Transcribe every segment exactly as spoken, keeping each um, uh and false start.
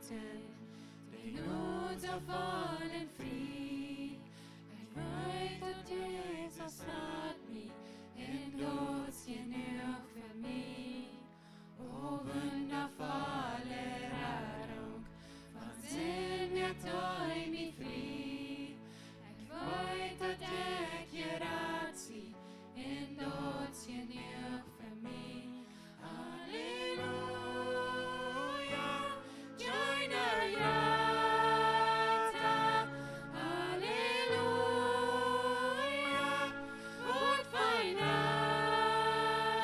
Sind de Noot soo voll un frie. Ekj weet daut Jesus rat mie, un daut es jenuach fa mie. O wundafolle Radunk, von Sind moakt hee mie frie. Ekj weet daut ekj jerat sie, un daut es jenuach fa mie. Halleluja, Jenuach Rata, Halleluja, Gott von Adam,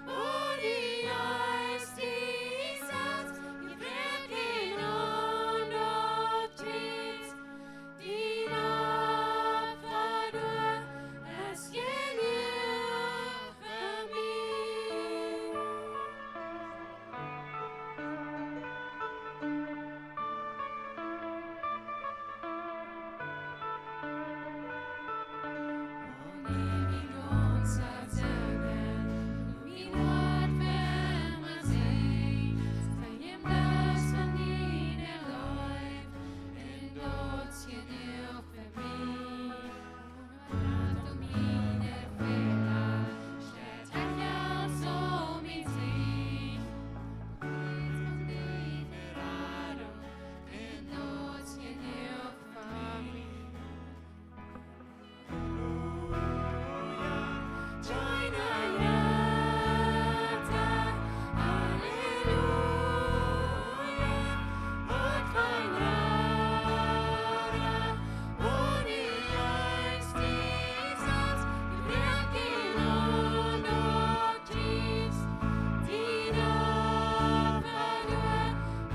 o die Geist, die satt, die Brücken und dort tritt, die Opfer, du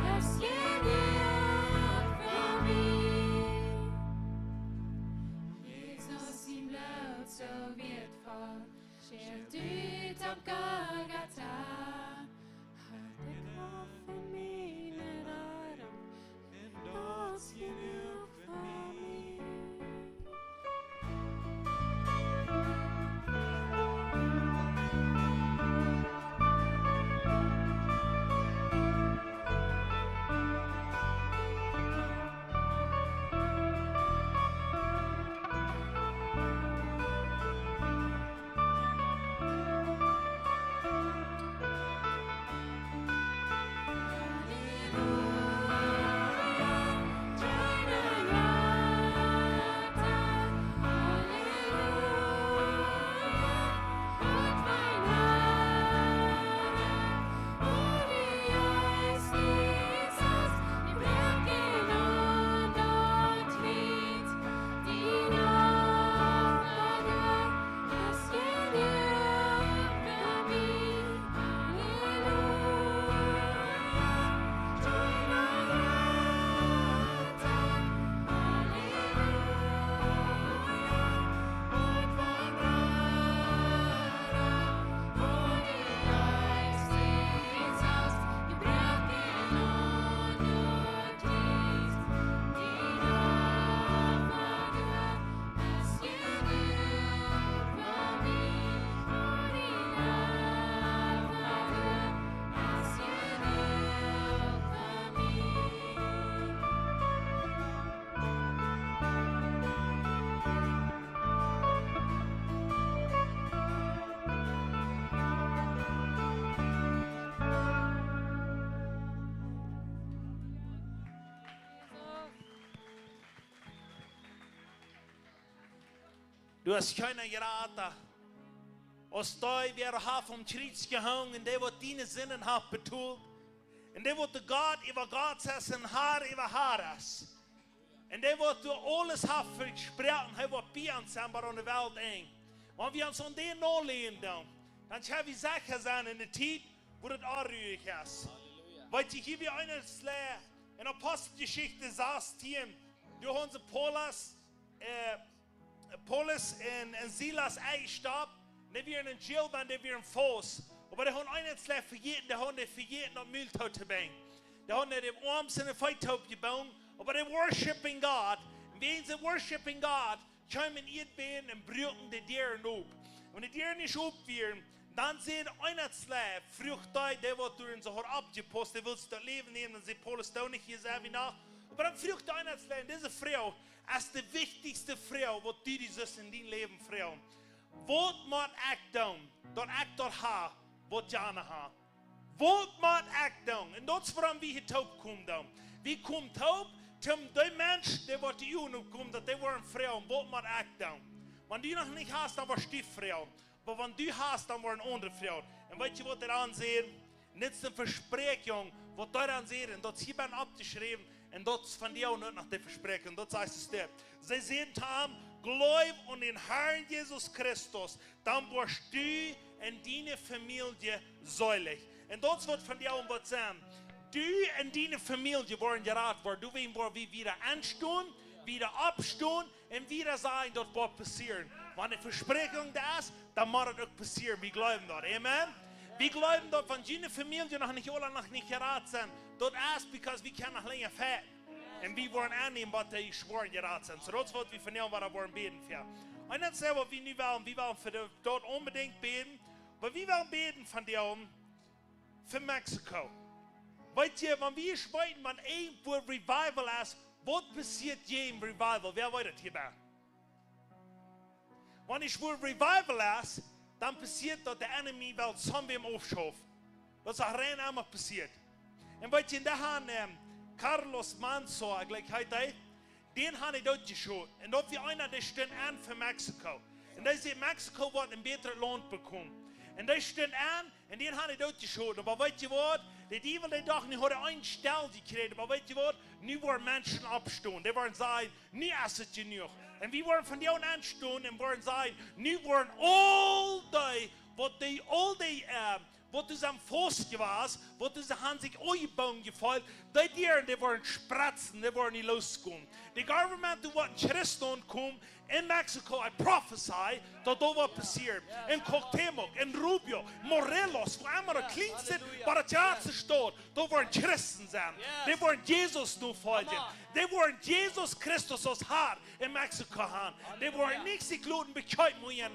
hast genug für mich. Jesus sien Bloot soo wieetvoll, schelt ut opp Golgatha. Haft jekoft fa mie de Radunk, un daut es jenuach fa mie. Du hast kjeene Jrata aus dee, wäa haft aum Kjriez jehongen, dee waut diene Sinden haft betolt, un dee waut de Gott äwa Gott es un Har äwa Har es, un dee waut die aules haft vesproaken, hee woat bie ons sennen bat aun de Welt Enj. Wan wie ons aun dän noläsen doonen, dan kjenn wie secha sennen en de Tiet, wua daut onruich es. Halleluja. Weet jie, hia wia eena soo, en Aposteljeschicht sastieen, doa hauden see Paulus, äh, Paulus un, un Silas enjestoppt, un dee wieren en jail, wiels dee wieren faust. Oba dee hauden eenen Slag vejäten, dee hauden dee vejäten daut Mul toop to binjen. Dee hauden dee de Oarms un de Feet toop jebungen, oba dee worshiping God. Un wäajen see worshiping God, kjeemen Ieedbäden un bruaken de Dieren op. Wan de Dieren nich op wieren, Dan säd eena, fruach dee, dee waut doa en soo haud oppjepaust, dee wull daut Läwen nämen, dan säd Paulus: "Doo nich, hia sent wie noch." Oba dan fruach eena, un dise Froag es de wichtichste Froag, waut du die sust en dien Läwen froagen: "Waut mott ekj doonen, daut ekj daut ha, waut jane ha? Waut mott ekj doonen?" Un daut es wuarom wie hia toop komen doonen. Wie komen toop, om dee Menschen, dee waut die Uagen opkomen, daut dee woaren froagen: "Waut mott ekj doonen?" Wan du noch nich hast, dan woascht du froagen. Oba wan du hast, dan woaren aundre froagen. Un weetst du, waut dee dan säden? Nich de Vespräakjunk, waut dee dan säden, daut es hia bie oppjeschräwen, un daut es von die uk noch de Vespräakjunk, daut sajcht de Step. See säden to am: "Jleew aun dän Herrn Jesus Christus, dan woascht du un diene Famielje seelich." Un daut es waut von die uk woat sennen. Du un diene Famielje woaren jerat woaren. Du, wie woaren, wie wieda enstonen, wieda oppstonen, un wieda sajen, daut woat passieren. Wan de Vespräakjunk doa es, dan mott daut uk passieren. Wie jleewen daut. Amen. Wie jleewen daut, wan june Famielje noch nich, aula noch nich jerat sent, daut es because wie kjennen noch lenja fajchten. Un wie woaren aunnämen, waut dee jeschwoaren jerat sent. Soo daut es waut wie vondoag wada woaren bäden fa. Un daut es waut wie nu wellen, wie wellen fa de, daut onbedingt bäden. Oba wie wellen bäden vondoag fa Mexiko. Weetst du, wan wie weeten, wan irjentwua Revival es, waut passieet je em Revival? Wäa weet daut hia bie? Wan irjentwua Revival es, dan passieet daut de enemy well somewhere aufschaufen. Daut es rein emma passieet. Un weetst du, doa haud, ähm, Carlos Manzo, ekj jleew, heet hee, dän haud see dootjeschoten. Un daut wia eena, dee stunt aun fa Mexiko. Un dee säd, Mexiko woat een bätret Launt bekomen. Un dee stunt aun, un dän haud see dootjeschoten. Oba weetst du waut? De Diewel, dee docht, nu haud hee eene Stal jekjräajen. Oba weetst du waut? Nu woaren Menschen oppstonen. Dee woaren sajen: "Nu es et jenuach." Un wie woaren vondoag enstonen un woaren sajen: "Nu woaren aul dee, waut dee, aul dee, äh, waut doa sent faust jewast, waut doa sent, haben sikj aunjebungen jefeelt, dee Dieren, dee woaren spretzen, dee woaren nich loskomen." De government, dee woat een Christ aunkomen en Mexiko, I prophesy, daut doa woat passieren. En Cuauhtémoc, en Rubio, Morelos, wua emma daut kjlienste, bie de jratste Staut, doa woaren Christen sennen. Dee woaren Jesus nofoljen. Dee woaren Jesus Christus aus Herr en Mexiko haben. Dee woaren nich sikj loten bekjeepen,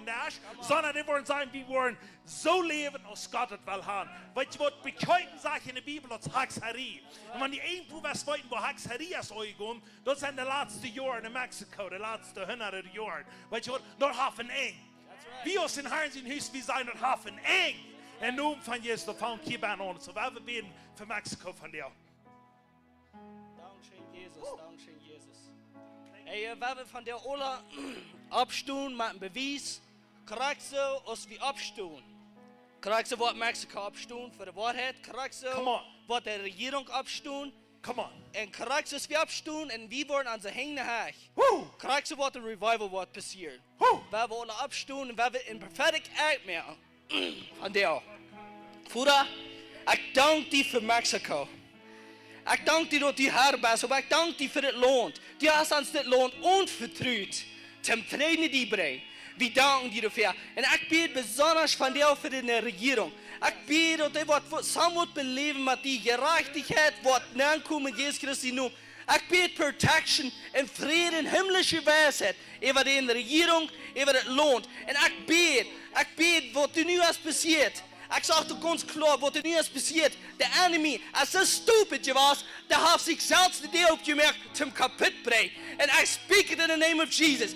sonda dee woaren sajen: "Wie woaren soo läwen aus Gott et well haben." Weetst du waut? Bekjeepen, sajcht en de Bibel, daut es Hexerei. Un wan du irjentwua west weeten, wua Hexerei es aunjegonen, daut sent de latste Joaren en Mexiko, de latste hundat Joaren. Weetst du waut? Daut haft een Enj. Wie aus em Herrn sien Hus, wie sajen, daut haft een Enj. Em Nomen von Jesus, daut fangt hia bie aun. Soo, wie bäden fa Mexiko vondoag. Dankscheen, Jesus, dankscheen, Jesus. Hey, äh, wie wellen vondoag aula oppstonen met een Bewies. Krakjt soo aus wie oppstonen. Krakjt soo woat Mexiko oppstonen fa de Woarheit. Krakjt soo woat de Rejierunk oppstonen. Come on. Un krakjt soo aus wie oppstonen un wie woaren aun de Henj hecht. Woo! Krakjt soo woat een Revival woat passieren. Woo! Wie wellen aula oppstonen un wie wellen een prophetic act moaken. Vondoag. Voda, ekj dank die fa Mexiko. Ekj dank die daut du Herr best, oba ekj dank die fa dit Launt. Du hast ons dit Launt aunvetrut, toom Fräd bie brinjen. Wie danken die doafäa. Un ekj bäd besonda vondoag fa de Rejierunk. Ekj bäd daut dee waut, waut see woat beläwen, daut de Jerajchtichkjeit woat nokomen en Jesus Christi Nomen. Ekj bäd protection un Fräd un himmlische Weisheit äwa de Rejierunk, äwa daut Launt. Un ekj bäd, ekj bäd, waut doa nu es passieet. Ekj saj daut gaunz kloa, waut doa nu es passieet. De enemy, aus hee stupid jewast, dee haft sikj selfst de Däa opjemoakt, toom kaputt brinjen. And I speak it in the name of Jesus.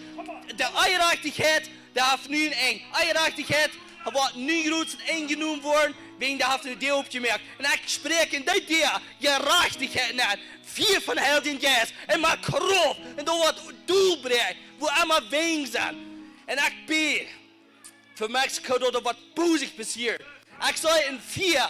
De Jerajchtichkjeit, dee haft nu een Enj. Jerajchtichkjeit, hee woat nu jroz enjenomen woaren, wäajen dee haft de Däa opjemoakt. Un ekj spräakj en dee Däa Jerajchtichkjeit nenn. Fia von Heiljen Jeist. Un moak Krauft. Un doa woat doabie, wua emma Wenj sent. Un ekj bäd fa Mexiko, daut doa waut bosich passieet. Ekj saj een Fia,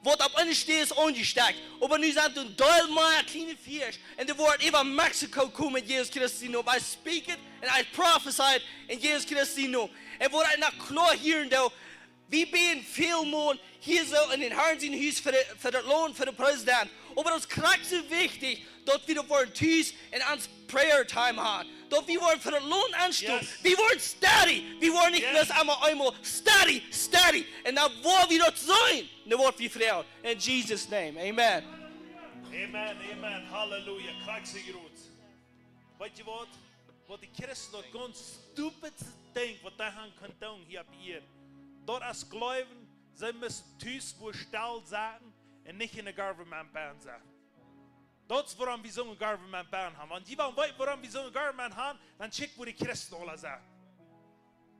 waut opp eene Städ es aunjestekjt. Oba nu sent doa een Deel mea kjliene Fiasch. Un dee woaren äwa Mexiko komen en Jesus Christi Nomen. I speak it and I prophesy it in Jesus Christi Nomen. Un waut ekj nu kloa hieren doo, wie bäden väl mol hia soo en dän Herrn sien Hus fa de, fa daut Launt, fa de President. Oba daut es krakjt soo wichtich, daut wie doa woaren tus en ons prayer time haben. Daut wie woaren fa daut Launt enstonen. Yes. Wie woaren steady. Wie woaren nich bloos emol eemol steady, steady. Un dan woa wie daut seenen. Dan woa wie froagen. In Jesus' name. Amen. Amen, amen. Halleluja. Krakjt soo jroz. Weetst du waut? Waut de Christen daut gaunz stupidste Dinkj, waut dee haben kunnen doonen hia opp Ieed, Daut es jleewen, see musten tus wua stell setten un nich en de government bennen setten. Daut es wuarom wie soone government bennen haben. Wan jie wellen weeten, wuarom wie soone government haben, dan kjikj wua de Christen aula sent.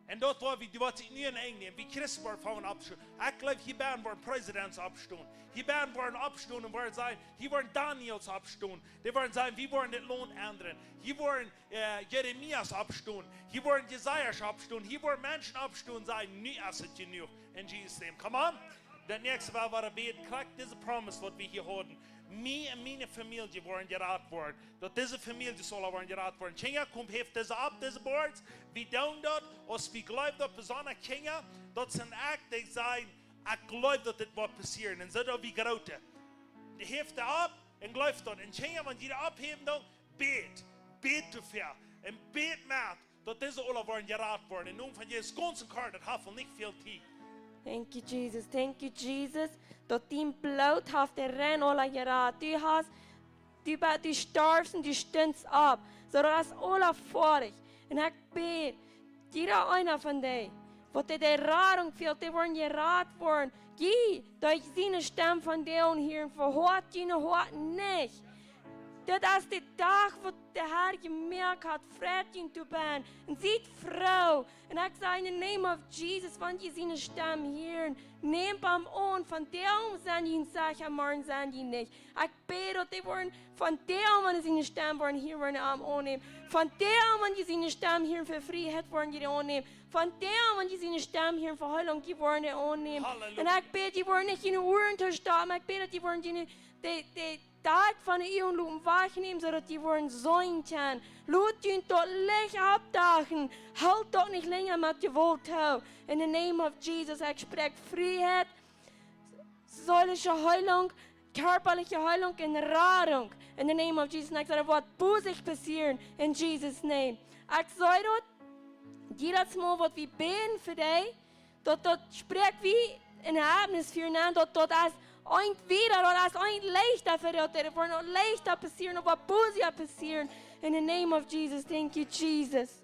Un daut woa wie, daut woat sikj nu en Enj nämen. Wie Christen woaren von oppstonen. Ekj jleew, hia bennen woaren presidents oppstonen. Hia bennen woaren oppstonen un woaren sajen, hia woaren Daniels oppstonen. Dee woaren sajen, wie woaren dit Launt endren. Hia woaren, äh, Jeremias oppstonen. Hia woaren Jesajas oppstonen. Hia woaren Menschen oppstonen un sajen, nu es et jenuach. In Jesus' name. Come on. Daut näakjste, wua wie bäden, krakjt dise promise, waut wie hia hauden. Mie un miene Famielje woaren jerat woaren. Daut dise Famieljes aula woaren jerat woaren. Kjinja, komt, häft dise opp, dise boards. Wie doonen daut, aus wie jleewen daut besonda Kjinja, daut sent ekj, dee sajen, ekj jleew daut dit woat passieren. Un soo daut wie groote. Dee häft dee opp un jleew daut. Un Kjinja, wan jie dee opphäwen doonen, bät. Bät doafäa. Un bät met, daut dise aula woaren jerat woaren. Em Nomen von Jesus, gaunz kort, daut haft nich väl Tiet. Thank you, Jesus. Thank you, Jesus. Daut dien Bloot haft de Ren aula jerat. Du hast, du, ba- du storfst un du stundst opp. Soo daut es aula foadich. Un ekj bäd, jieda eena von dee, waut de, de Radunk fält, dee woaren jerat woaren. Jie, daut ekj siene Stemm von dee aunhieren, vehoat june Hoaten nich. Dit es de Dach, waut de Herr jemoakt haft, freit junt doabennen. Un siet froo. Un ekj saj, in the name of Jesus, wan jie siene Stemm hieren, nämt am aun. Vondoag sent jie secha, morjen sent jie nich. Ekj bäd, daut dee woaren vondoag, wan see siene Stemm woaren hieren, woaren am aunnämen. Vondoag, wan jie siene Stemm hieren fa Frieheit, woaren jie dee aunnämen. Vondoag, wan jie siene Stemm hieren fa Heilunk, jie woaren dee aunnämen. Halleluja. Un ekj bäd, jie woaren nich june Uaren tostoppen. Ekj bäd, daut jie woaren june, de, de Dakj von de Uagen loten wajchnämen, soo daut jie woaren seenen kjennen. Lot junt daut Licht oppdachen. Hoolt daut nich lenja met Jewault too. In the name of Jesus, ekj spräakj Frieheit, seelische Heilunk, kjarpaliche Heilunk un Radunk. In the name of Jesus. Un ekj saj, daut woat bosich passieren. In Jesus' name. Ekj saj daut, jiedet Mol waut wie bäden fa dee, daut, daut spräakj wie en de Atmosphäa nenn, daut, daut es eent wieda, daut es eent leichta fa dee, daut woat noch leichta passieren, oba bosich passieren. In the name of Jesus, thank you, Jesus.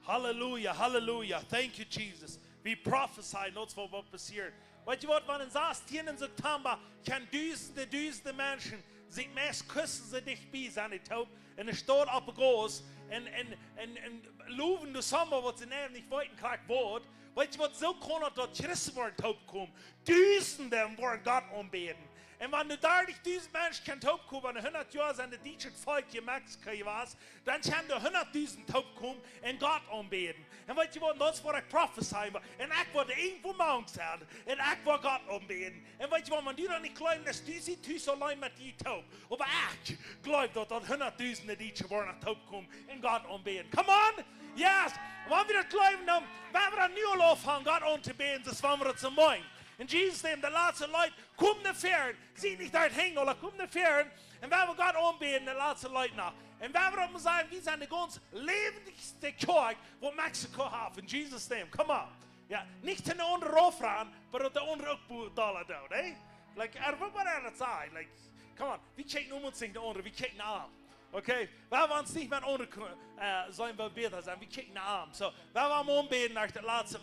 Halleluja, halleluja. Thank you, Jesus. Wie prophesyen, daut woat passieren. Weet jie waut, wan en sastien September kjennen dusende, dusende Menschen sikj meist kussen see dicht bie sennen, dee toop, en de Staut opp de Gauss, un, un, un, un lowen de Sommer, waut see nich weeten krakjt waut. Weet jie waut, soo kaun daut, daut Christen woaren toopkomen. Dusende woaren Gott aunbäden. Un wan nu dartich dusend Menschen kjennen toopkomen, wan hundat Joa sent de Dietsche Volkj en Mexiko jewast, dan kjennen doa hundat dusend toopkomen un Gott aunbäden. Un weet jie waut, daut es waut ekj prophesyen woa. Un ekj woa irjentwua mank sennen. Un ekj woa Gott aunbäden. Un weet jie waut, wan du daut nich jleefst, dan es du tus auleen met die toop. Oba ekj jleew daut, daut hundat dusende Dietsche woaren toopkomen un Gott aunbäden. Come on! Yes! Wan wie daut jleewen, dan woa wie dan nu aul aunfangen, Gott auntobäden, soo aus wie daut soo meenen. In Jesus' name, de latste Lied, komm no väaren. Sie nich doa hinjen, oba komm no väaren. Un woa wie Gott aunbäden, de latste Lied noch. Un woa wie daut mol sajen, wie sent de gaunz läwendjste Kjoakj, waut Mexiko haft. In Jesus' name, come on. Jo, nich to de aundre raufrannen, oba daut de aundre uk bo-, dolla doonen, eh? Like, er woat waut er daut sajcht. Like, come on, wie kjikjen om ons nich no aundre, wie kjikjen no am. Okay? Wie woaren ons nich met aundre ko-, äh, sellen wie bäta sennen, wie kjikjen no am. So, wie woaren aunbäden, aus daut latste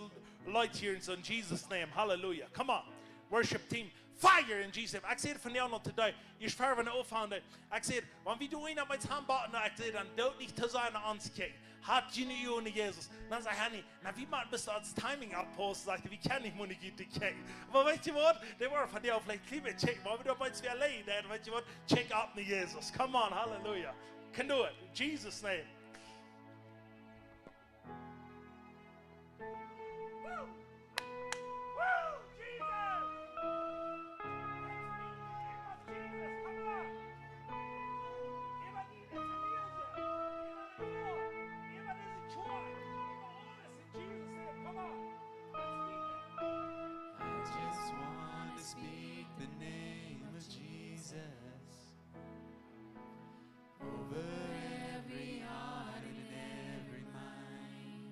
Lied hia, en soo, in Jesus' name, halleluja. Come on, worship team, fire in Jesus' name. Ekj saj daut von now on today, ekj woa von now on aunfangen, ekj saj, wan wie doonen daut met Haunt bowen, ekj saj, dan doot nich to sennen aun ons kjikjen. Haft june Uagen no Jesus. Dan sajcht Hanny, na, wie motten bloos daut Timing oppaussen, sajcht hee, wie kjennen nich mol no june Uagen kjikjen. Oba weet jie waut? Dee woaren vondoag veleicht kjlien bät kjikjen, oba wie doa bie wie auleen, dan weet jie waut? Check up no Jesus. Come on, halleluja. Can do it. In Jesus' name. Woo! Woo! Jesus! Let's speak the name of Jesus. Come on! Everybody, it's a music. Everybody, it's a joy. Everybody, it's a Jesus' name, come on. Let's speak it. I just want to speak the name of Jesus over every heart and every mind.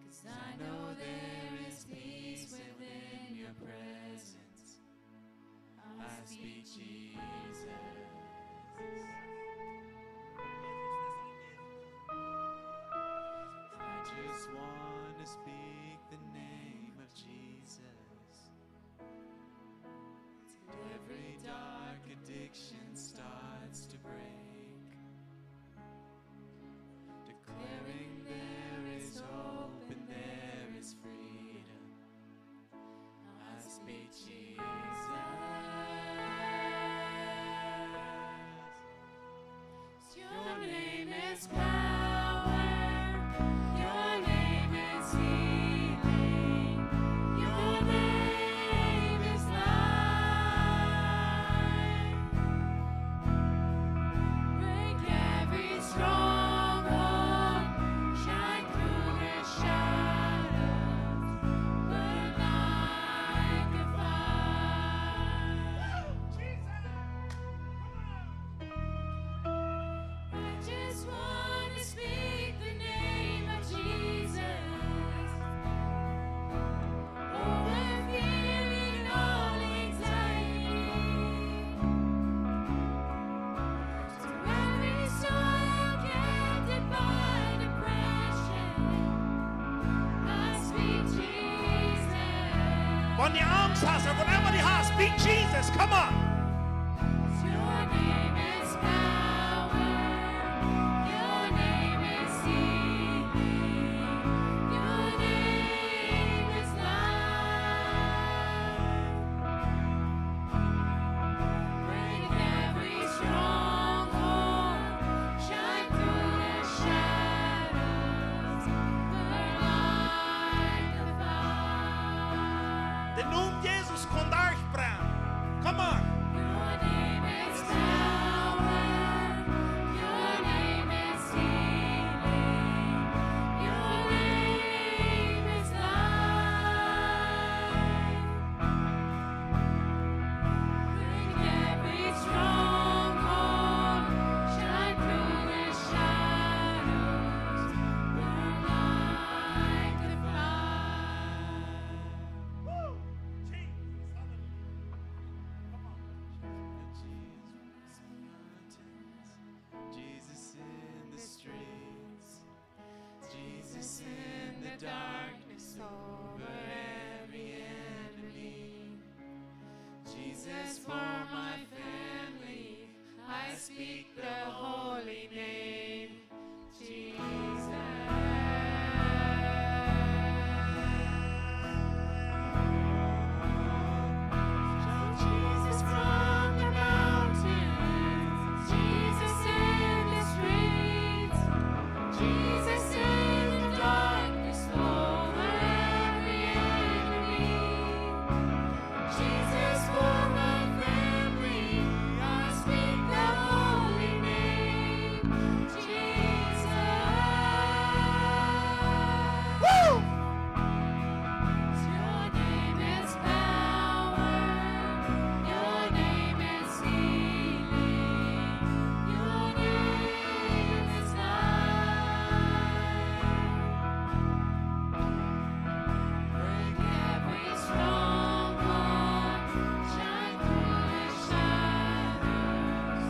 'Cause I know there is peace within your presence. I speak Jesus. I just want to speak Pastor, whatever the house, speak Jesus. Come on. Your name is power. Your name is healing. Your name is life. Break every stronghold. Shine through the shadows. Burn like a fire. De Nomen Jesus kaun derchbrennen. Come on. Your name is power. Your name is healing. Your name is life. Break every stronghold. Shine through the shadows. Burn like a fire. Woo! Jesus, hallelujah. Come on. Jesus in the streets, Jesus in the darkness over every enemy. Jesus for my family, I speak the holy name. Jesus. Shout Jesus from the mountains, Jesus in the streets, Jesus in the darkness over every enemy. Jesus for my family, I speak the holy name, Jesus. Woo! Your name is power, your name is healing, your name is life. Break every stronghold, shine through the shadows,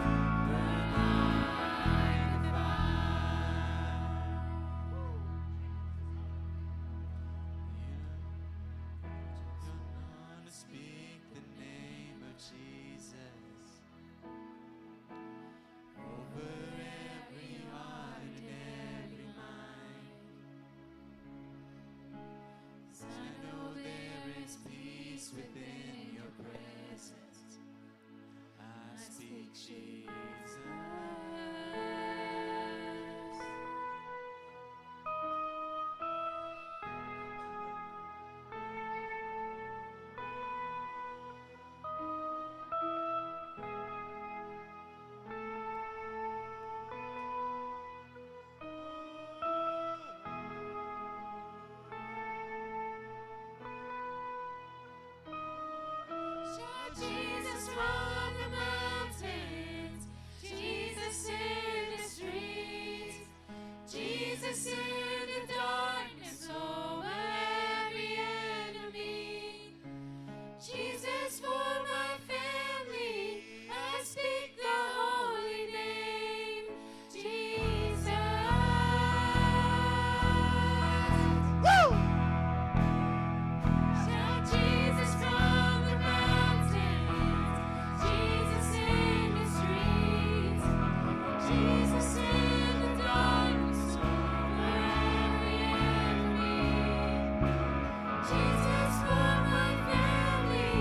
burn like a fire. Gonna speak the name of Jesus over every heart and every mind. 'Cause I know there is peace within your presence. I speak Jesus. Shout Jesus from the mountains, Jesus in the streets, Jesus in the darkness over every enemy. Jesus for my family, I speak the holy name, Jesus. Woo! Shout Jesus from the mountains, Jesus in the streets, Jesus in the darkness over every enemy. Jesus for my family,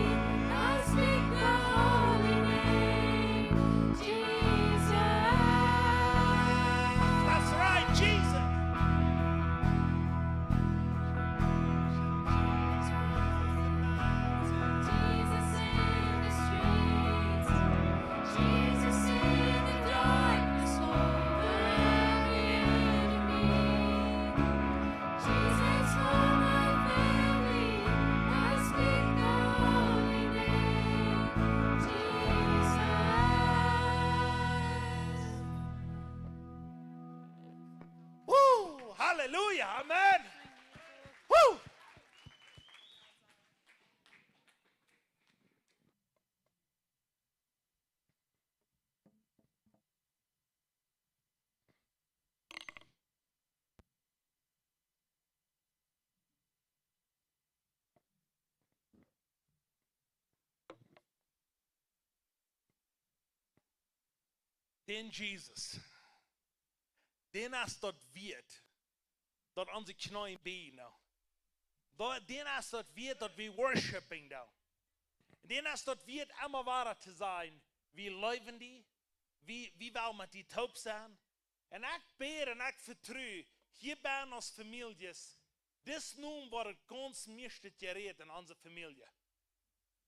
I speak the holy name, Jesus. That's right, Jesus. Jesus in the streets, Jesus in the darkness over every enemy. Jesus for my family, I speak the holy name, Jesus. Woo! Hallelujah! Amen! Woo! Dän Jesus, dän es daut wieet, daut onse Kjneeen bäden doonen. Daut, dän es daut wieet, daut wie worshipen doonen. Dän es daut wieet, emma wada to sajen: Wie leewen die, wie, wie wellen met die toop sennen. Un ekj bäd un ekj vetru, hia bie ons Famieljes, dis Nomen woat et gaunz mieeschte jerät en onse Famielje.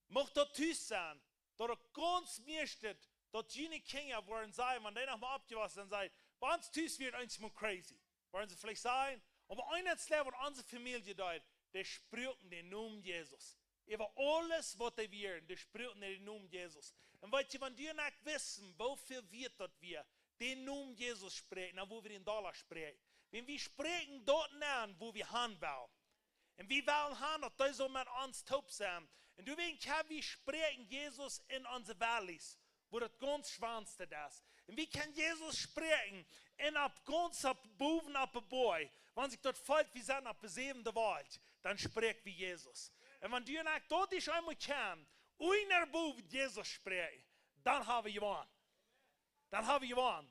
Mucht daut tus sennen, daut et gaunz mieeschte, daut june Kjinja woaren sajen, wan dee noch mol oppjewossen sent, sajen: Bie ons tus wia et eensmol crazy. Woaren see veleicht sajen, oba eent es daut, waut onse Famielje deed, dee spruaken dän Nomen Jesus. Äwa aules, waut dee wieren, dee spruaken dän Nomen Jesus. Un weetst du, wan du un ekj wisten, woo väl wieet daut wia, dän Nomen Jesus spräakjen, dan wudd wie dän Dolla spräakjen. Wan wie spräakjen daut aun, wua wie han wellen. Un wie wellen han, daut dee saul met ons toop sennen. Un du weetst, wie spräakjen Jesus en onse Valleys, wua daut gaunz schwoa es. Un wie kjennen Jesus spräakjen en opp gaunz opp bowen opp de Boaj. Wan sikj daut felt, wie sent opp de säwende Welt, dan spräakjen wie Jesus. Un wan du un ekj daut eemol kjennen, unja bowen Jesus spräakjen, dan ha wie jewonnen. Dan ha wie jewonnen.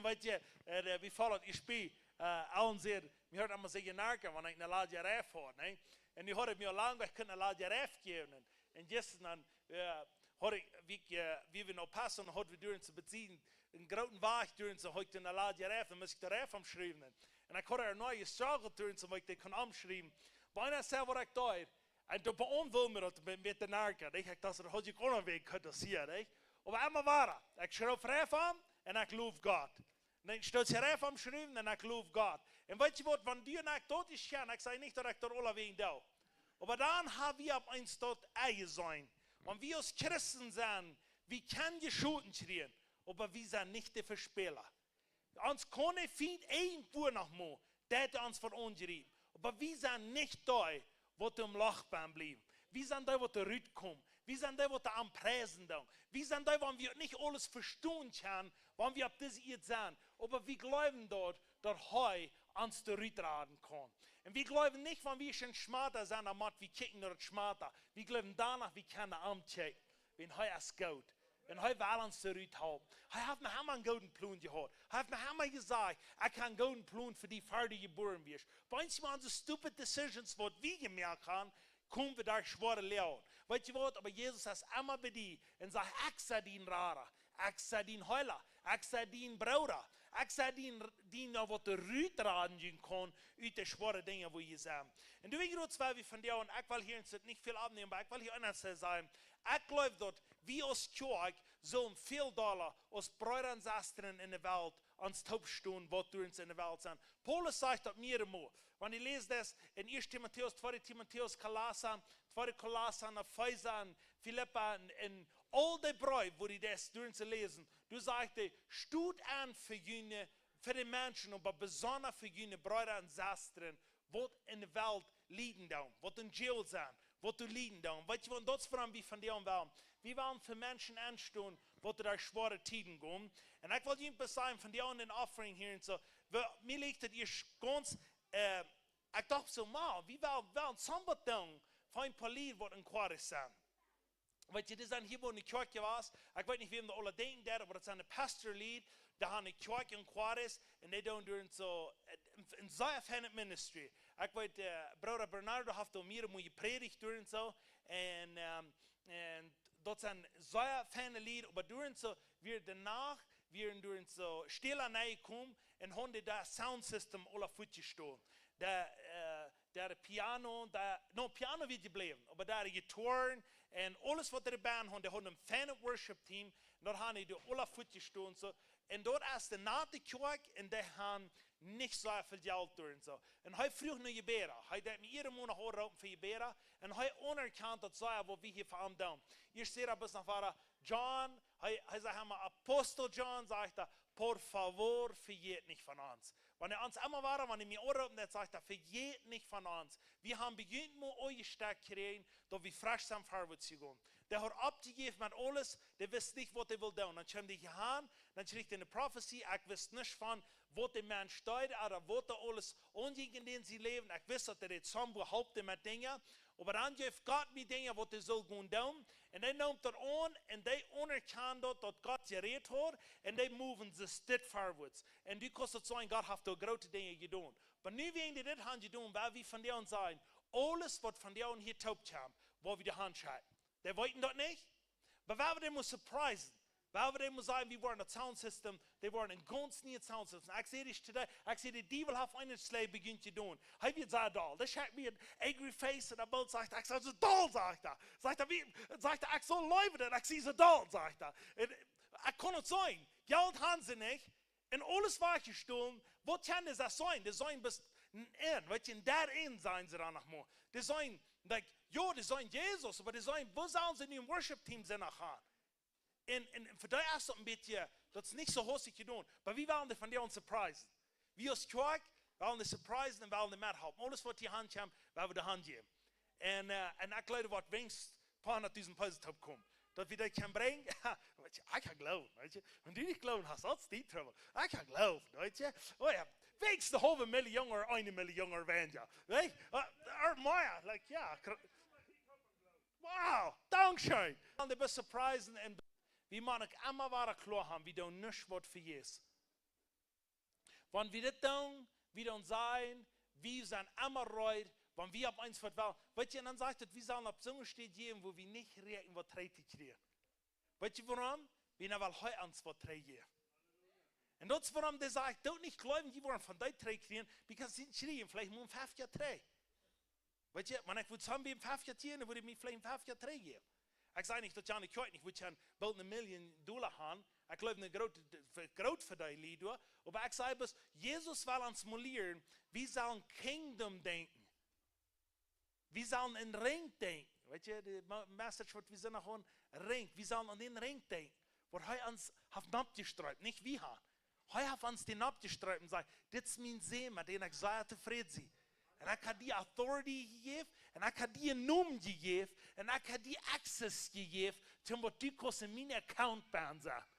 Weetst du, äh, de, wie fält daut, ekj bie, äh, Alan säd, mie haud emma sea jenarkt, wan ekj ne ladje Reif haud, nä? Un nu haud ekj mie aul lang, ekj kunn ne ladje Reif jäwen. Un, un jistren dan, äh, haud ekj, wie, äh, wie wia en El Paso, haud wie derch to besieden, een grooten Wajch derch to, haud ekj ne ladje Reif, dan must ekj de Reif aunschruwen. Un ekj haud doa noch jestruggelt derch to, waut ekj dee kunn aunschruwen. Bie eena säd, waut ekj deed, un doa bie ons wia mie daut een bät, bät jenarkt, nä? Ekj, ekj docht, daut haud ekj uk noch wäa kunnt daut seenen, nä? Oba emma wada, ekj schruw Reif aun un ekj low Gott. Un dan stoot ekj Reif aunschruwen un ekj low Gott. Un weetst du waut, wan du un ekj daut es, jo, ekj saj nich, daut ekj daut aulawäajen doo. Oba dan ha wie opp eemol daut enjeseenen. Wan wie aus Christen sent, wie kjennen jeschoten kjrieen, oba wie sent nich de Vespäla. Ons kaun de Fient irjentwua noch mol, dee ons woat aunjriepen. Oba wie sent nich dee, waut em Loch bie bliewen. Wie sent dee, waut doa rutkomen. Wie sent dee, waut doa aum Priesen doonen. Wie sent dee, wan wie nich aules vestonen kjennen, wan wie opp dise Ieed sent. Oba wie jleewen daut, daut hee ons doa rutraden kaun. Un wie jleewen nich, wan wie en Schmata sent, dan mott wie kjikjen no daut Schmata. Wie jleewen doano, wie kjennen aum kjikjen. Wan hee es goot. Un hee well ons doa ruthalpen. Hee haft noch emma eenen gooden Plon jehaut. Hee haft noch emma jesajcht: Ekj ha eenen gooden Plon fa die, ver du jebuaren wieescht. Weetst du, wan onse stupid decisions, waut wie jemoakt han, kome wie derch schwoare Loagen. Weetst du waut? Oba Jesus es emma bie die un sajcht: Ekj sie dien Rada. Ekj sie dien Heela. Ekj sie dien Brooda. Ekj sie dien, dien, waut doa rutraden kaun ut de schwoare Dinja, wua jie sent. Un du, ekj rot, wie von die, un ekj well hia nich väl aufnämen, oba ekj well hia eent sajen. Ekj jleew, daut wie aus Kjoakj sellen väl dolla aus Breeda un Sestren en de Welt ons toop stonen, waut doa en de Welt sent. Paulus sajcht daut mearemol. Wan du läst daut en Ieeschte Timotäus, Tweede Timotäus, Kolossa, Tweede Kolossa, Efeesa un Filippa un, un aul dee Breew, wua du daut doa läsen, doa sajcht hee: Stot aun fa june, fa de Menschen, oba besonda fa june Breeda un Sestren, waut en de Welt lieden doonen, waut en Jail sent, waut doa lieden doonen. Weetst du, wan daut es, wuarom wie von die aun wellen. Wie wellen fa Menschen enstonen, waut derch schwoare Tieden gonen. Un ekj well junt bloos sajen, von die aun en offering hia un soo. Wie, mie licht daut ieescht gaunz, äh, ekj docht soo: Mau, wie wellen, wellen somebody doonen fa een poa Lied, waut en Juarez sent. Weetst du, dee sent hia, wua en de Kjoakj wia. Ekj weet nich, wäm dee aula denkjen deeden, oba daut sent de Pastor Lied, dee han ne Kjoakj en Juarez, un dee doonen doa soo, äh, een, een sea feinet ministry. Ekj weet, äh, Brooda Bernardo haft doa mearemol jeprädicht doa soo, un, ähm, un daut sent sea feine Lied, oba doa soo, wia de Nacht, wia doa soo stell aun jekomen, un hauden daut sound system aula fuatjestolen. De, äh, de Piano, de, no, Piano wia jebläwen, oba de Gitarren un aules, waut de Band haud, dee hauden een feinet worship team, un daut hauden dee aula fuatjestolen, soo. Un daut es de nate Kjoakj, un dee han nich soo väl Jelt doa un soo. Un hee fruach no Jebäda. Hee deed mie jieda Moonat aunroopen fa Jebäda. Un hee aunerkjant daut sea, waut wie hia fa am doonen. Ekj säd doa bloos noch wada: John, hee, hee säd emma: Apostel John, sajcht hee, por favor, vejät nich von ons. Wan hee ons emma wada, wan hee mie aunroopen deed, sajcht hee: Vejät nich von ons. Wie han bie junt mol aunjestekjt jekjräajen, daut wie fresch sent verwoats jegonen. Dee haud oppjejäft met aules, dee wist nich, waut hee wull doonen. Dan kjeem dee hia aun, dan kjrieech hee ne Profezie, ekj wist nuscht von, waut de Mensch deed, ooda waut doa aules aunjinkj en sien Läwen. Ekj wist, daut hee deed somebody halpen met Dinja, Oba dan jeef Gott mie Dinja, waut dee sull gonen doonen. Un dee neem daut aun un dee aunerkjand daut, daut Gott jerät haud. Un dee moven see dit forwards. Un du kaust daut seenen, Gott haft doa groote Dinja jedonen. Oba nu, wäajen dee dit haben jedonen, woa wie vondoag sennen, aules, waut vondoag hia toop kjemt, woa wie de Haunt schekjen. Dee weeten daut nich. Oba woa wie dee mol surprisen. Woa wie dee mol sajen, wie woaren daut Soundsystem, dee woaren een gaunz nieet Soundsystem. Ekj säd daut to dee, ekj säd, de Diewel haft eenen Schleich bejäajent jedonen. Hee wia sea doll. Dan schekjt mie een angry face un dan boolt sajcht, ekj sie soo doll, sajcht hee. Sajcht hee, wie, sajcht hee, ekj saul läwen, un ekj sie soo doll, sajcht hee. Un ekj kunn daut seenen. Jelt haben see nich. Un aules wajchjestolen, waut kaun daut seenen? Dee sent best en, weetst, en daut en sent see dan noch mau. Dee sent, like, jo, dee sent Jesus, oba dee sent, wua sellen see nu een Worship Team sennen noch gonen? Un, un, un fa dee es daut een bät, daut es nich soo hostich jedonen, oba wie wellen dee vondoag surprisen. Wie aus Kjoakj wellen dee surprisen un wellen dee methalpen. Aules, waut dee haben, woa wie de Haunt jäwen. Un, äh, un ekj jleew, woat weens poahundatdusent Pesos toopkomen. Daut wie daut kjennen brinjen. Weetst, ekj kaun jleewen, weetst. Wan du nich jleewen hast, daut es dien Trubbel. Ekj kaun jleewen, weetst. Oh jo, weens ne haulwe Million ooda eene Million ooda weinja. Weetst? Äh, ooda mea, like, jo. Kr-, wow, dankscheen. Aun de best surprisen un wie motten uk emma wada kloa haben, wie doonen nuscht waut vejäfs. Wan wie dit doonen, wie doonen sennen, wie sent emma reed, wan wie opp eent waut wellen. Weetst, un dan sajcht daut, wie sellen opp soone Städ jäwen, wua wie nich räakjnen, waut trigj to kjrieen. Weetst du wuarom? Wie haben aul hia ons waut trigj jejäft. Un daut es wuarom dee sajcht, doot nich jleewen, jie woaren von dee trigj kjrieen, because see kjrieen veleicht mau een fefja trigj. Weetst, wan ekj wudd soo een fefja kjrieen, dan wudd hee mie veleicht een fefja trigj jäwen. Ekj saj nich, daut jie nich kjennen, ekj wudd kjennen boolt eene Million Dolla haben. Ekj jleew, een groot, groot fa dee Lied doa. Oba ekj saj bloos, Jesus well ons mol lieren, wie sellen Kingdom denkjen. Wie sellen aun Rinj denkjen. Weetst, de Ma-, Message, waut wie sent noch aun Rinj. Wie sellen aun dän Rinj denkjen. Waut hee ons haft noppjestriept, nich wie haben. Hee haft ons dän noppjestriept un sajcht, dit es mien Sän, met dän ekj sea tofräd sie. Un ekj hab die authority jejäft, un ekj hab die een Nomen jejäft, un ekj hab die access jejäft, toom waut du kaust en mien account bennen sennen.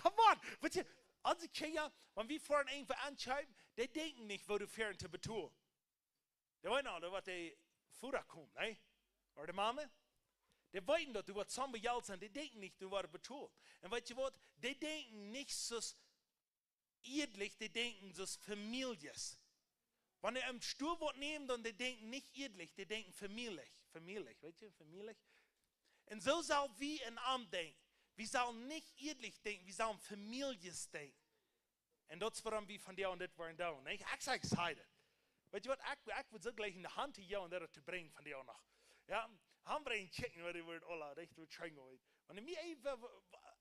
Come on, weetst, aus ekj hia, wan wie foaren irjentwua enkjeepen, dee denkjen nich, woo dee foaren to betolen. Dee weeten aul, daut woat de Voda komen, nä? Ooda de Mame. Dee weeten daut, doa woat soo väl Jelt sennen, dee denkjen nich, doa woat betolt. Un weetst du waut? Dee denkjen nich soo ieedlich, dee denkjen soo Famieljes. Wan dee een Stool woat nämen, dan dee denkjen nich ieedlich, dee denkjen famiellich. Famiellich, weetst du, famiellich. Un soo sell wie en am denkjen. Wie sellen nich ieedlich denkjen, wie sellen Famieljes denkjen. Un daut es wuarom wie vondoag dit woaren doonen, nä? Ekj sie excited. Weetst du waut, ekj, ekj wudd soo jlikj en de Haunt jäwen, daut to brinjen vondoag noch. Jo, haben wie een Chicken, waut dee woat aula rajcht waut scheen gonen. Wan mie eent,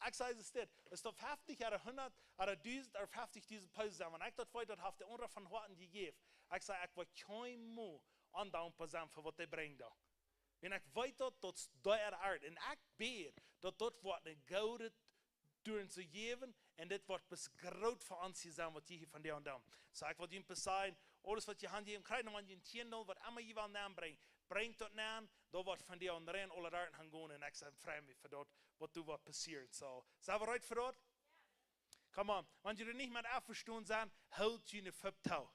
ekj saj, es dit, es daut feftich ooda hundat ooda dusent ooda feftichdusent Pesos sent, wan ekj daut weet, daut haft de aundra von Hoaten jejäft. Ekj saj, ekj woa kjeenmol ondankboa sennen fa waut dee brinjen doonen. Un ekj weet daut, daut es dee äa Oat. Un ekj bäd, daut daut woat een goodet doaren to jäwen, un dit woat best groot fa ons hia sennen, waut jie hia vondoag doonen. Soo, ekj well junt best sajen, aules waut jie haben, jie kjrieen noch mau een Tiendel, waut emma jie wellen nenbrinjen, brinjt daut nen, daut woat vondoag rein aule Doagen gonen, un ekj sie frei mie fa daut, waut doa woat passieren. Soo, sent wie reed fa daut? Come on, wan jie nich met envestonen sent, hoolt june Foot too.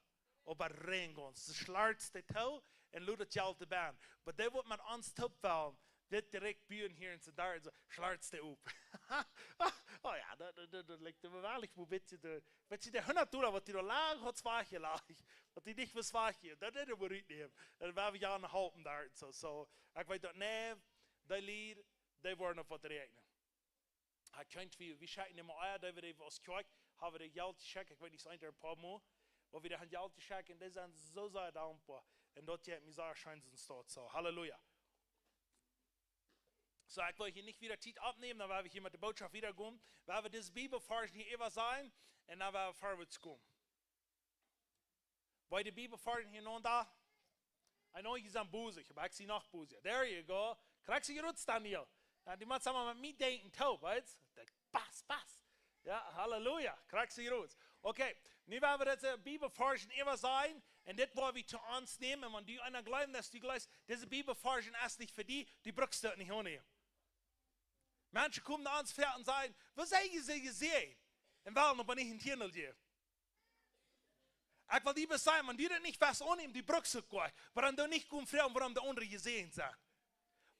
Oba rein gonen. See schlartst dee too un lot daut Jelt doa bennen. Oba dee woat met ons toop wellen, dit direkt buen hia en soo doa, soo schlartst dee op. Oh jo, daut, daut, daut, daut licht mie werkjlich, woo bät jie de, bät jie de hundat Dolla, waut dee doa lang haud wajchjelajcht, waut dee nich mea wajchjeit, daut dee doa rutnämen. Dan woa wie jo noch halpen doa en soo. Soo, ekj weet daut, nä, dee Lied, dee woaren opp waut räakjnen. Hee kjemt, wie, wie schekjen emma, ah jo, dee wie aus Kjoakj, haben wie Jelt jeschekjt, ekj weet nich, eent ooda een poa Mol, oba wie haben Jelt jeschekjt, un dee sent soo sea dankboa. Un daut jeit mie sea scheen, soo es daut soo. Halleluja. Soo, ekj well hia nich wada Tiet oppnämen, dan woa wie hia met de Botschaft wieda gonen. Woa wie dise Bibelvarsch hia äwa sajen, un dan woa wie forwards gonen. Woa wie de Bibelvarsch hia noch doa? Eenje sent bosich, oba ekj sie noch bosija. There you go. Krakjt soo goot, Daniel. Jo, dee mott mau met mie denkjen, too, weetst? Ekj denkj, pass, pass. Jo, halleluja. Krakjt soo goot. Okay, nu woa wie dise Bibelvarsch äwa sajen, un dit woa wie to ons nämen, un wan du eena jleefst, daut du jleefst, dise Bibelvarsch es nich fa die, du brukst daut nich aunnämen. Menschen komen no ons ver un sajen, woo sie jie, sie jie, un wellen oba nich een Tiendel jäwen. Ekj well die bloos sajen, wan du daut nich west aunnämen, du brukst et goa nich. Wuarom du nich gonen froagen, wuarom de aundre jesäajent sent?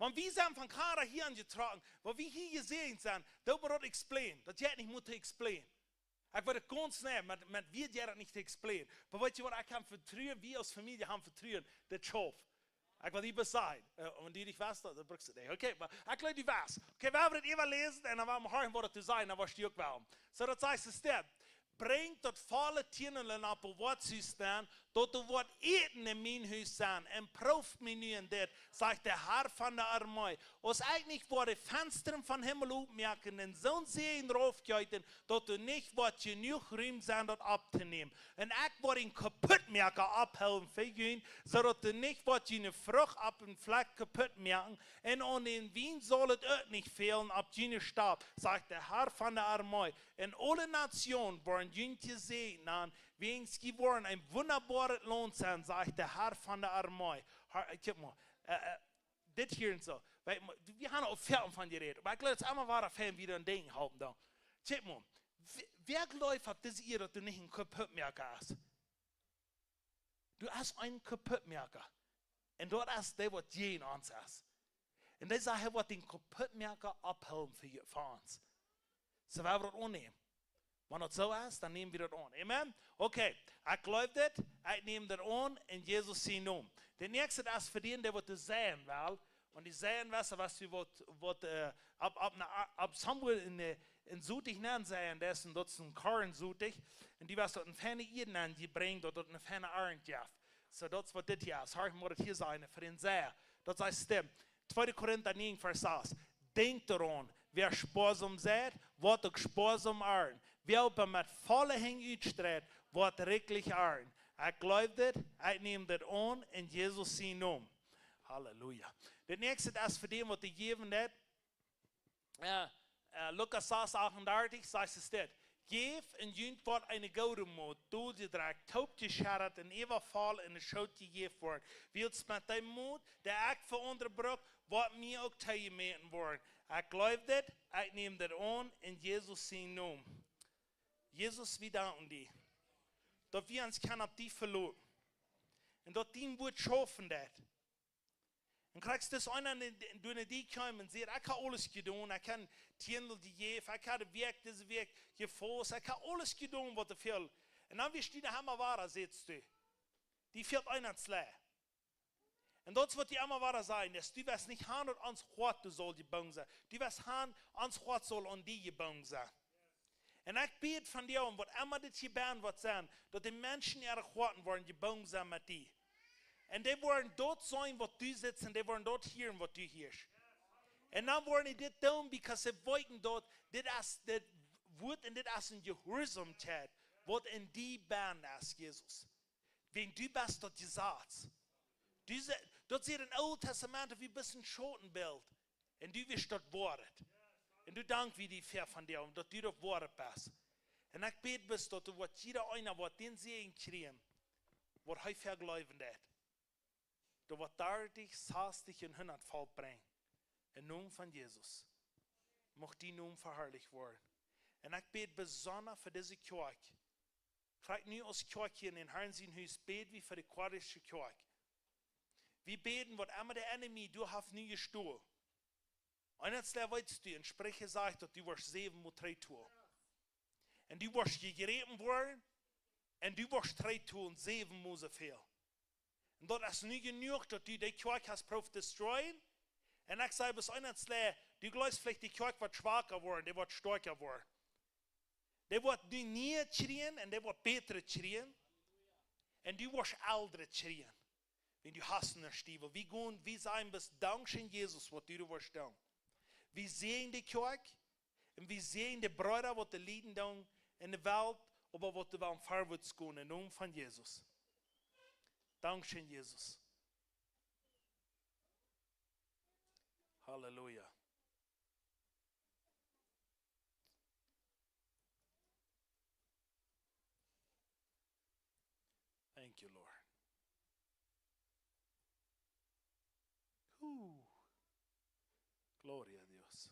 Wan wie sent von Kanada hia aunjetrocken, wan wie hia jesäajent sent, daut mott daut explain. Daut jeit nich mea to explain. Ekj wudd et gaunz nämen, met, met wie jeit daut nich to explain. Oba weetst du waut, ekj kaun vetruen, wie aus Famielje haben Vetruen, dit schauft. Ekj well die bloos sajen, äh, wan du nich west, dan, dan brukst du nich. Okay, oba ekj jleew du west. Okay, wie woaren daut äwa läsen un dan woa wie horchen waut daut to sajen, dan woascht du uk woaren. Soo, daut sajcht et dit. Brinjt daut volle Tiendel opp, waut sie dan, daut doa woat Äten en mien Hus sennen, un prooft mie nu en dit, sajcht de Herr von de Armee. Aus ekj nich woa de Fenstren vom Himmel opmoaken un soon Säajen raufjeeten, daut doa nich woat jenuach Rum sennen daut opptonämen. Un ekj woa dän Kaputtmoaka opphoolen fa junt, soo daut doa nich woat june Frucht opp dän Flakj kaputt moaken, un aun dän Wien saul et uk nich fälen opp june Stopp, sajcht de Herr von de Armee. Un aule Natsjoonen woaren junt jesäajnen, wiels jie woaren een wundaboaret Launt sennen, sajcht de Herr von de Armee. Har-, kjikj mol, äh, äh, dit hia un soo. Wie, wie haben aul väl von jerät, oba ekj jleew, daut es emma wada fein, wie doaraun denkjen halpen dan. Kjikj mol, wäa, wäa jleeft opp dise Ieed, daut doa nich een Kaputtmoaka es? Doa es een Kaputtmoaka. Un daut es dee, waut jäajen ons es. Un dee sajcht, hee woat dän Kaputtmoaka opphoolen fa, fa ons. Soo, wie woaren daut aunnämen. Wan daut soo es, dan näm wie daut aun. Amen? Okay, ekj jleew dit, ekj näm daut aun en Jesus sienen Nomen. De näakjste es fa dän, dee waut to sajen well. Wan du sajen west, west du waut, waut, äh, opp, opp, opp somewhere en de, en Sotich nenn sajen, daut es en, daut es en Korn Sotich. Un du west daut en feine Ieed nenn jebrinjt, daut daut ne feine Arnt jeft. Soo, daut es waut dit hia es. Horch mol, daut hia sent, fa dän Säaja. Daut sajcht et. Tweede Korinta näajen, Varsch sas. Denkjt doaraun, wäa spoasom seit, woat uk spoasom arnten. Wäa oba met volle Henj utstreit, woat rikjlich arnten. Ekj jleew dit, ekj näm dit aun en Jesus sienen Nomen. Halleluja. Daut näakjste es fa dän, waut dee jäwen deit. Äh, äh, Lukas sas achtundartich sajcht et dit. Jäft un junt woat eene goode Mot, doljedrekjt, toopjescheddat un äwavoll en de Schoot jejäft woaren. Wiels met dän Mot, dee ekj fa aundre bruk, woat mie uk toojemäten woaren. Ekj jleew dit, ekj näm dit aun en Jesus sienen Nomen. Jesus, wie danken die, daut wie ons kjennen opp die veloten. Un daut dien Wuat schaufen deit. Un krakjt aus eena en, en, doa no die kjeem un säd: "Ekj hab aules jedonen, ekj hab Tiendel jejäft, ekj hab de Wäakj, dise Wäakj jefaust, ekj hab aules jedonen, waut doa fält." Un dan wia die emma wada, sajchst du, die fält eent, twee. Un daut es waut die emma wada sajen, daut du west nich han, daut ons Hoat saul jebungen sennen. Du west han, ons Hoat saul aun die jebungen sennen. Un ekj bäd von die, un waut emma dit hia bie woat sennen, daut de Menschen äare Hoaten woaren jebungen sennen met die. Un dee woaren daut seenen, waut du sajchst, un dee woaren daut hieren, waut du hieescht. Un dan woaren dee dit doonen, because see weeten daut dit es daut Wuat un dit es eene Jehuarsaumkjeit, waut en die bie es, Jesus. Wiels du best daut Jesaz. Du se-, daut sajcht em Oolen Tastament, daut du best een Schautenbilt. Un du best daut Woarheit. Un du, dank wie die fa von die, un daut du daut Woarheit best. Un ekj bäd bloos, daut du woascht jieda eena woat dän Säajen kjrieen, waut hee fa jleewen deit. Daut woat dartich, sastich un hundat folt brinjen. Em Nomen von Jesus. Mucht dien Nomen veharlicht woaren. Un ekj bäd besonda fa dise Kjoakj. Krakjt nu aus Kjoakj hia en dän Harn sien Hus bäd wie fa de Koadische Kjoakj. Wie bäden, waut emma de enemy doa haft nu jestolen. Un daut weetst du, en Spricha sajcht daut, du woascht säwen mol trigjtolen. Un du woascht jejräpen woaren, un du woascht trigjtolen säwen mol soo väl. Un daut es nu jenuach, daut du dee Kjoakj hast proowt destroyen. Un ekj saj, bie eent, twee, du jleefst veleicht, dee Kjoakj woat schwaka woaren, dee woat stoakja woaren. Dee woat nu niee kjrieen un dee woat bätre kjrieen. Un du woascht eldre kjrieen. Wiels du hast eenen Stiewa. Wie gonen, wie sajen bloos dankscheen, Jesus, waut du doa woascht doonen. Wie säajnen dee Kjoakj un wie säajnen dee Breeda, waut doa lieden doonen en de Welt, oba waut doa wellen verwoats gonen, em Nomen von Jesus. Dankscheen, Jesus. Halleluja. Thank you, Lord. Huh. Gloria a Dios.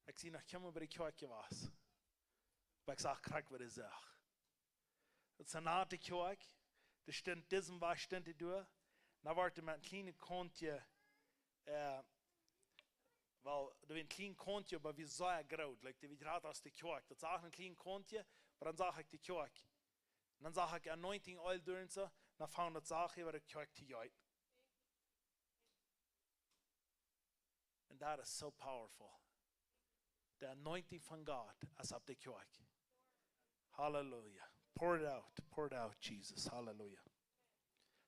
Ekj sie noch kjeenmol bie de Kjoakj jewast. Oba ekj sach krakjt, waut ekj sach. Daut es ne nate Kjoakj. Dee stunt disen Wajch, stunt dee doa. Dan wort dee met een kjlienet Kauntje, äh, well, doa wia een kjlienet Kauntje, oba wia sea groot. Like, dee wia jrata aus de Kjoakj. Daut sach een kjlienet Kauntje, oba dan sach ekj de Kjoakj. Un dan sach ekj anointing oil doa un soo. Dan funk daut Sach äwa de Kjoakj to jeeten. And that is so powerful. De anointing von Gott es opp de Kjoakj. Hallelujah. Pour it out. Pour it out, Jesus. Hallelujah.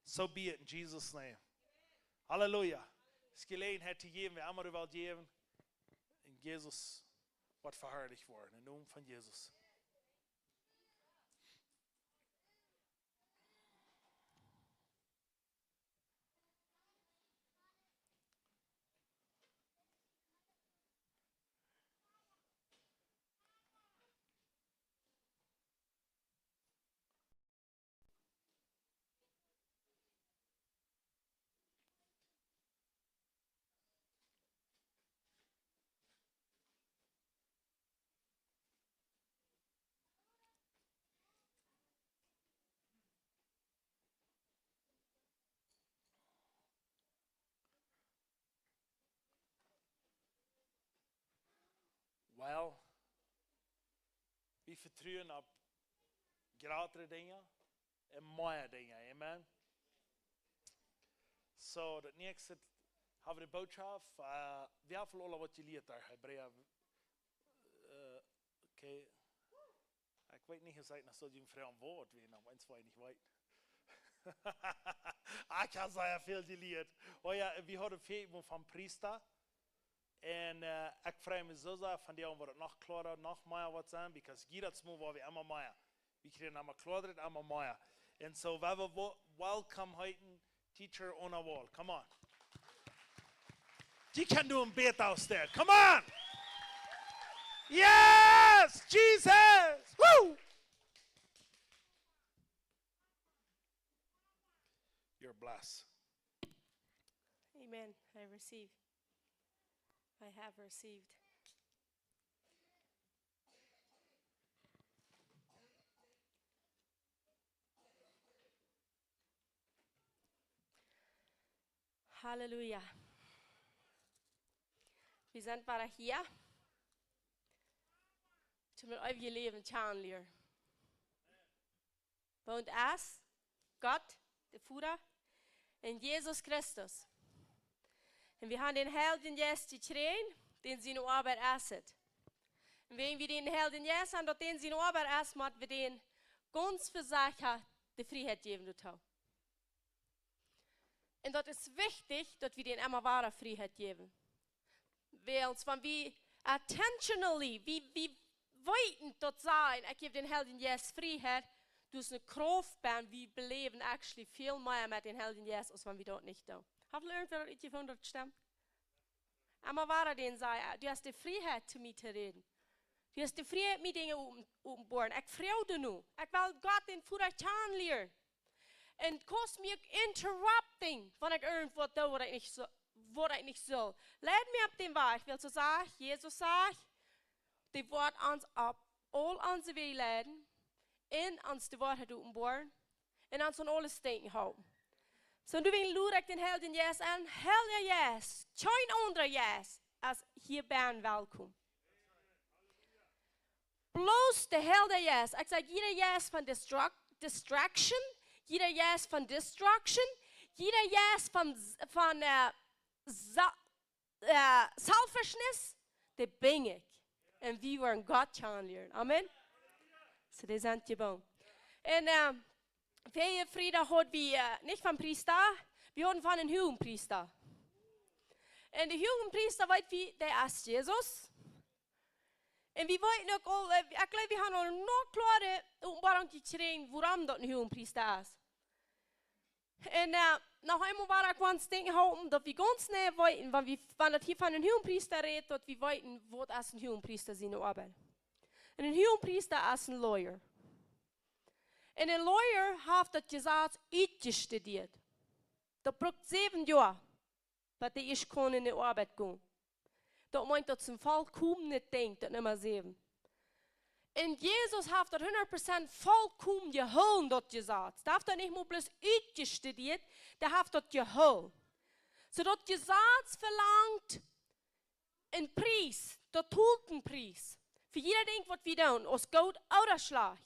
So be it in Jesus' name. Hallelujah. Es Jeläajenheit to jäwen, wäa emma doa well jäwen. Un Jesus woat veharlicht woaren. Em Nomen von Jesus. Well, wie vetruen opp jratre Dinja un mea Dinja. Amen. So, daut näakjste hab wie de Bootschoft. Äh, wie haben aul waut jelieet doa, Hebräa. Äh, okay. Ekj weet nich, aus ekj noch soo june Fru aum Wuat wia, oba eent, twee nich weet. Ekj hab sea väl jelieet. Oh jo, wie hauden väl von Priesta. Un, äh, ekj frei mie soo sea von dee, woat daut noch kloara, noch mea woat sennen, because jiedet Mol woa wie emma mea. Wie kjrieen emma kloara, emma mea. Un soo, wie wellen wo-, welcome heeten, Teacher on a Wall. Come on. You can do a bit downstairs. Come on. Yes, Jesus. Woo! You're blessed. Amen. I receive. I have received. Halleluja. Wie sent wada hia, toom daut eewje Läwen kjanen lieren. Waut es Gott, de Voda, un Jesus Christus. Un wie haben dän Heiljen Jeist jekjräajen, dän siene Oabeit es et. Un wan wie dän Heiljen Jeist haben, daut dän siene Oabeit es, mott wie dän gaunz vesecha de Frieheit jäwen doatoo. Un daut es wichtich, daut wie dän emma wada Frieheit jäwen. Wiels wan wie intentionally, wie, wie weeten daut sajen, ekj jäw dän Heiljen Jeist Frieheit, daut es ne Krauft, wan wie beläwen actually väl mea met dän Heiljen Jeist, aus wan wie daut nich doonen. Haft irjentwäa daut utjefungen, daut stemmt? Emma wada dän sajen, du hast de Frieheit, to mie to räden. Du hast de Frieheit, mie Dinja open-, openboaren. Ekj froag die nu. Ekj well Gott dän Voda kjanen lieren. Un kaust mie uk interrupten, wan ekj irjentwaut doo, waut ekj nich soo-, waut ekj nich saul. Leid mie opp dän Wajch, wiels soo sajcht, Jesus sajcht, dee woat ons opp aul onse Wäaj leiden, un ons de Woarheit openboaren, un ons aun aules denkjen hoolen. Soo, nu wan lud ekj dän Heiljen Jeist aun, Heilja Jeist, kjeen aundra Jeist, es hia bennen welkom. Bloos de Heilja Jeist. Ekj saj, jieda Jeist von destruct-, distraction, jieda Jeist von destruction, jieda Jeist von, von, äh, sa-, äh, selfishness, dee binj ekj. Un wie woaren Gott kjanen lieren. Amen. Soo, dee sent jebungen. Un, äh, väaje Friedach haud wie, äh, nich von Priesta, wie hauden von een Huagenpriesta. Un de Huagenpriesta, weet wie, dee es Jesus. Un wie weeten uk aul, äh, ekj jleew, wie haben aul ne kloare Openboarunk jekjräajen, wuarom daut een Huagenpriesta es. Un, äh, noch eemol wada, ekj well ons denkjen hoolen, daut wie gaunz jeneiw weeten, wan wie, wan daut hia von een Huagenpriesta rät, daut wie weeten, waut es een Huagenpriesta siene Oabeit. Un een Huagenpriesta es een lawyer. Un een lawyer haft daut Jesaz utjestudieet. Daut brukt säwen Joa, bat dee ieescht kaun enne Oabeit gonen. Daut meent, daut es een volkomnet Dinkj, daut Numma säwen. Un Jesus haft daut hundat Prozent volkomen jehoolen, daut Jesaz. Dee haft daut nich mau bloos utjestudieet, dee haft daut jehoolen. Soo daut Jesaz velangt een Pries, daut tolt een Pries. Fa jieda Dinkj waut wie doonen, aus goot ooda schlajcht.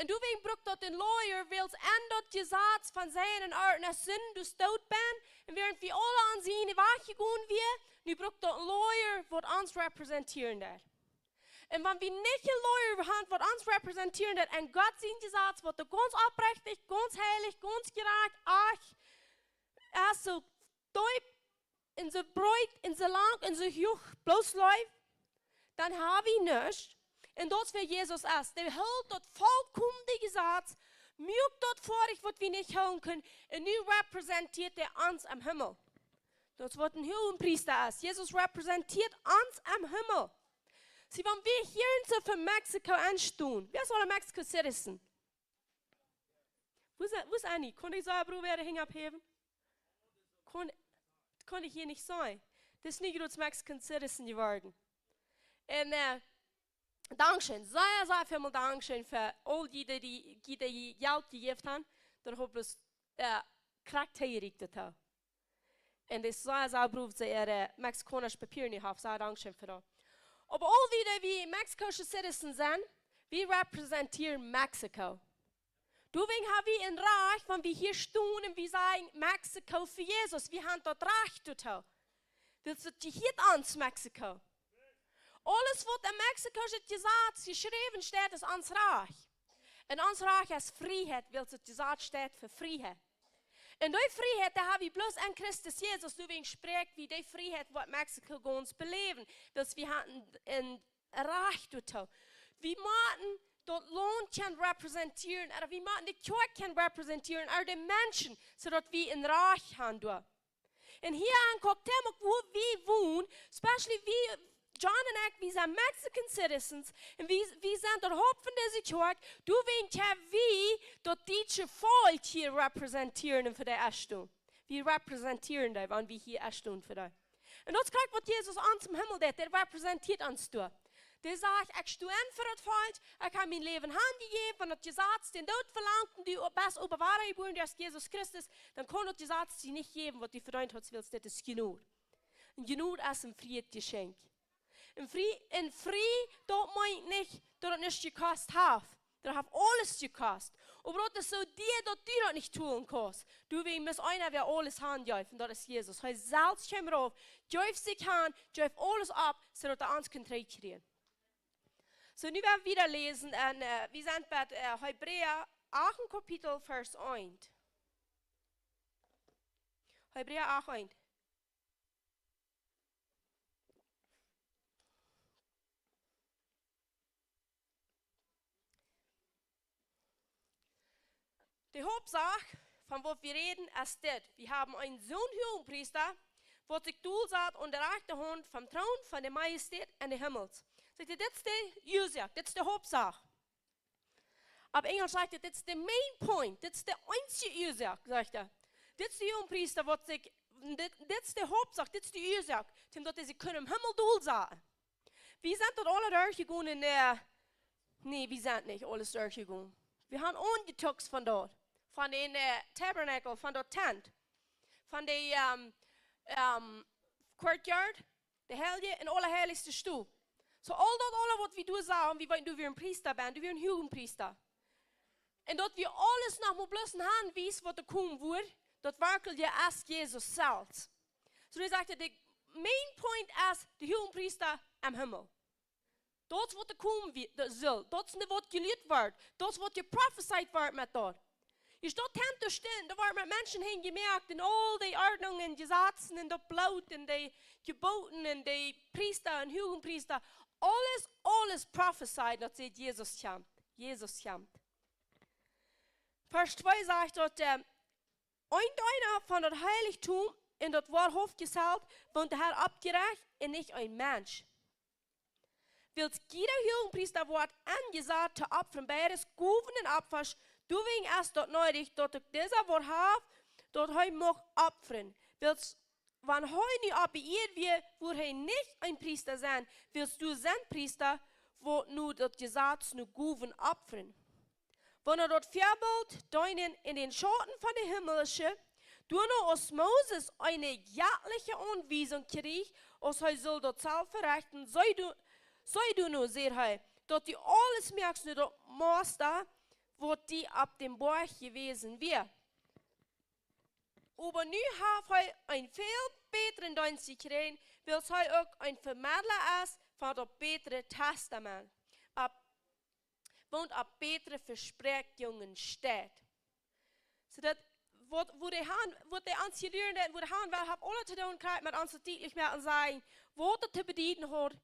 Un doawäajen brukt daut een lawyer, wiels en daut Jesaz von sennen Ort no Sind, du doot best, un wäarent wie aula aun sienen Wajch jegonen wieren, nu brukt daut een lawyer, waut ons representieren deit. Un wan wie nich een lawyer han, waut ons representieren deit, un Gott sien Jesaz, waut doa gaunz oprechtich, gaunz heilich, gaunz jerajcht, ach, es soo deep un soo breet un soo lang un soo huach, bloos Leew, dan ha wie nuscht. Un daut es wäa Jesus es. Dee hoolt daut volkomne Jesaz, muak daut foadich, waut wie nich hoolen kjennen, un nu representieet hee ons em Himmel. Daut es waut een Huagepriesta es. Jesus representieet ons em Himmel. See, wan wie hia en soo fa Mexiko aunstonen, wäa es aul een Mexico Citizen? Wua es, wua es Annie? Kunn ekj soo äwa de Henj oppheewen? Kunn, kunn ekj hia nich seenen. Daut es nu jrods Mexican Citizen jeworden. Un, äh, dankscheen. Sea, sea väl mol dankscheen fa aul dee, dee, dee, dee Jelt jejäft han. Daut haft bloos, äh, krakjt hia jerieekjt daut. Un daut es sea, sea brow, see äare, äh, mexikaunsche Papieren nu haft. Sea dankscheen fa daut. Oba aul wie, dee wie Mexikoosche Citizen sent, wie representieren Mexiko. Doawäajen ha wie een Rajcht, wan wie hia stonen un wie sajen Mexiko fa Jesus. Wie han daut Rajcht doatoo. Daut es, daut jehieet ons Mexiko. Aules waut en Mexiko steit, Jesaz jeschräwen steit, es ons Rajcht. Un ons Rajcht es Frieheit, wiels daut Jesaz steit fa Frieheit. Un dee Frieheit, dee ha wie bloos en Christus Jesus, doawäajen spräakj wie dee Frieheit, waut Mexiko gaunz beläwen. Daut wie han een, een Rajcht doatoo. Wie motten daut Launt kjennen representieren, ooda wie motten de Kjoakj kjennen representieren, ooda de Menschen, soo daut wie een Rajcht han doa. Un hia en Cuauhtémoc, wua wie wonen, especially wie, John un ekj, wie sent Mexican Citizens, un wie, wie sent daut Haupt von dise Kjoakj, doawäajen kjenn wie daut dietsche Volkj hia representieren un fa dee enstonen. Wie representieren dee, wan wie hia enstonen fa dee. Un daut es krakjt waut Jesus ons em Himmel deit, dee representieet ons doa. Dee sajcht: "Ekj sto en fa daut Volkj, ekj ha mien Läwen hanjejäft, wan daut Jesaz dän Doot velangt un du best oba wada jebuaren derch Jesus Christus, dan kaun daut Jesaz die nich jäwen, waut du vedeent hast, wiels dit es Jnod." Un Jnod es een frieet Jeschenkj. Un frie, un frie, daut meent nich, daut daut nuscht jekost haft. Daut haft aules jekost. Oba daut es soo dia, daut du daut nich tolen kaust. Doawäajen mott eena, wäa aules hanjeft, un daut es Jesus. Hee selfst kjeem rauf, jeef sikj han, jeef aules opp, soo daut hee ons kunn trigjkjrieen. Soo, nu woa wie wieda läsen, un, äh, wie sent bie, äh, Hebräa acht, Kapitel, Varsch eent. Hebräa acht, eent. De Hauptsach von waut wie räden es dit. Wie haben eenen soonen Huagepriesta, waut sikj dol sat aun de rajchte Haunt vom Troon von de Majestät en de Himmels. Sajcht hee, dit es de Uasoak, dit es de Hauptsach. Opp Enjelsch sajcht hee, dit es de main point, dit es de eensje Uasoak, sajcht hee. Dit es de Huagepriesta, waut sikj, dit, dit es de Hauptsach, dit es de Uasoak, toom daut see kunnen em Himmel dol saten. Wie sent daut aula derchjegonen, äh, nä, wie sent nich aules derchjegonen. Wie han aunjetuxt von daut. Von dän, äh, Tabernacle, von daut Tent. Von de, ähm, ähm, Courtyard, de Heilje un Aulaheilichste Stow. Soo, aul daut, aula waut wie doa sagen, wie weeten, du wieescht een Priesta, best du wieescht een Huagepriesta. Un daut wie aules noch mol bloos han, wiest waut doa komen woat, daut werkjlich es Jesus selfst. Soo, hee sajcht, de main point es de Huagepriesta em Himmel. Daut es waut doa komen wie-, daut saul. Daut es waut jelieet woat. Daut es waut jeprofezeit woat met daut. Hia steit Tent to stellen, doa woat met Menschen han jemoakt un aul dee Ordnungen, Jesazen un daut Bloot un dee Jeboten un dee Priesta un Huagepriesta. Aules, aules prophesied, daut see Jesus kjemt. Jesus kjemt. Varsch twee sajcht daut, äh, "Eent eena von daut Heilichtum un daut woare Haus jesat, woont de Herr oppjerecht un nich een Mensch. Wiels jieda Huagepriesta woat enjesat to opfren beides Gowen un Opfasch, doawäajen es daut needich, daut uk disa waut haft, daut hee mucht opfren. Wiels, wan hee nu oppe Ieed wia, wudd hee nich een Priesta sennen, wiels doa sent Priesta, waut nu daut Jesaz nu Gowen opfren. Wan daut Väabilt deenen en dän Schauten von de himmlische, doano aus Moses eene jettliche Aunwiesunk kjrieech, aus hee sull daut selfst verechten, see du, see du nu, säd hee, daut du aules moakst no daut Musta, waut die opp dän Boajch jewäsen wia. Oba nu haft hee een väl bätren Deenst jekjräajen, wiels hee uk een Vemedla es von daut bätre Testament, opp, waut opp bätre Vespräakjungen steit. Soo daut, waut, woo dee han, waut dee ons hia lieren, waut dee han, well, haft aules to doonen kjrieen met ons daut dietlich moaken un sajen, waut daut to bedieden haud,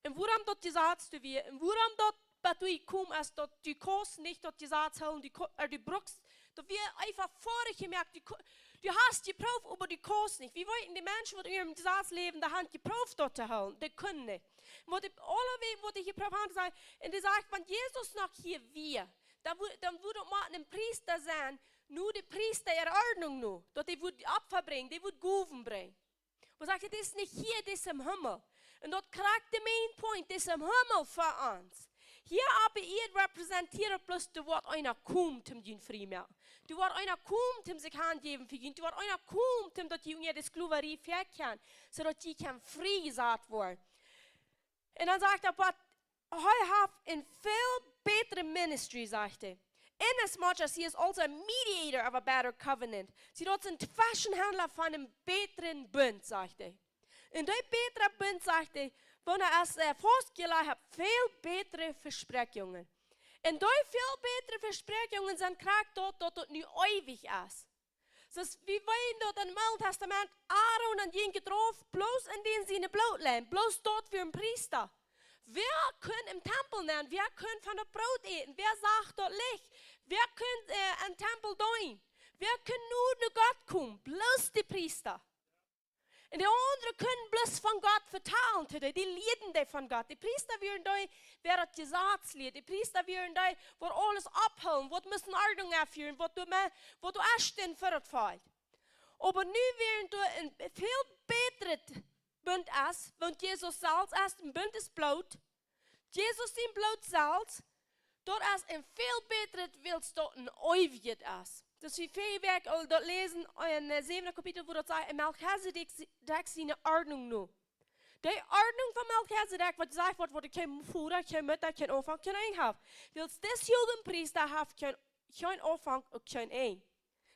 un wuarom daut Jesaz doa wia, un wuarom daut, waut du jekomen es, daut du kaust nich daut Jesaz hoolen, du, ko- äh, du brukst, daut wia eefach foadich jemoakt, du, ko- du hast jeprooft, oba du kaust nich. Wie weeten, de Menschen, waut en äarem Jesaz läwen, dee han jeprooft daut to hoolen, dee kunnen nich. Waut dee aule Wäaj, waut dee jeprooft han to sajen, un dee sajcht, wan Jesus noch hia wia, dan wudd, dan wudd daut mau een Priesta sennen, no de Priesta äare Ordnunk no, daut dee wudd Opfa brinjen, dee wudd Gowen brinjen. Oba sajcht, daut es nich hia, daut es em Himmel. Un daut krakjt de main point, daut es em Himmel fa ons. Hia opp de Ieed repräsentieet bloos daut, waut eena kjemt om junt frie moaken. Daut, waut eena kjemt om sikj hanjäwen fa junt. Daut, waut eena kjemt om daut jie unja de Sklowarie wajch kjennen, soo daut jie kjennen friejesat woaren. Un dan sajcht hee, waut hee haft een väl bätret Ministry, sajcht hee. Inasmuch as he is also a mediator of a better covenant. See, daut es een Tweschenhaundla von een bätren Bunt, sajcht hee. Un dee bätre Bunt, sajcht hee, wan hee es, äh, faustjelajcht haft väl bätre Vespräakjungen. Un dee väl bätre Vespräakjungen sent krakjt daut, daut daut nu eewich es. Soo aus wie weeten daut em Oolen Testament, Aaron, dee jinkj rauf, bloos en dän siene Blootlenj, bloos daut wia een Priesta. Wäa kunn em Tempel nenn, wäa kunn von daut Broot äten, wäa sach daut Licht, wäa kunn, äh, em Tempel deenen, wäa kunn nu no Gott komen, bloos de Priesta. Un de aundre kunnen bloos von Gott vetalen, dee, dee lieeden dee von Gott. De Priesta wieren dee, waut daut Jesaz lieed. De Priesta wieren dee, waut aules ophoolen, waut musten Ordnunk enfieren, waut doa mea, waut doa ieescht en fa daut Volkj. Oba nu wieren doa een väl bätret Bunt es, wan Jesus selfst es, een Bunt es Bloot. Jesus sien Bloot selfst, daut es een väl bätret, wiels daut een eewjet es. Daut wie väl Wäakj aul daut läsen en, äh, säwende Kapitel, woo daut sajcht, en Melchisedek si-, dek siene Ordnunk no. De Ordnunk von Melchisedek, waut sajcht, waut, waut kjeen Voda, kjeen Mutta, kjeen Aunfank, kjeen Enj haft. Wiels dis Huagepriesta haft kjeen, kjeen Aunfank un kjeen Enj.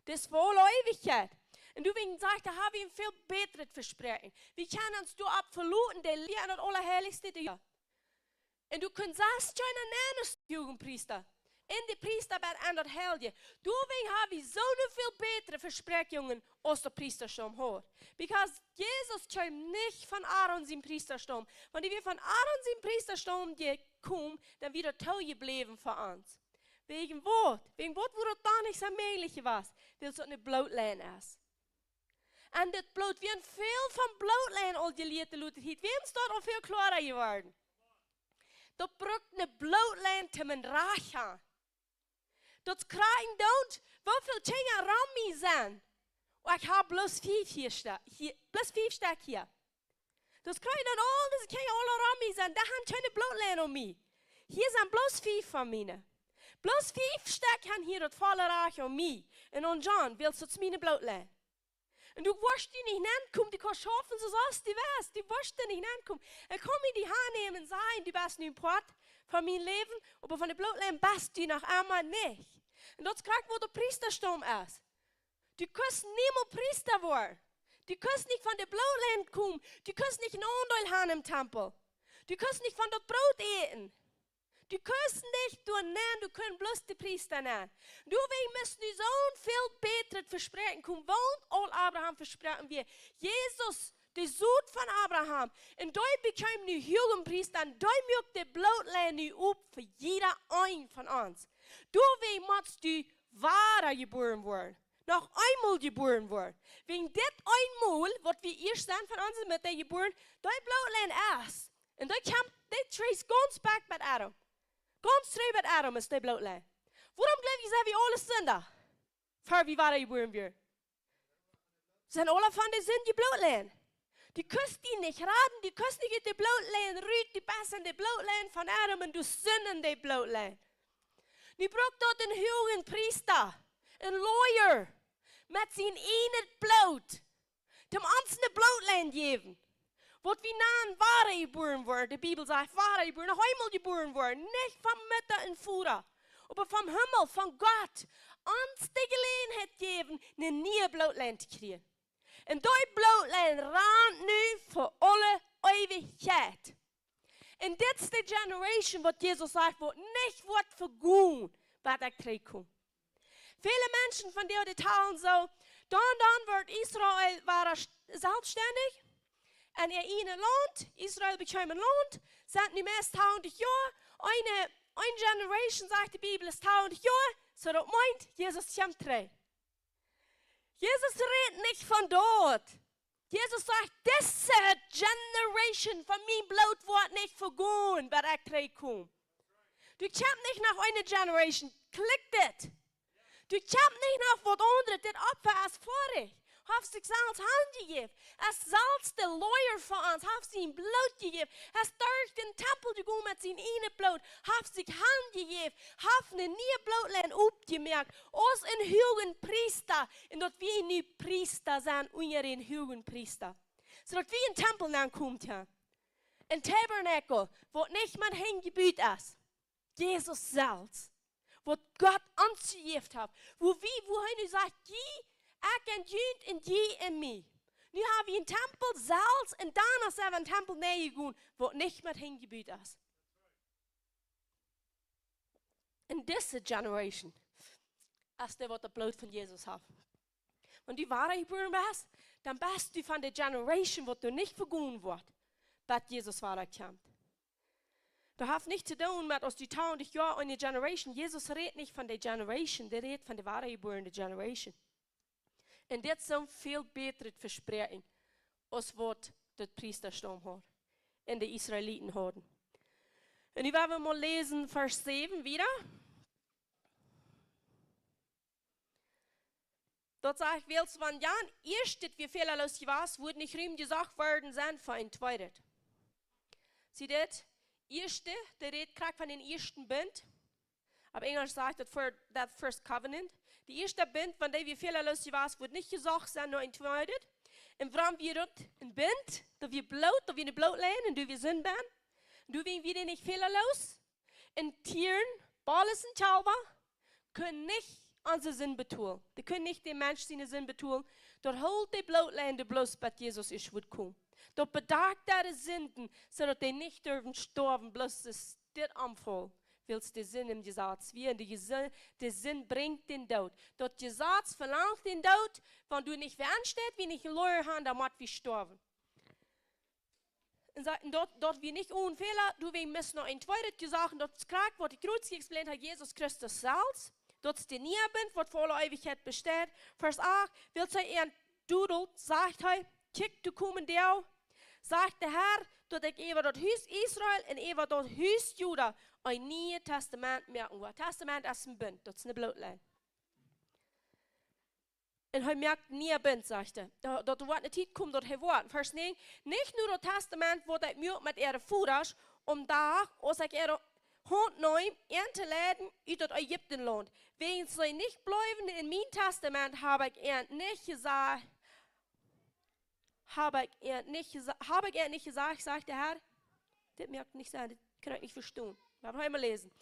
Dis fa aule Eewichkjeit. Un doawäajen sajcht hee, ha wie een väl bätret Vespräakjen. Wie kjennen ons doaropp veloten, dee Lia en daut Aulaheilichste, dee Un du kaust sest kjennen nenn aus Huagepriesta. Un de Priesta wia en daut Heilje. Doawäajen ha wie soone väl bätre Vespräakjungen aus de Priestastaum haud. Because Jesus kjeem nich von Aaron sien Priestastaum. Wan hee wia von Aaron sien Priestastaum jekomen, dan wia daut toojebläwen fa ons. Wäajen waut? Wäajen waut wudd daut dan nich soo mäajlich jewast? Wiels daut ne Blootlenj es. Un dit Bloot, wie han väl von Blootlenj aul jelieet de latste Tiet. Wie sent doa aul väl kloara jeworden. Daut brukt ne Blootlenj toom en Rach han. Daut kjrieen deit, woo väl Kjinja rom mie sent. Un ekj hab bloos fief hia sta-, hia, bloos fief Stekj hia. Daut kjrieen deit aul dise Kjinja aula rom mie sent, dee han kjeene Blootlenj aun mie. Hia sent bloos fief von miene. Bloos fief Stekj han hia daut volle Rach aun mie. Un aun John, wiels daut es miene Blootlenj. Un du woascht doa nich nenkomen, du kaust schaufen soo aus du west, du woascht doa nich nenkomen. Un kaun mie die aunnämen un sajen, du best nu een Poat von mien Läwen, oba von de Blootlenj best du noch emma nich. Un daut es krakjt waut de Priestastaum es. Du kaust niemols Priesta woaren. Du kaust nich von de Blootlenj komen. Du kaust nich een Aundeel han em Tempel. Du kaust nich von daut Broot äten. Du kaust nich doa nenn, doa kjennen bloos de Priesta nenn. Doawäajen mott nu soon väl bätret Vespräakjen komen, waut aul Abraham vesproaken wia. Jesus, de Sän von Abraham. Un dee wort nu Huagepriesta, un dee muak de Blootlenj nu op fa jieda een von ons. Doawäajen motst du wada jebuaren woaren. Noch eemol jebuaren woaren. Wäajen dit eemol, waut wie ieescht sent von onse Mutta jebuaren, dee Blootlenj es. Un dee kjemt, dee trace gaunz back bat Adam. Gaunz trigj bat Adam es dee Blootlenj. Wuarom jleew jie, sent wie aule Sinda? Ver wie wada jebuaren wieren. Sent aule von de Sind jeblootlenj. Du kaust die nich raden, du kaust nich ut de Bloodline rut, du best en de Bloodline von Adam un du best en de Bloodline. Nu brukt daut een huagen Priesta, een lawyer, met sien ieejnet Bloot, toom ons ne Bloodline jäwen. Waut wie nanen wadajebuaren woaren, de Bibel sajcht wadajebuaren, noch eemol jebuaren woaren, nich von Mutta un Voda, oba vom Himmel, von Gott, ons de Jeläajenheit jäwen, ne niee Bloodline to kjrieen. Un dee Bloodline rant nu fa aule Eewichkjeit. Un dit es de generation waut Jesus sajcht, waut nich woat vegonen, bat ekj trigjkom. Väle Menschen von dee, dee talen soo, dan, dan woat Israel wada st-, selfststendich. Un äa ieejnet Launt, Israel bekjeem een Launt, sent nu meist tachentich Joa. Eene, een generation, sajcht de Bibel, es tachentich Joa, soo daut meent, Jesus kjemt trigj. Jesus rät nich von daut. Jesus sajcht, dise generation von mien Bloot woat nich vegonen, bat ekj trigjkom. Du kjemst nich noch eene generation, kjikj dit. Du kjemst nich noch waut aundret, dit Opfa es foadich. Haft sikj selfst hanjejäft. Es selfst de lawyer fa ons, haft sien Bloot jejäft. Es derch dän Tempel jegonen met sien ieejnet Bloot, haft sikj hanjejäft, haft ne niee Bloodline oppjemoakt, aus een huagen Priesta, un daut wie nu Priesta sent unja dän huagen Priesta. Soo daut wie en Tempel aunkomen kjennen. Een Tabernakel, waut nich met Henj jebut es. Jesus selfst. Waut Gott ons jejäft haft. Wua wie, wua hee nu sajcht, jie, ekj en junt un jie en mie. Nu hab wie een Tempel selfst un dan es wie en Tempel nenjegonen, waut nich met Henj jebut es. Un dise generation es dee, waut daut Bloot von Jesus haft. Wan du wadajebuaren best, dan best du von de generation, waut doa nich vegonen woat, bat Jesus wada kjemt. Daut haft nich to doonen met aus du tachentich Joa, eene generation. Jesus rät nich von de generation, dee rät von de wadajebuarne generation. Un dit es een väl bätret Vespräakjen aus waut daut Priestastaum haud un de Israeliten hauden. Un nu woa wie mol läsen Varsch säwen wieda. Daut sajcht, wiels wan jan ieescht dit wia fälaloos jewast, wudd nich Rum jesocht worden sennen fa een tweedet. See dit? Ieeschte, dee rät krakjt von dän ieeschten Bunt. Opp Enjlisch sajcht daut fir-, that first covenant. De ieeschte Bunt, wan dee wia fälaloos jewast, wudd nich jesocht sennen no een tweedet. Un wuarom wia daut een Bunt? Daut wia Bloot, daut wia ne Bloodline, un doa wia Sind bie. Un doawäajen wia dee nich fälaloos. Un Tieren, Bolles un Kjalwa, kunnen nich onse Sind betolen. Dee kunnen nich dän Mensch siene Sind betolen. Daut hilt de Bloodline doa bloos bat Jesus ieescht wudd komen. Daut bedakjt äare Sinden, soo daut dee nich durwen stoawen, bloos es dit Aunfaulen, wiels de Sind em Jesaz wia. Un de Jese-, de Sind brinjt dän Doot. Daut Jesaz velangt dän Doot, wan du nich wea aunsteit, wie nich een Lawyer han, dan mott wie stoawen. Un sa-, un daut, daut wia nich onen Fäla, doawäajen mott noch een tweedet jesocht, daut es krakjt waut de Kjruzfixung haft, Jesus Christus selfst. Daut es de niee Bunt, waut fa aule Eewichkjeit besteit. Varsch acht, wiels hee an dudelt, sajcht hee, kjikj, de kjemende Doag, sajcht de Herr, daut ekj äwa daut Hus Israel un äwa daut Hus Juda een nieet Tastament moaken woa. Tastament es een Bunt, daut es ne Bloodline. Un hee moakt niee Bunt, sajcht hee. Daut, daut woat ne Tiet komen, daut hee woat. Varsch näajen, nich no daut Tastament, waut ekj muak met äare Vodasch, aum Dach, aus ekj äare Haunt neem, an to leiden ut daut Ägiptenlaunt. Wäajens see nich jleewden en mien Tastament, hab ekj an nich jesa-, hab ekj an nich jesa-, hab ekj an nich jesajcht, sajcht de Herr. Dit moakt nich Senn, dit kaun ekj nich vestonen. Lot mie mol läsen.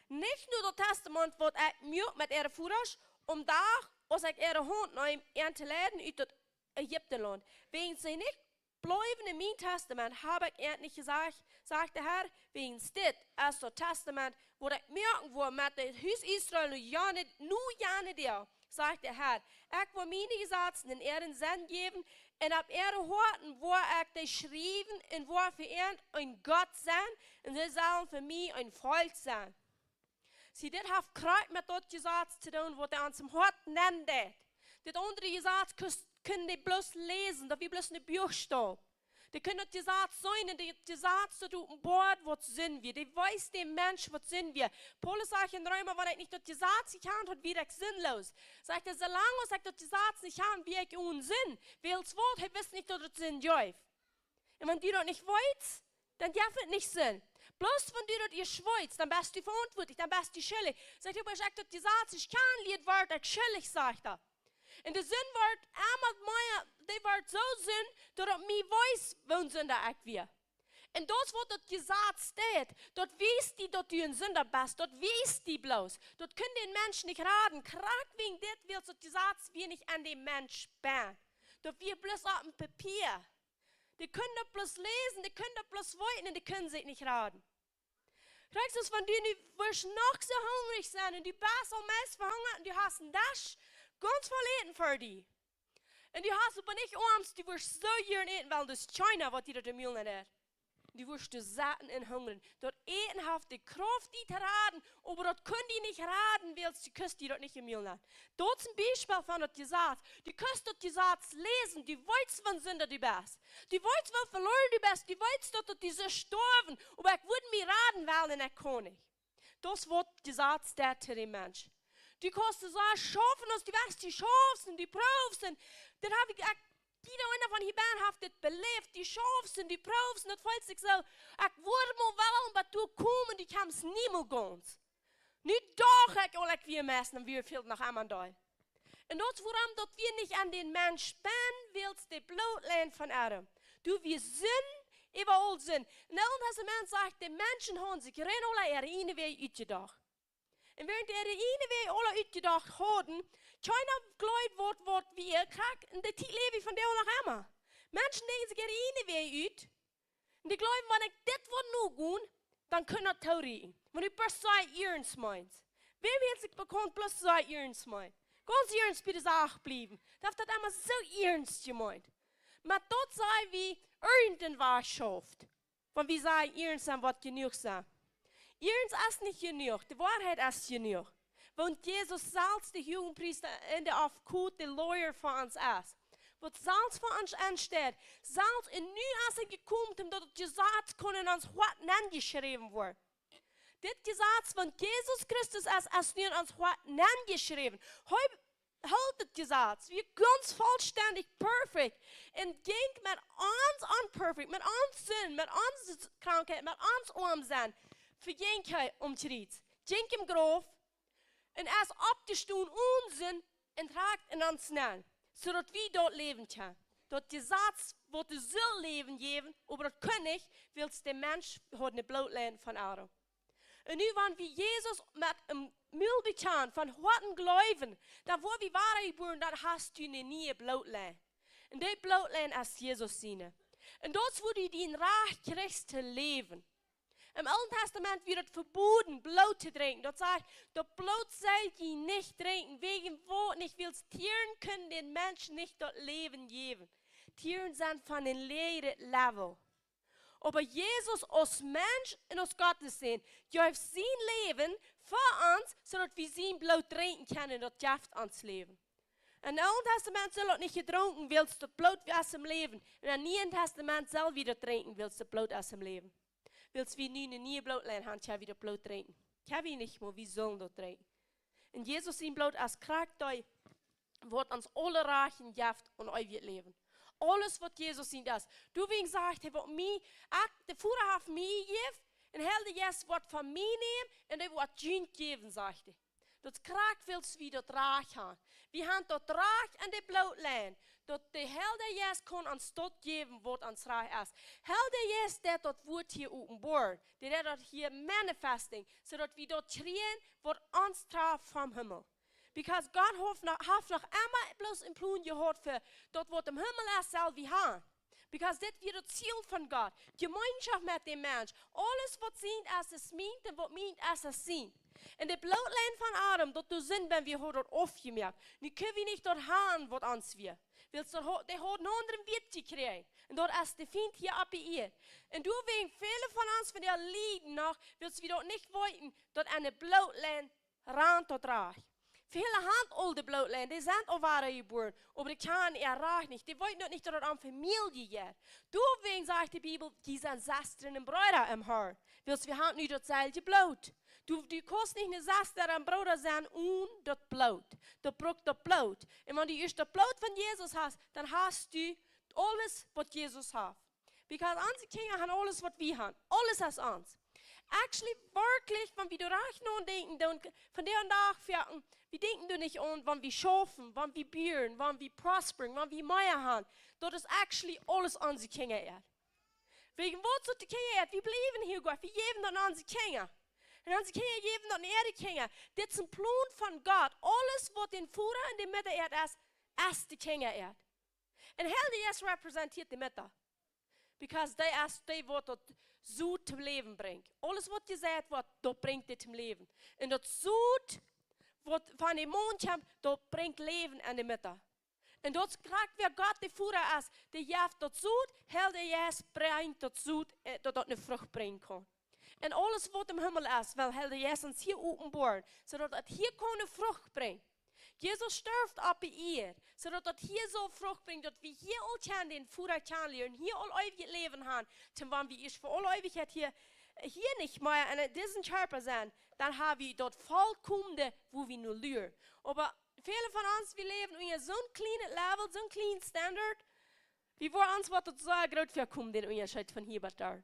Nich no daut Tastament, waut ekj muak met äare Vodasch, aum Dach, aus ekj äare Haunt neem, an to leiden ut daut Ägiptenlaunt. Wäajens see nich jleewden en mien Tastament, hab ekj an nich jesajcht, sajcht de Herr, wäajens dit es daut Tastament, waut ekj moaken woa met daut Hus Israel no jane, no jane Doag, sajcht de Herr. Ekj woa miene Jesazen en äaren Senn jäwen, un opp äare Hoaten woa ekj dee schriewen, un woa fa an een Gott sennen, un see sellen fa mie een Volkj sennen. See, dit haft krakjt met daut Jesaz to doonen, waut hee ons em Hoat nenn deit. Dit aundre Jesaz kus-, kunnen dee bloos läsen, daut wia bloos een Buakjstaup. Dee kunnen daut Jesaz seenen, un daut Jesaz, daut openboat, waut Sind wia. Dee wiest däm Mensch, waut Sind wia. Paulus sajcht en Reema, wan ekj nich daut Jesaz jekjant haud, wia ekj sinnloos. Sajcht hee, soo lang aus ekj daut Jesaz nich kjand, wia ekj onen Sind. Wiels waut? Hee wist nich, daut et Sind jeef. Un wan du daut nich weetst, dan jeft et nich Senn. Bloos wan du daut ieescht weetst, dan best du veauntwuatlich, dan best du schuldich. Sajcht hee, oba ekj daut Jesaz ieescht kjanen lieed, wort ekj schuldich, sajcht hee. Un de Sind wort emma mea, dee wort soo Sind, daut et mie wees, woo een Sinda ekj wia. Un daut es waut daut Jesaz deit. Daut wiest die, daut du een Sinda best. Daut wiest die bloos. Daut kunn dän Mensch nich raden. Krakjt wäajen dit, wiels daut Jesaz wia nich aun dän Mensch benn. Daut wia bloos opp een Papia. Dee kunnen daut bloos läsen, dee kunnen daut bloos weeten un dee kunnen sikj nich raden. Krakjt soo aus wan du nu wurscht noch soo hungrich sennen un du best aul meist vehungat un du hast een Desch gaunz voll Äten fa die. Un du hast oba nich Oarms, du wurscht soo jieren äten, wiels daut es kjeena, waut die daut em Mul nenn deit. Du wurscht doa sitten un hungren. Daut Äten haft de Krauft die to raden, oba daut kunn die nich raden, wiels du kust die daut nich em Mul nenn. Daut es een Biespel von daut Jesaz. Du kust daut Jesaz läsen, du weetst, woo een Sinda du best. Du weetst, woo veloaren du best, du weetst, daut, daut du sust stoawen, oba ekj wudd mie raden wellen un ekj kaun nich. Daut es waut daut Jesaz deit to dän Mensch. Du kaust soo schaufen aus du west, du schaufst un du proowst un daut hab ekj, ekj, jieda eena von hia benn haft dit beläft, du schaufst un du proowst un daut feelt sikj soo, ekj wudd mau wellen bat doa komen, du kjemst niemols gaunz. Nu docht ekj aul, ekj wia meist, un wia väl noch emma doa. Un daut es wuarom daut wia nich aun dän Mensch benn, wiels de Blootlenj von Adam. Doa wia Sind äwa aul Sind. Em Oolen Testament sajcht, de Menschen hauden sikj rein aula äare ieejne Wäaj utjedocht. Un wäarent dee äare ieejne Wäaj aula utjedocht hauden, kjeena jleewd waut, waut wia, krakjt, un de Tiet läw wie von dee noch emma. Menschen denkjen sikj äare ieejne Wäaj ut. Un dee jleewen, wan ekj dit woa nogonen, dan kaun daut toorieekjen. Wan du bloos sea iernst meenst. Wäa haft sikj bekaunt bloos sea iernst meent? Gaunz iernst bie de Sach bliewen. Daut haft daut emma soo iernst jemeent. Oba daut saj wie irjent waut schauft. Wan wie sajen, iernst sennen woat jenuach sennen. Iernst es nich jenuach. De Woarheit es jenuach. Wan Jesus selfst de Huagepriesta un de Afkot, de Lawyer fa ons es. Waut selfst fa ons aunsteit. Selfst un nu es hee jekomen, om daut daut Jesaz kunn en ons Hoat nenjeschräwen woaren. Dit Jesaz von Jesus Christus es, es nu en ons Hoat nenjeschräwen. Hee hilt daut Jesaz, wia gaunz vollstendich perfekt. Un jinkj met ons onperfekt, met ons Sind, met onse Krankheit, met ons oam sennen, vejinkj hee aum Kjriez. Jinkj em Grauf un es oppjestonen onen Sind un trakjt en ons nenn, soo daut wie daut Läwen kjennen. Daut Jesaz wull de Seel Läwen jäwen, oba daut kunn nich, wiels de Mensch haud ne Blootlenj von Adam. Un nu, wan wie Jesus met em Mul bekjanen, von Hoaten jleewen, dan woa wie wada jebuaren, dan hast du ne niee Blootlenj. Un dee Blootlenj es Jesus siene. Un daut es woo du dien Rajcht kjrichst to läwen. Em Oolen Testament wia daut veboden, Bloot to drinkjen. Daut sajcht, daut Bloot sell jie nich drinkjen, wäajen waut nich, wiels Tieren kunnen dän Menschen nich daut Läwen jäwen. Tieren sent von een läajret Level. Oba Jesus aus Mensch un aus Gott sien Sän jeef sien Läwen fa ons, soo daut wie sien Bloot drinkjen kjennen, un daut jeft ons Läwen. Em Oolen Testament sull daut nich jedrunken, wiels daut Bloot wia em Läwen. Un em Nieen Testament sell wie daut drinkjen, wiels daut Bloot es em Läwen. Wiels wie nu ne niee Blootlenj han, kjenn wie daut Bloot drinkjen. Kjenn wie nich mea, wie sullen daut drinkjen. Un Jesus sien Bloot es krakjt daut, waut ons aule Rajchten jeft un eewjet Läwen. Aules waut Jesus sien es. Doawäajen sajcht hee, waut mie, ekj, de Voda haft mie jejäft, un Heilja Jeist woat von mie nämen, un hee woat junt jäwen, sajcht hee. Daut krakjt wiels wie daut Rajcht han. Wie han daut Rajcht aun de Blootlenj, daut de Heilja Jeist kaun ons daut jäwen, waut ons Rajcht es. Heilja Jeist deit daut Wuat hia openboaren, dee deit daut hia manifesting, soo daut wie daut kjrieen, waut ons traft vom Himmel. Because Gott haft noch, haft noch emma bloos een Plon jehaut fa daut, waut em Himmel es, sell wie han. Because dit wia daut Ziel von Gott. Jemeenschoft met dän Mensch. Aules waut sient es, es mient, un waut mient es, es sient. Un de Blootlenj von Adam, daut doa sent, wan wie hauden daut aufjemoakt. Nu kjenn wie nich daut han, waut ons wia. Wiels daut ha-, dee haud een aundren Wieet jekjräajen. Un daut es de Fient hia oppe Ieed. Un doawäajen väle von ons, wan dee lieden noch, wiels wie daut nich weeten, daut aun de Blootlenj rant daut Rajcht. Väle han aul de Blootlenj, dee sent aul wada jebuaren, oba dee kjanen äa Rajcht nich. Dee weeten daut nich, daut daut aun Famielje jeit. Doawäajen sajcht de Bibel, jie sent Sestren un Breeda em Harn. Wiels wie han nu daut selwje Bloot. Du, du kaust nich ne Sesta un Brooda sennen onen daut Bloot. Daut brukt daut Bloot. Un wan du ieescht daut Bloot von Jesus hast, dan hast du aules, waut Jesus haft. Because onse Kjinja haben aules, waut wie haben. Aules es ons. Actually, werkjlich, wan wie doa rajcht nodenkjen, dan, von dän Dach, wie denkjen doa nich aun, wan wie schaufen, wan wie buaren, wan wie prosperen, wan wie mea haben. Daut es actually aules onse Kjinja äa. Wäajen waut soo de Kjinja äa, wie bliewen hia goa, wie jäwen daut aun onse Kjinja. Un onse Kjinja jäwen daut aun äare Kjinja. Dit es een Plon von Gott. Aules, waut dän Voda un de Mutta äa es, es de Kjinja äa. Un Heilja Jeist representieet de Mutta. Because dee es dee, waut daut Sot toom Läwen brinjt. Aules, waut jeseit woat, daut brinjt dee toom Läwen. Un daut Sot, waut von dän Maun kjemt, daut brinjt Läwen aun de Mutta. Un daut es krakjt, wäa Gott de Voda es, dee jeft daut Sot, Heilja Jeist brinjt daut Sot, äh, daut daut eene Frucht brinjen kaun. Un aules, waut em Himmel es, well Heilja Jeist ons hia openboaren, soo daut daut hia kaun eene Frucht brinjen. Jesus storf opp de Ieed, soo daut daut hia saul Frucht brinjen, daut wie hia aul kjennen dän Voda kjanen lieren, hia aul eewjet Läwen haben, dan wan wie ieescht fa aul Eewichkjeit hia, hia nich mea en disen Kjarpa sent, dan ha wie daut volkomne, wua wie no luren. Oba väle von ons, wie läwen unja soon kjlienet Level, soon kjlienen Standard, wie woaren ons waut daut soo groot väakomen, dän Unjascheet von hia bat doa.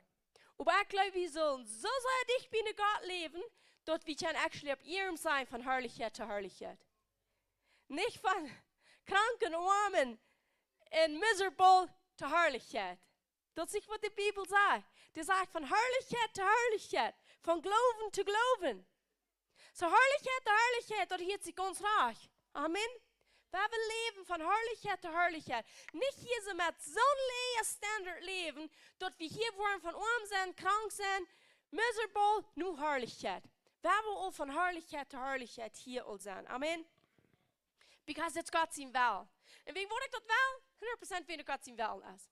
Oba ekj jleew, wie sellen soo sea dicht bie Gott läwen, daut wie kjennen actually opp Ieed sennen von Harlichkjeit to Harlichkjeit. Nich von krank un oam un miserable to Harlichkjeit. Daut es nich, waut de Bibel sajcht. Dee sajcht von Harlichkjeit to Harlichkjeit, von Gloowen to Gloowen. Soo Harlichkjeit to Harlichkjeit, daut hieet sikj gaunz rajcht. Amen. Wie wellen läwen von Harlichkjeit to Harlichkjeit. Nich hia soo met soon läajen Standard läwen, daut wie hia woaren von oam sennen, krank sennen, miserable, no Harlichkjeit. Wie wellen aul von Harlichkjeit to Harlichkjeit hia aul sennen. Amen. Because it's Gott sien Well. Un wäajen waut ekj daut well, hundat Prozent wäajen Gott sien Well es.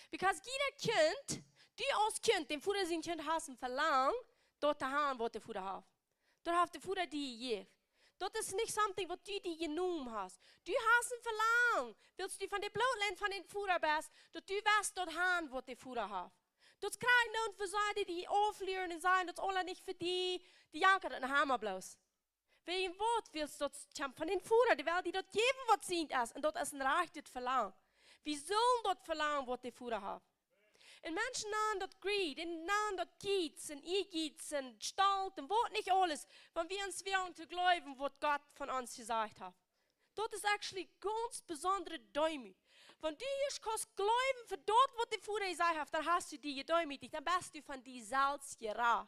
Because jieda Kjint, du aus Kjint, däm Voda sien Kjint, hast een Velangen, daut to haben, waut de Voda haft. Daut haft de Voda die jejäft. Daut es nich something, waut du die jenomen hast. Du hast een Velangen, wiels du von de Bloodline von dän Voda best, daut du west daut haben, waut de Voda haft. Daut kjrieen nu Vesajen, dee auflieren un sajen, daut es aula nich fa die, dee jankat un hama bloos. Wäajen waut? Wiels daut kjemt von dän Voda, dee well die daut jäwen, waut sient es. Un daut es een rajchtet Velangen. Wie sellen daut Velangen, waut de Voda haft. Un Menschen nanen daut greed, un nanen daut Jiets, un Ieajiets, un Stolt, un waut nich aules, wan wie ons woagen to jleewen, waut Gott von ons jesajcht haft. Daut es actually gaunz besondre Deemoot. Wan du ieescht kaust jleewen fa daut, waut de Voda jesajcht haft, dan hast du die jedeemootijcht, dan best du von die selfst jerat.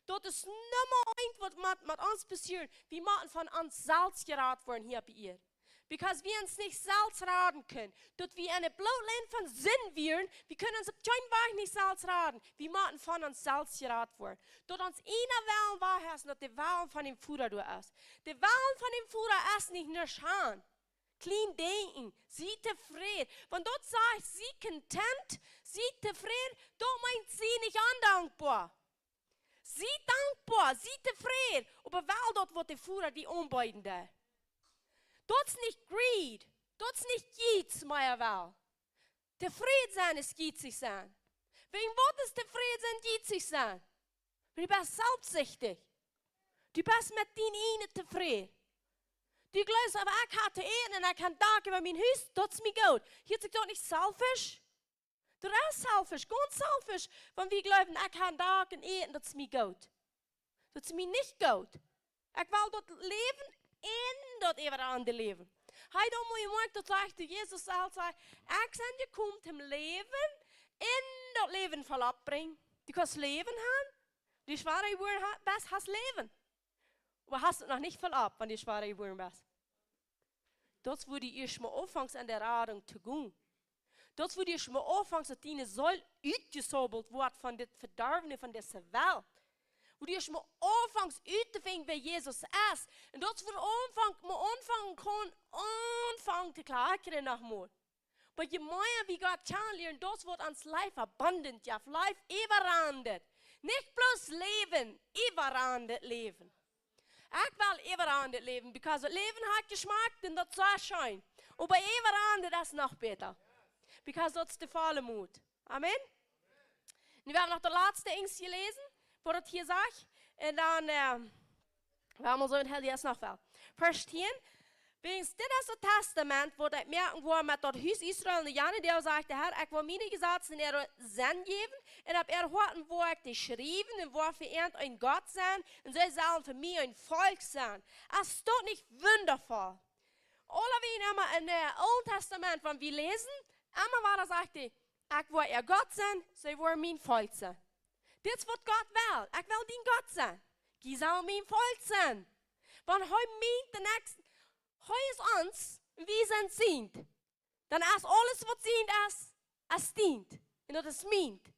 Daut es Numma eent, waut met, met ons passieren. Wie motten von ons selfst jerat woaren hia opp Ieed. Because wie ons nich selfst raden kjennen. Daut wie enne Bloodline von Sind wieren, wie kjennen ons opp kjeen Wajch nich selfst raden. Wie motten von ons selfst jerat woaren. Daut ons eena Wellen wajch es, daut de Wellen von däm Voda doa es. De Wellen von däm Voda es nich nuscht han. Kjlien denkjen, sie tofräd. Wan daut sajcht, sie content, sie tofräd, daut meent, sie nich ondankboa. Sie dankboa, sie tofräd, oba well daut, waut de Voda die aunbeeden deit. Daut es nich greed, daut es nich Jiets, mea well. Tofräd sennen es jietsich sennen. Wäajen waut es tofräd sennen jietsich sennen? Wan du best selfstsichtich. Du best met dien eejnet tofräd. Du jleefst, oba ekj hab to äten un ekj hab een Dak äwa mien Hus, daut es mie goot. Hieet sikj daut nich selfish? Daut es selfish, gaunz selfish, wan wie jleewen, ekj hab een Dak un Äten, daut es mie goot. Daut es mie nich goot. Ekj well daut Läwen un daut äwarande Läwen. Hee, dan mott jie moakjen, daut sajcht de Jesus selfst, sajcht, ekj sie jekomen toom Läwen un daut Läwen voll oppbrinjen. Du kaust Läwen han, du schwoa jebuaren ha-, best, hast Läwen. Oba hast daut noch nich voll opp, wan du schwoa jebuaren best. Daut es, wua du ieescht mol aunfangst aun de Radunk to gonen. Daut es, wua du ieescht mol aunfangst, daut diene Seel utjesaubelt woat von dit Vedorwne, von dise Welt. Wua du ieescht mol aunfangst uttofinjen, wäa Jesus es. Un daut es, wua du aunfangst, mol aunfangen kaust, aunfangen to kjlackren noch mol. Oba je mea wie Gott kjanen lieren, daut woat ons life abundant, jo, life äwarandet. Nich bloos Läwen, äwarandet Läwen. Ekj well äwarandet Läwen, because daut Läwen haft Jeschmack un daut es soo scheen. Oba äwarandet es noch bäta. Because daut es de volle Mot. Amen. Nu, wie haben noch daut latste Enj jeläsen, wua daut hia sajcht. Un dan, äh, wie haben aulsoo een Heilja Jeist noch well. Vers tieen. Wäajens dit es daut Tastament, waut ekj moaken woa met daut Hus Israel. Un jane Deel sajcht de Herr: Ekj woa miene Jesazen en äare Senn jäwen, un opp äare Hoaten woa ekj dee schriewen, un woa fa an een Gott sennen, un see sellen fa mie een Volkj sennen. Es daut nich wundaboa? Aulawäajen emma em, äh, Oolen Tastament, wan wie läsen, emma wada sajcht hee: Ekj woa äa Gott sennen, see woaren mien Volkj sennen. Dit es waut Gott well. Ekj well dien Gott sennen. Jie sellen mien Volkj sennen. Wan hee meent de näakjste, hee es ons un wie sent sient, dan es aules waut sient es, es dient. Un daut es mient.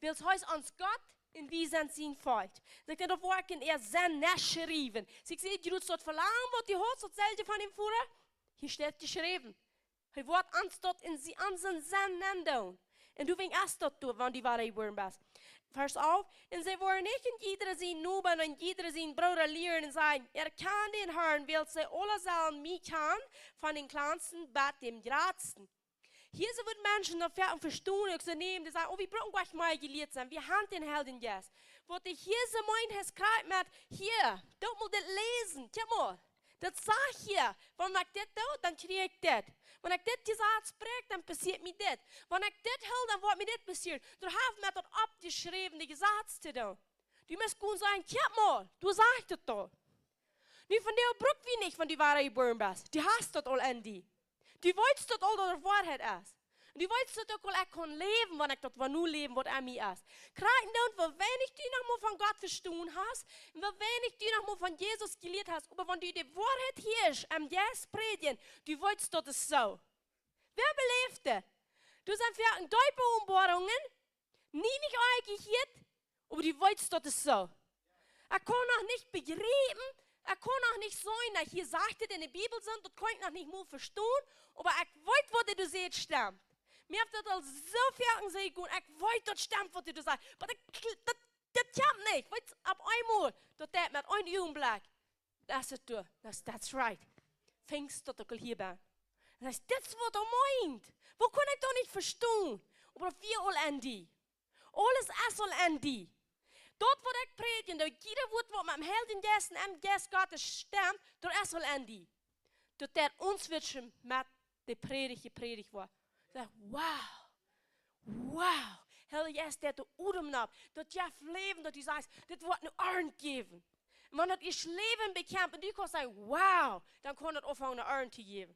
Wiels hee es ons Gott un wie sent sien Volkj. Soo ekj denkj, daut woa ekj en äa Senn nenschriewen. Soo ekj see, jie daut Velangen waut jie haft, daut selwje von däm Voda. Hia steit jeschräwen: Hee woat ons daut en sie, onsen Senn nenn doonen. Un du weetst daut du, wan du wada jebuaren best. Varsch alf: Un see woaren nich een jiedra sienen Noba un een jiedra sienen Brooda lieren un sajen: Erkjan dän Herrn, wiels see aula sellen mie kjanen, von dän kjlansten bat dän jratsten. Hia sent waut Menschen daut foaken vestonen, uk soo nämen, dee sajen: Oh, wie bruken goanich mea jelieet sennen, wie haben dän Heiljen Jeist. Waut hee hia soo meent, es krakjt met: Hia, doot mol dit läsen, kjikj mol. Daut sajcht hia, wan ekj dit doo, dan kjrie ekj dit. Wan ekj dit Jesaz bräakj, dan passieet mie dit. Wan ekj dit hool, dan woat mie dit passieren. Daut haft met daut oppjeschräwne Jesaz to doonen. Du motst gonen sajen: Kjikj mol, doa sajcht daut doch. Nu, vondoag bruck wie nich, wan du wada jebuaren best. Du hast daut aul en die. Du weetst daut aul, daut et Woarheit es. Un du weetst daut uk aul, ekj kaun läwen, wan ekj daut woa nu läwen, waut en mie es. Krakjt dan, woo weinich du noch mol von Gott vestonen hast, un woo weinich du noch mol von Jesus jelieet hast, oba wan du de Woarheit hieescht, em Jeist prädjen, du weetst daut es soo. Wäa beläft daut? Doa sent foaken deepe Openboarungen, nie nich aunjehieet, oba du weetst daut es soo. Ekj kaun noch nich bejriepen, ekj kaun noch nich seenen, daut hia sajcht et en de Bibel sent, daut kaun ekj noch nich mol vestonen, oba ekj weet waut doa sajcht stemmt. Mie haft daut aul soo väl en see jegonen, ekj weet daut stemmt waut doa sajcht. Oba daut, daut, daut kjemt nich, weetst, opp eemol, daut deit met een Uagenblekj. Daut es et doa. Daut, that's right. Fingst daut ekj aul hia ben. Un daut es, dit es waut hee meent. Woo kaun ekj daut nich vestonen? Oba daut wia aul en die. Aules es aul en die. Daut waut ekj prädj, daut jieda Wuat waut met däm Heiljen Jeist un em Jeist Gottes stemmt, daut es aul en die. Daut deit ons waut met de Prädicht jeprädicht woat. Sajch: Wow. Wow. Heilja Jeist, daut de Odem opp. Daut jeft Läwen, daut du sajchst, dit woat eene Arnt jäwen. Un wan daut ieescht Läwen bekjemt un du kaust sajen: Wow, dan kaun daut aunfangen eene Arnt to jäwen.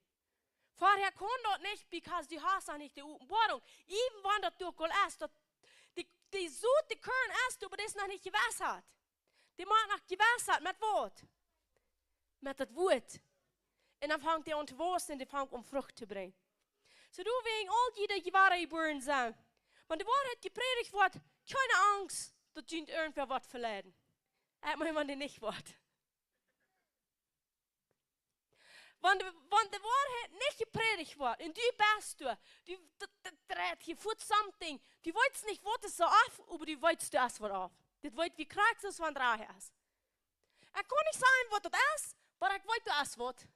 Verhäa kaun daut nich, because du hast noch nich de Openboarunk. Even wan daut doa aul es, daut de, de Sot, de Korn es doa, oba daut es noch nich jewässat. Dee mott noch jewässat, met waut? Met daut Wuat. Un dan fangt dee aun to wausen un dee fangt aun Frucht to brinjen. Soo, du, wäajen aul dee, dee wada jebuaren sent. Wan de Woarheit jeprädicht woat, kjeene Angst, daut junt irjentwäa woat veleiden. Ekj meen, wan dee nich woat. Wan de, wan de Woarheit nich jeprädicht woat, un du best doa, du, daut, daut dreit hia fuaz something, du weetst nich waut es doa auf, oba du weetst doa es waut auf. Dit weet wie krakjt soo aus wan drach es. Ekj kaun nich sajen waut daut es, oba ekj weet doa es waut.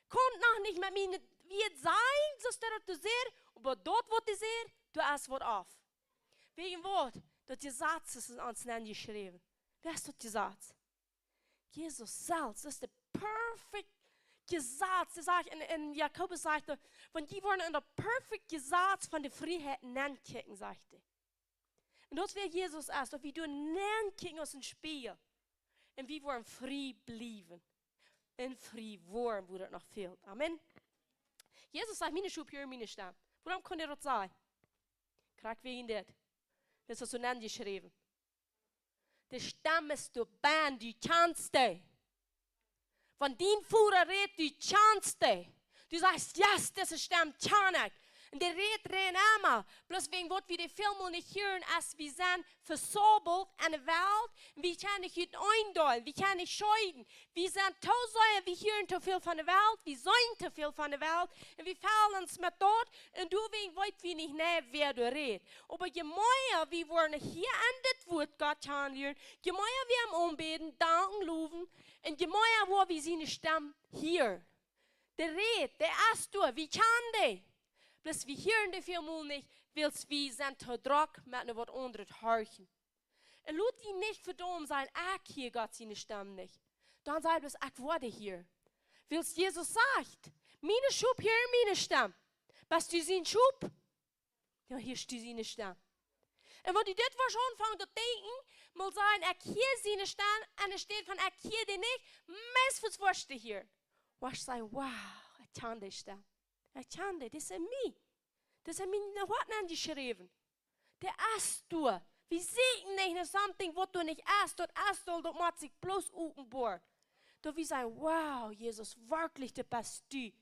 Kaun noch nich met mien Wieed sajen, soo aus daut doa sajcht, oba daut waut doa sajcht, doa es waut auf. Wäajen waut? Daut Jesaz es en ons nenjeschräwen. Wäa es daut Jesaz? Jesus selfst es de perfect Jesaz. Dee sajcht en, en Jakobus sajcht hee, wan jie woaren en daut perfect Jesaz von de Frieheit nenkjikjen, sajcht hee. Un daut es wäa Jesus es, daut wie doa nenkjikjen aus een Spieejel. Un wie woaren frie bliewen. Un frie woaren, wua daut noch fält. Amen. Jesus sajcht: Miene Schop hieren miene Stemm. Wuarom kaun hee daut sajen? Krakjt wäajen dit. Dit es soo nenjeschräwen. De Stemm es doa benn, du kjanst dee. Wan dien Voda rät, du kjanst dee. Du sajchst: Yes, dise Stemm kjan ekj. Un dee rät rein emma. Bloos wäajen waut wie dee välmol nich hieren, es wie sent vesaubelt en de Welt. Un wie kjennen nich ut eendeilen, wie kjennen nich scheeden. Wie sent too sea, wie hieren too väl von de Welt, wie seenen too väl von de Welt, un wie fellen ons met daut, un doawäajen weet wie nich, nä, wäa doa rät. Oba je mea wie woaren hia en dit Wuat Gott kjanen lieren, je mea wie am aunbäden, danken, lowen, un je mea woa wie siene Stemm hieren. Dee rät, dee es doa, wie kjanen dee. Bloos wie hieren dee välmol nich, wiels wie sent too drock met no waut aundret horchen. Un lot die nich vedaumen, sajen: Ekj hia Gott siene Stemm nich. Dan saj bloos: Ekj woa dee hieren. Wiels Jesus sajcht: "Miene Schop hieren miene Stemm." Best du sien Schop? Jo, hia es du siene Stemm. Un wan du dit woascht aunfangen to denkjen, mol sajen: "Ekj hia siene Stemm", enne Städ von: "Ekj hia dee nich", meist woascht du hieren. Woascht sajen: "Wow, ekj kjan dee Stemm. Ekj kjan dee, dit es en mie. Dit es en mien Hoat enjeschräwen. Dee es doa." Wie sieekjen nich no something waut doa nich es. Daut es doa, daut mott sikj bloos openboaren. Daut wie sajen: "Wow, Jesus, werkjlich, daut best du.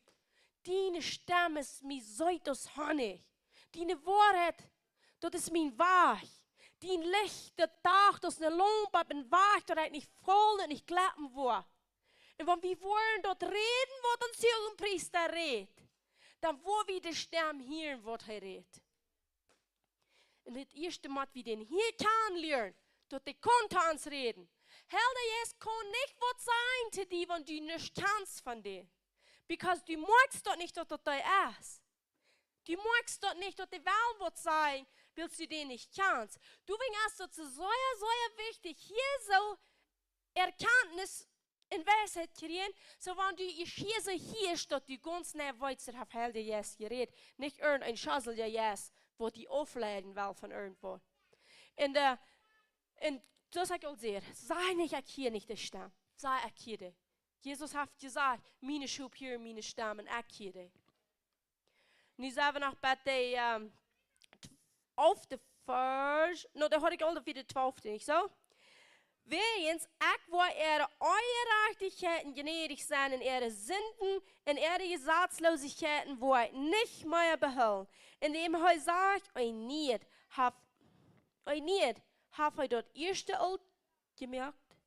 Diene Stemm es mie seet aus Honich. Diene Woarheit, daut es mien Wajch. Dien Licht, daut dacht aus ne Laump opp een Wajch, daut ekj nich faulen un nich jleppen woa." Un wan wie woaren daut räden, waut ons Huagepriesta rät, dan woa wie de Stemm hieren, waut hee rät. Un daut ieeschte mott wie dän hia kjanen lieren, daut dee kaun to ons räden. Heilja Jeist kaun nich waut sajen to die, wan du nuscht kjanst von dän. Because du moakst daut nich, daut daut dee es. Du moakst daut nich, daut dee well waut sajen, wiels du dän nich kjanst. Doawäajen es daut soo sea, sea wichtich, hia soo Erkjantnis un Weisheit kjrieen, soo wan du hia soo hia, daut du gaunz nau weetst, daut haft Heilja Jeist jerät, nich irjent een Schasselja Jeist, waut die aufleiden well von irjentwaut. Un, äh, un daut es uk aul sea, saj nich: "Ekj hia nich de Stemm." Saj: "Ekj hia dee." Jesus haft jesajcht: "Miene Schop hieren miene Stemm un ekj hia dee." Nu sent wie noch bie de, ähm, twalfte Varsch. No, doa haud ekj aul de twalfte, nich soo? "Wäajens ekj woa äare Onjerajchtichkjeiten jnädich sennen un äare Sinden un äare Jesazlosichkjeiten woa ekj nich mea behoolen." Un däm hee sajcht: "Een niet haft, een niet haft hee daut ieeschte oolt jemoakt,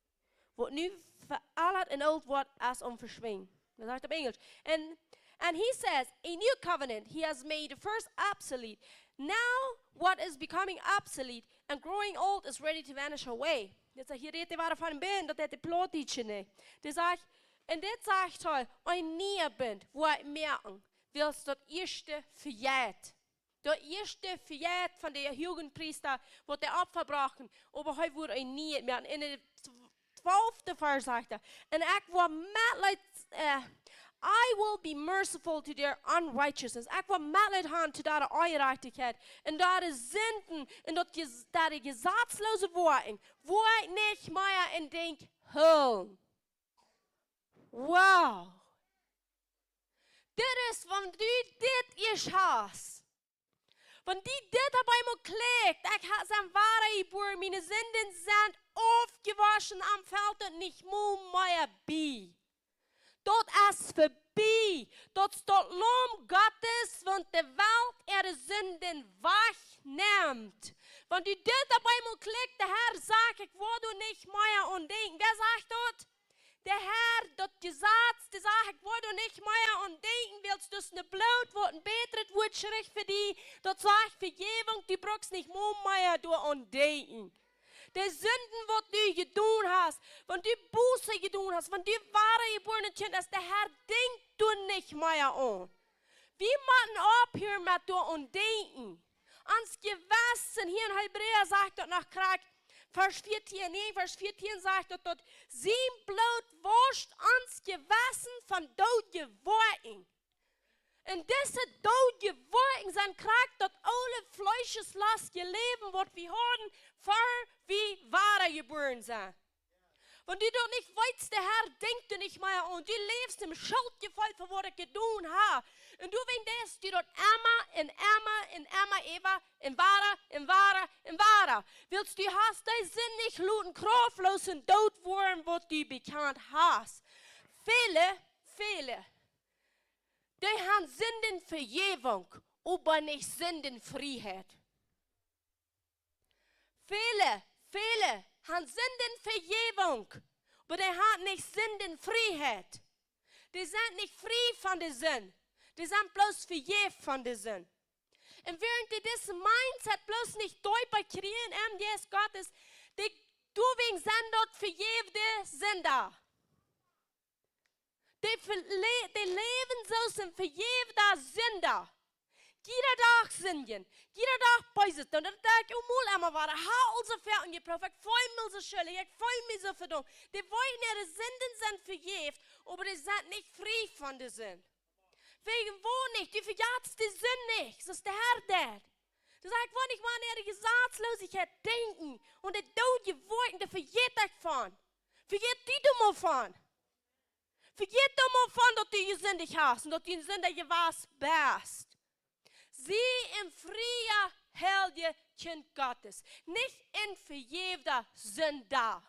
waut nu vealdat un oolt woat, es aum veschwinjen." Daut sajcht opp Enjlisch. And, and he says, "A new covenant, he has made the first obsolete. Now what is becoming obsolete and growing old is ready to vanish away." Dit sajcht, hia rät hee wada von een Bunt, daut deit de Plautdietsche nich. Dee sajcht, un dit sajcht hee: "Een niea Bunt woa ekj moaken, wiels daut ieeschte vejeit." Daut ieeschte vejeit von de Huagepriesta, waut dee Opfa brochten, oba hee woat een niet moaken. En de twalfte Varsch sajcht hee: "Un ekj woa Metleet, äh, I will be merciful to their unrighteousness." Ekj woa Metleet haben to äare Onjerajchtichkjeit un äare Sinden un daut Jes-, äare jesazlose Woakjen. Woa ekj nich mea en Denkj hoolen. Wow. Dit es, wan du dit ieescht hast. Wan die dit opp eemol klikjt: "Ekj ha-, sie wada jebuaren, miene Sinden sent aufjewoschen, am felt daut nich mol mea bie. Daut es vebie. Daut es daut Laum Gottes, waut de Welt äare Sinden wajchnemt." Wan die dit opp eemol klikjt, de Herr sajcht: "Ekj woa doa nich mea aun denkjen." Wäa sajcht daut? De Herr. Daut Jesaz, dee sajcht: "Ekj woa doa nich mea aun denkjen", wiels daut es een Bloot, waut een bätret Wuat schrift fa die. Daut sajcht Vejäwunk, du brukst nich mol mea doa aun denkjen. De Sinden, waut du jedonen hast, wan du Buße jedonen hast, wan du wada jebuaren Kjint hast, de Herr denkjt doa nich mea aun. Wie motten opphieren met doa aun denkjen. Ons Jewessen, hia en Hebräa sajcht daut noch krakjt, Varsch vieetieen, nä, Varsch vieetieen sajcht daut, daut sien Bloot wauscht ons Jewessen von doodje Woakjen. Un dise doodje Woakjen sent krakjt daut oole fleeschesloste Läwen, waut wie hauden, ver wie wada jebuaren sent. Wan du daut nich weetst, de Herr denkjt doa nich mea aun. Du läfst em Schuldjefeel fa waut du jedonen hast. Un du weetst, daut du daut emma un emma un emma äwa un wada un wada un wada. Wiels du hast dee Sind nich loten kraftloos un doot woaren, waut du bekjant hast. Väle, väle, dee han Sindenvejäwunk, oba nich Sindenfrieheit. Väle, väle han Sindenvejäwunk, oba dee han nich Sindenfrieheit. Dee sent nich frie von de Sind. Dee sent bloos vejäft von de Sind. Un wäarent dee dise Mindset bloos nich deepa kjrieen em Jeist Gottes, dee, doawäajen sent daut vejäwde Sinda. Dee vele-, dee läwen soo aus een vejäwda Sinda. Jieda Dach sindjen, jieda Dach Beeset doonen, daut deed ekj uk mol emma wada. Ha, aul soo väl jeprooft, ekj feel mie soo schuldich, ekj feel mie soo vedaumt. Dee weeten, äare Sinden sent vejäft, oba dee sent nich frie von de Sind. Wäajen waut nich? Du vejatst de Sind nich, soo aus de Herr deed. Dee sajcht: "Ekj woa nich mea aun äare Jesazlosichkjeit denkjen." Un de doodje Woakjen, doa vejät ekj von. Vejät du doa mol von. Vejät doa mol von, daut du jesindicht hast un daut du een Sinda jewast best. Sie een fria, heilja Kjint Gottes, nich een vejäfta Sinda.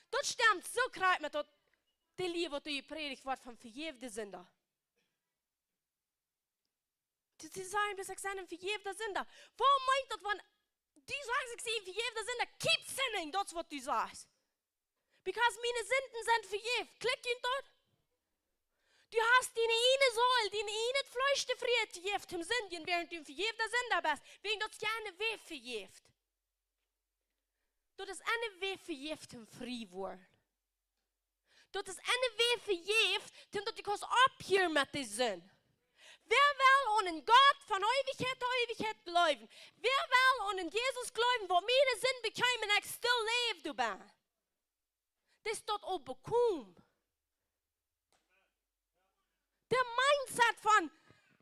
Daut stemt soo krakjt met daut, de Lia, waut doa jeprädicht woat von vejäfte Sinda. Dee, dee sajen bloos: "Ekj sie een vejäfta Sinda." Waut meent daut, wan du sajchst: "Ekj sie een vejäfta Sinda"? Keep sinning, daut es waut du sajchst. Because miene Sinden sent vejäft. Kjlikjt junt daut? Du hast diene ieejne Seel, dien ieejnet Fleesch de Frieheit jejäft toom sindjen, wäarent du een vejäfta Sinda best. Wäajen daut es kjeene Wajch vejäft. Daut es eene Wajch vejäft toom frie woaren. Daut es eene Wajch vejäft, toom daut du kaust opphieren met de Sind. Wäa well aun een Gott von Eewichkjeit to Eewichkjeit jleewen? Wäa well aun een Jesus jleewen, waut miene Sind bekjeem un ekj still läw doabie? Daut es daut aul bekomen. De mindset von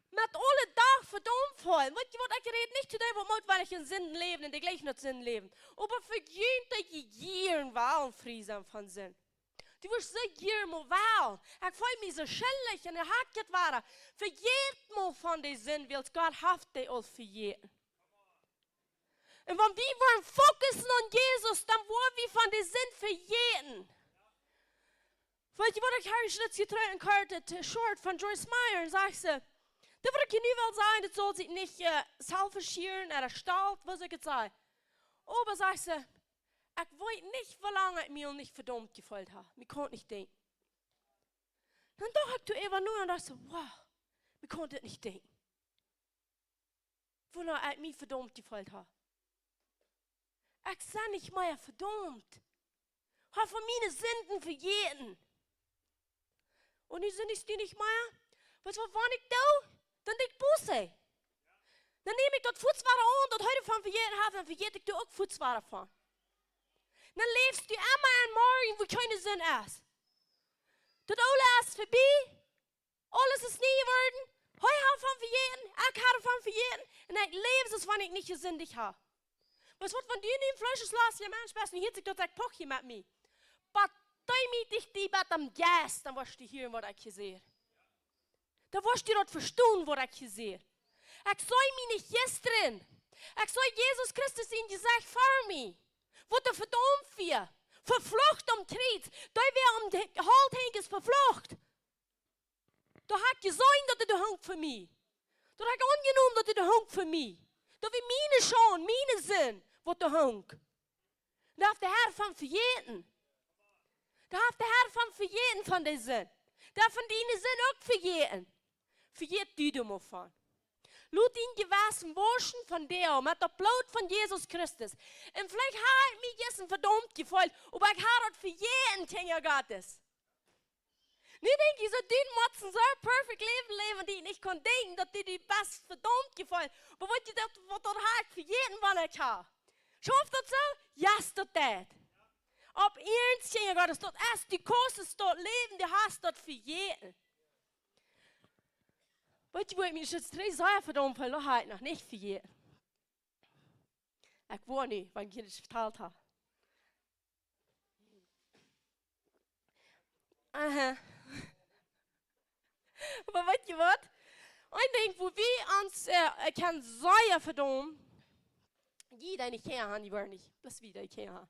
met aule Dach vedaumt fälen. Weet jie waut, ekj räd nich to dee, waut mott, wiels ekj en Sind läw un dee jlikj no Sind läwen. Oba fa junt, dee jieren wellen frie sennen von Sind. Du woascht soo jieren mol wellen. Ekj feel mie soo schuldich un dan hak ekj wada. Vejät mol von de Sind, wiels Gott haft dee aul vejäten. Un wan wie woaren fokussen aun Jesus, dan woaren wie von de Sind vejäten. Weet jie waut, ekj hab een Stootje trigj een kortet Short von Joyce Meyer un sajcht see: "Daut waut ekj nu well sajen, daut saul sikj nich, äh, selfish hieren ooda stolt, waut ekj daut saj. Oba," sajcht see, "ekj weet nich, woo lang ekj mie aul nich vedaumt jefeelt hab. Mie kaun daut nich denkjen." Dan docht ekj doaräwa no un docht soo: "Wow, mie kaun daut nich denkjen, woo lang ekj mie vedaumt jefeelt hab. Ekj sie nich mea vedaumt. Hab von miene Sinden vejäten. Un nu sie ekj nich mea." Weetst waut, wan ekj doo, dan doo ekj Buße. Dan näm ekj daut fuaz wada aun, daut hee doavon vejäten haft, dan vejät ekj doa uk fuaz wada von. Dan läfst du emma em Morjen, woo kjeene Sind es. Daut aule es verbie. Aules es nie jeworden. Hee haft von vejäten, ekj hab von vejäten. Un ekj läw soo aus wan ekj nich jesindicht hab. Weetst waut, wan du nu een fleeschlosja Mensch best un hieet sikj daut, ekj poch hia met mie. Bat dee mie dicht die bat am Jeist, dan woascht du hieren, waut ekj hia saj. Dan woascht du daut vestonen, waut ekj hia saj. Ekj saj mie nich jistren. Ekj saj Jesus Christus sien Jesecht ver mie. Waut doa vedaumt wia. Veflucht aum Kjriez. Dee wia aum de Holt henjen veflucht. Doa hab ekj jeseenen, daut hee doa hunk fa mie. Daut hab ekj aunjenomen, daut hee doa hunk fa mie. Daut wia miene Schaund, miene Sind, waut doa hunk. Doa haft de Herr von vejäten. Doa haft de Herr von vejäten von de Sind. Doa haft von diene Sind uk vejäten. Vejät du doa mau von. Lot dien Jewessen wauschen von die, met daut Bloot von Jesus Christus. Un veleicht hab ekj mie jistren vedaumt jefeelt, oba ekj hab daut vejäten, Kjinja Gottes. Nu denkj ekj soo, du motst een soo perfekt Läwen läwen, daut ekj nich kaun denkjen, daut du die best vedaumt jefeelt. Oba weetst du daut, waut daut hab ekj vejäten, wan ekj hab. Schauft daut soo? Yes, daut deit. Opp iernst, Kjinja Gottes, daut es, du kaust daut läwen, du hast daut vejäten. Weetst du, woo ekj mie nu trigj sea vedaumt feeld, daut hab ekj noch nich vejäten. Ekj woa nu, wan ekj junt daut vetalt hab. Aha. Oba weetst du waut? Een Dinkj, wua wie ons, äh, äh, kjennen sea vedaumen. Jie, dee nich hia han, dee woaren nich. Bloos wie, dee hia han.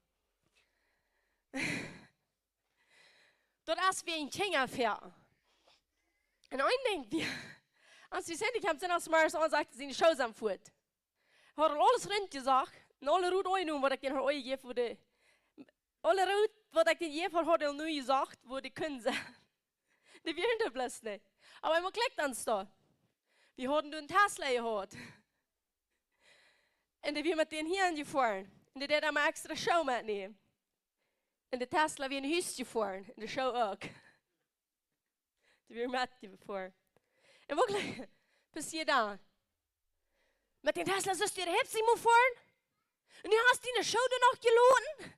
Daut es wie een Kjinja fäa. Un een Dinkj, wie, aus wie sent, ekj hab Sinndachsmorjes aun, sajcht, siene Schoo sent fuat. Haud aul aules rundjesocht, un aule Rut aunjenomen, waut ekj dän haud aunjejäft, woo dee, aule Rut, waut ekj dän jejäft haud, haud hee aul nu jesocht, woo dee kunnen sennen. Dee wieren doa bloos nich. Oba eemol kjlikjt dan doa. Wie hauden doa een Tesla jehaut. Un dee wia met dän hia jefoaren. Un dee deed emma extra Schoo metnämen. Un de Tesla wia no Hus jefoaren. Un de Schoo uk. Dee wia metjefoaren. Un waut kjlikjt, passieet dan? Met dän Tesla sust du de Hepsi mol foaren. Un nu hast du de Schoo doa noch jeloten.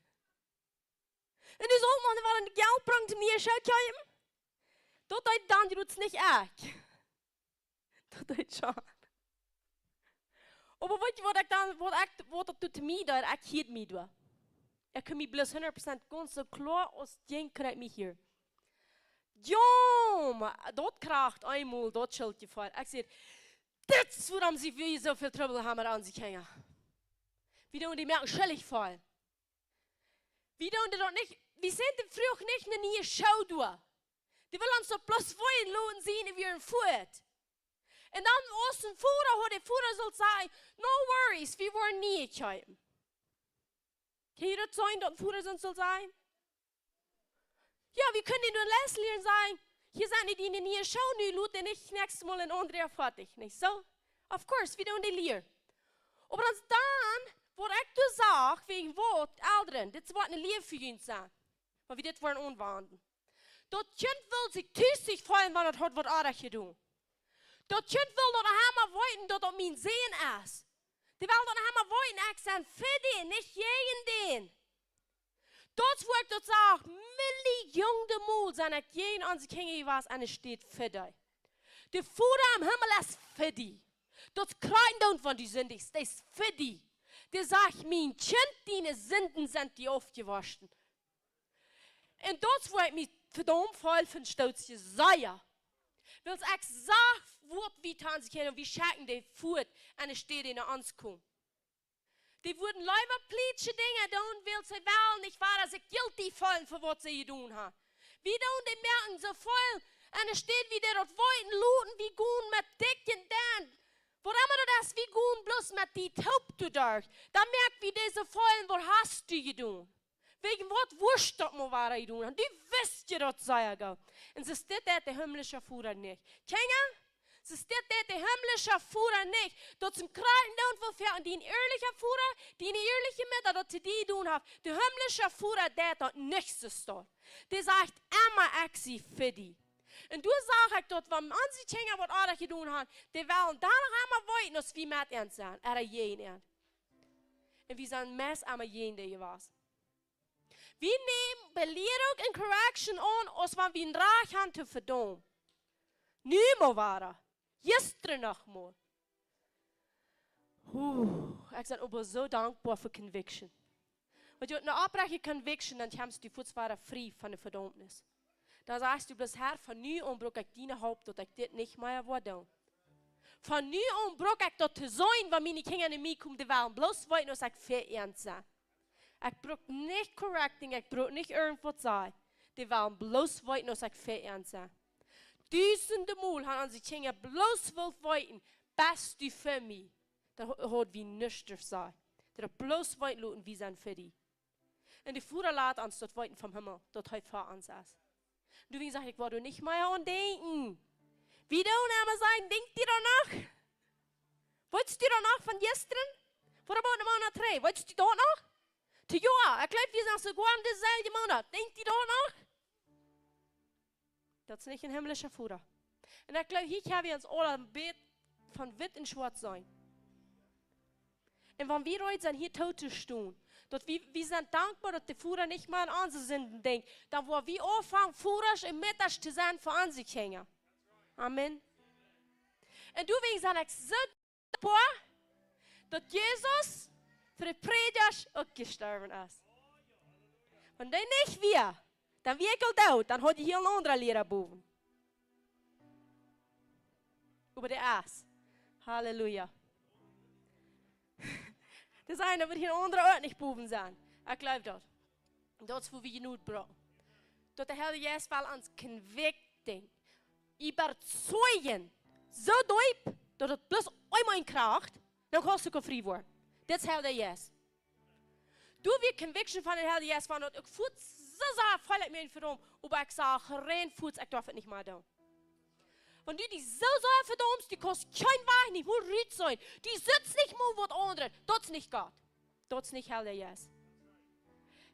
Un nu saul maun woll een Jelt brinjen, om die Schoo to kjeepen. Daut deed dan jrods nich ekj. Daut deed John. Oba weetst du, waut ekj dan, waut ekj, waut daut doa to mie deed, ekj hieed mie doa. Ekj kunn mie bloos hundat Prozent gaunz soo kloa aus dän kunn ekj mie hieren. Jo, mau daut kjrieech ekj eemol, daut Schuldjefeel. Ekj säd: "Dit es wuarom see wie soo väl Trubbel haben met onse Kjinja." Wie doonen dee moaken schuldich feelen. Wie doonen dee daut nich, wie sent dee fruach nich ne niee Schoo doa. Dee wellen ons daut bloos foaren loten seenen, wie wieren fuat. Un dan aus een Voda, haud de Voda sull sajen: "No worries, wie woaren niee kjeepen." Kaun jie daut seenen, daut een Voda sull sajen? Jo, wie kunnen dee doa less lieren, sajen: "Hia sent dee, dee niee Schoo, nu lot dee nich näakjstet Mol een aundra foadich." Nich soo? Of course, wie doonen dee lieren. Oba dan, waut ekj doa sach, wäajen waut, Elren, dit woat ne Lia fa junt sennen. Wan wie dit woaren aunwenjen. Daut Kjint well sikj tusich feelen, wan daut haud waut oajet jedonen. Daut Kjint well daut emma weeten, daut daut mien Sän es. Dee well daut emma weeten, ekj sie fa dän, nich jäajen dän. Daut es wua ekj daut sach, Milli, jung, de Mol sent ekj jäajen onse Kjinja jewast enne Städ fa dee. De Voda em Himmel es fa die. Daut kjrieen doonen, wan du sindichst, daut es fa die. Dee sajcht: "Mien Kjint, diene Sinden sent die aufjewoschen." Un daut es wua ekj mie vedaumt feel von Stootje sea. Wiels ekj sach, waut wie to onse Kjinja, wie schekjen dee fuat enne Städ no ons komen. Dee wudden leewa plietsche Dinja doonen, wiels see wellen nich wada sikj guilty feelen fa waut see jedonen haben. Wie doonen dee moaken soo väl, enne Städ wie dee daut weeten loten, wie gonen met dikj un denn. Waut emma daut es, wie gonen bloos met die toop doaderch. Dan moak wie dee soo feelen: "Waut hast du jedonen? Wäajen waut wurscht daut mol wada jedonen haben? Du wist je daut sea goot." Un soo es dit daut de himmlische Voda nich. Kjinja, soo es dit daut de himmlische Voda nich. Daut es een krakjt daut, waut fa dien ierlicha Voda, diene ierliche Mutta daut to die jedonen haft. De himmlische Voda deit daut nich soo stoakj. Dee sajcht emma: "Ekj sie fa die." Un doa sach ekj daut, wan onse Kjinja waut oajet jedonen haben, dee wellen dan noch emma weeten, aus wie met an sent, ooda jäajen an. Un wie sent meist emma jäajen dee jewast. Wie nämen Belierunk un Correction aun, aus wan wie een Rajcht haben to vedaumen. Nu mol wada. Jistren noch mol. Huh, ekj sie oba soo dankboa fa Conviction. Wan du ne opprechta Conviction, dan kjemst du fuaz wada frie von de Vedaumnis. Dan sajchst du bloos: "Herr, von nu aun bruck ekj diene Help, daut ekj dit nich mea woa doonen. Von nu aun bruck ekj daut to seenen, wan miene Kjinja no mie komen, dee wellen bloos weeten, aus ekj fa an sie. Ekj bruck nich correcting, ekj bruck nich irjentwaut sajen. Dee wellen bloos weeten, aus ekj fa an sie." Dusende Mol haben onse Kjinja bloos wult weeten: "Best du fa mie?" Dan ha-, haud wie nuscht to sajen. Dee daut bloos weeten loten, wie sent fa die. Un de Voda lat ons daut weeten vom Himmel, daut hee fa ons es. Doawäajen saj ekj: "Ekj woa doa nich mea aun denkjen." Wie doonen emma sajen: "Denkjst du doa noch? Weetst du doa noch von jistren? Waut about de Moonat trigj? Weetst du daut noch? Daut Joa, ekj jleew, wie sent soogoa en deselwje Moonat. Denkjst du daut noch?" Daut es nich een himmlischa Voda. Un ekj jleew, hia kjenn wie ons aula een bät von witt un schwoat seenen. Un wan wie reed sent, hia too to stonen, daut wie, wie sent dankboa, daut de Voda nich mea aun onse Sinden denkjt, dan woa wie aunfangen, Vodasch un Muttasch to sennen fa onse Kjinja. Amen. Un doawäajen sie ekj soo dankboa, daut Jesus fa de Prädjasch uk jestorwen es. Wan dee nich wia, dan wia ekj aul doot, dan haud jie hia een aundra Liera bowen. Oba dee es. Halleluja. Dee sent, daut woat hia een aundra uk nich bowen sennen. Ekj jleew daut. Daut es, wua wie Jnod brucken. Daut de Herr Jesus well ons convicting, überzeugen, soo deep, daut et bloos eemol een kjricht, dan kaust du frie woaren. Dit es Herr Jesus. Doa wia Conviction von de Herr Jesus, wan daut ekj fuaz soo sach, feel ekj mie vedaumt, oba ekj sach rein fuaz, ekj darf et nich mea doonen. Wan du die soo sach vedaumst, du kaust kjeen Wajch nich mea rut seenen. Du sitst nich mea waut aundret. Daut es nich Gott. Daut es nich Herr Jesus.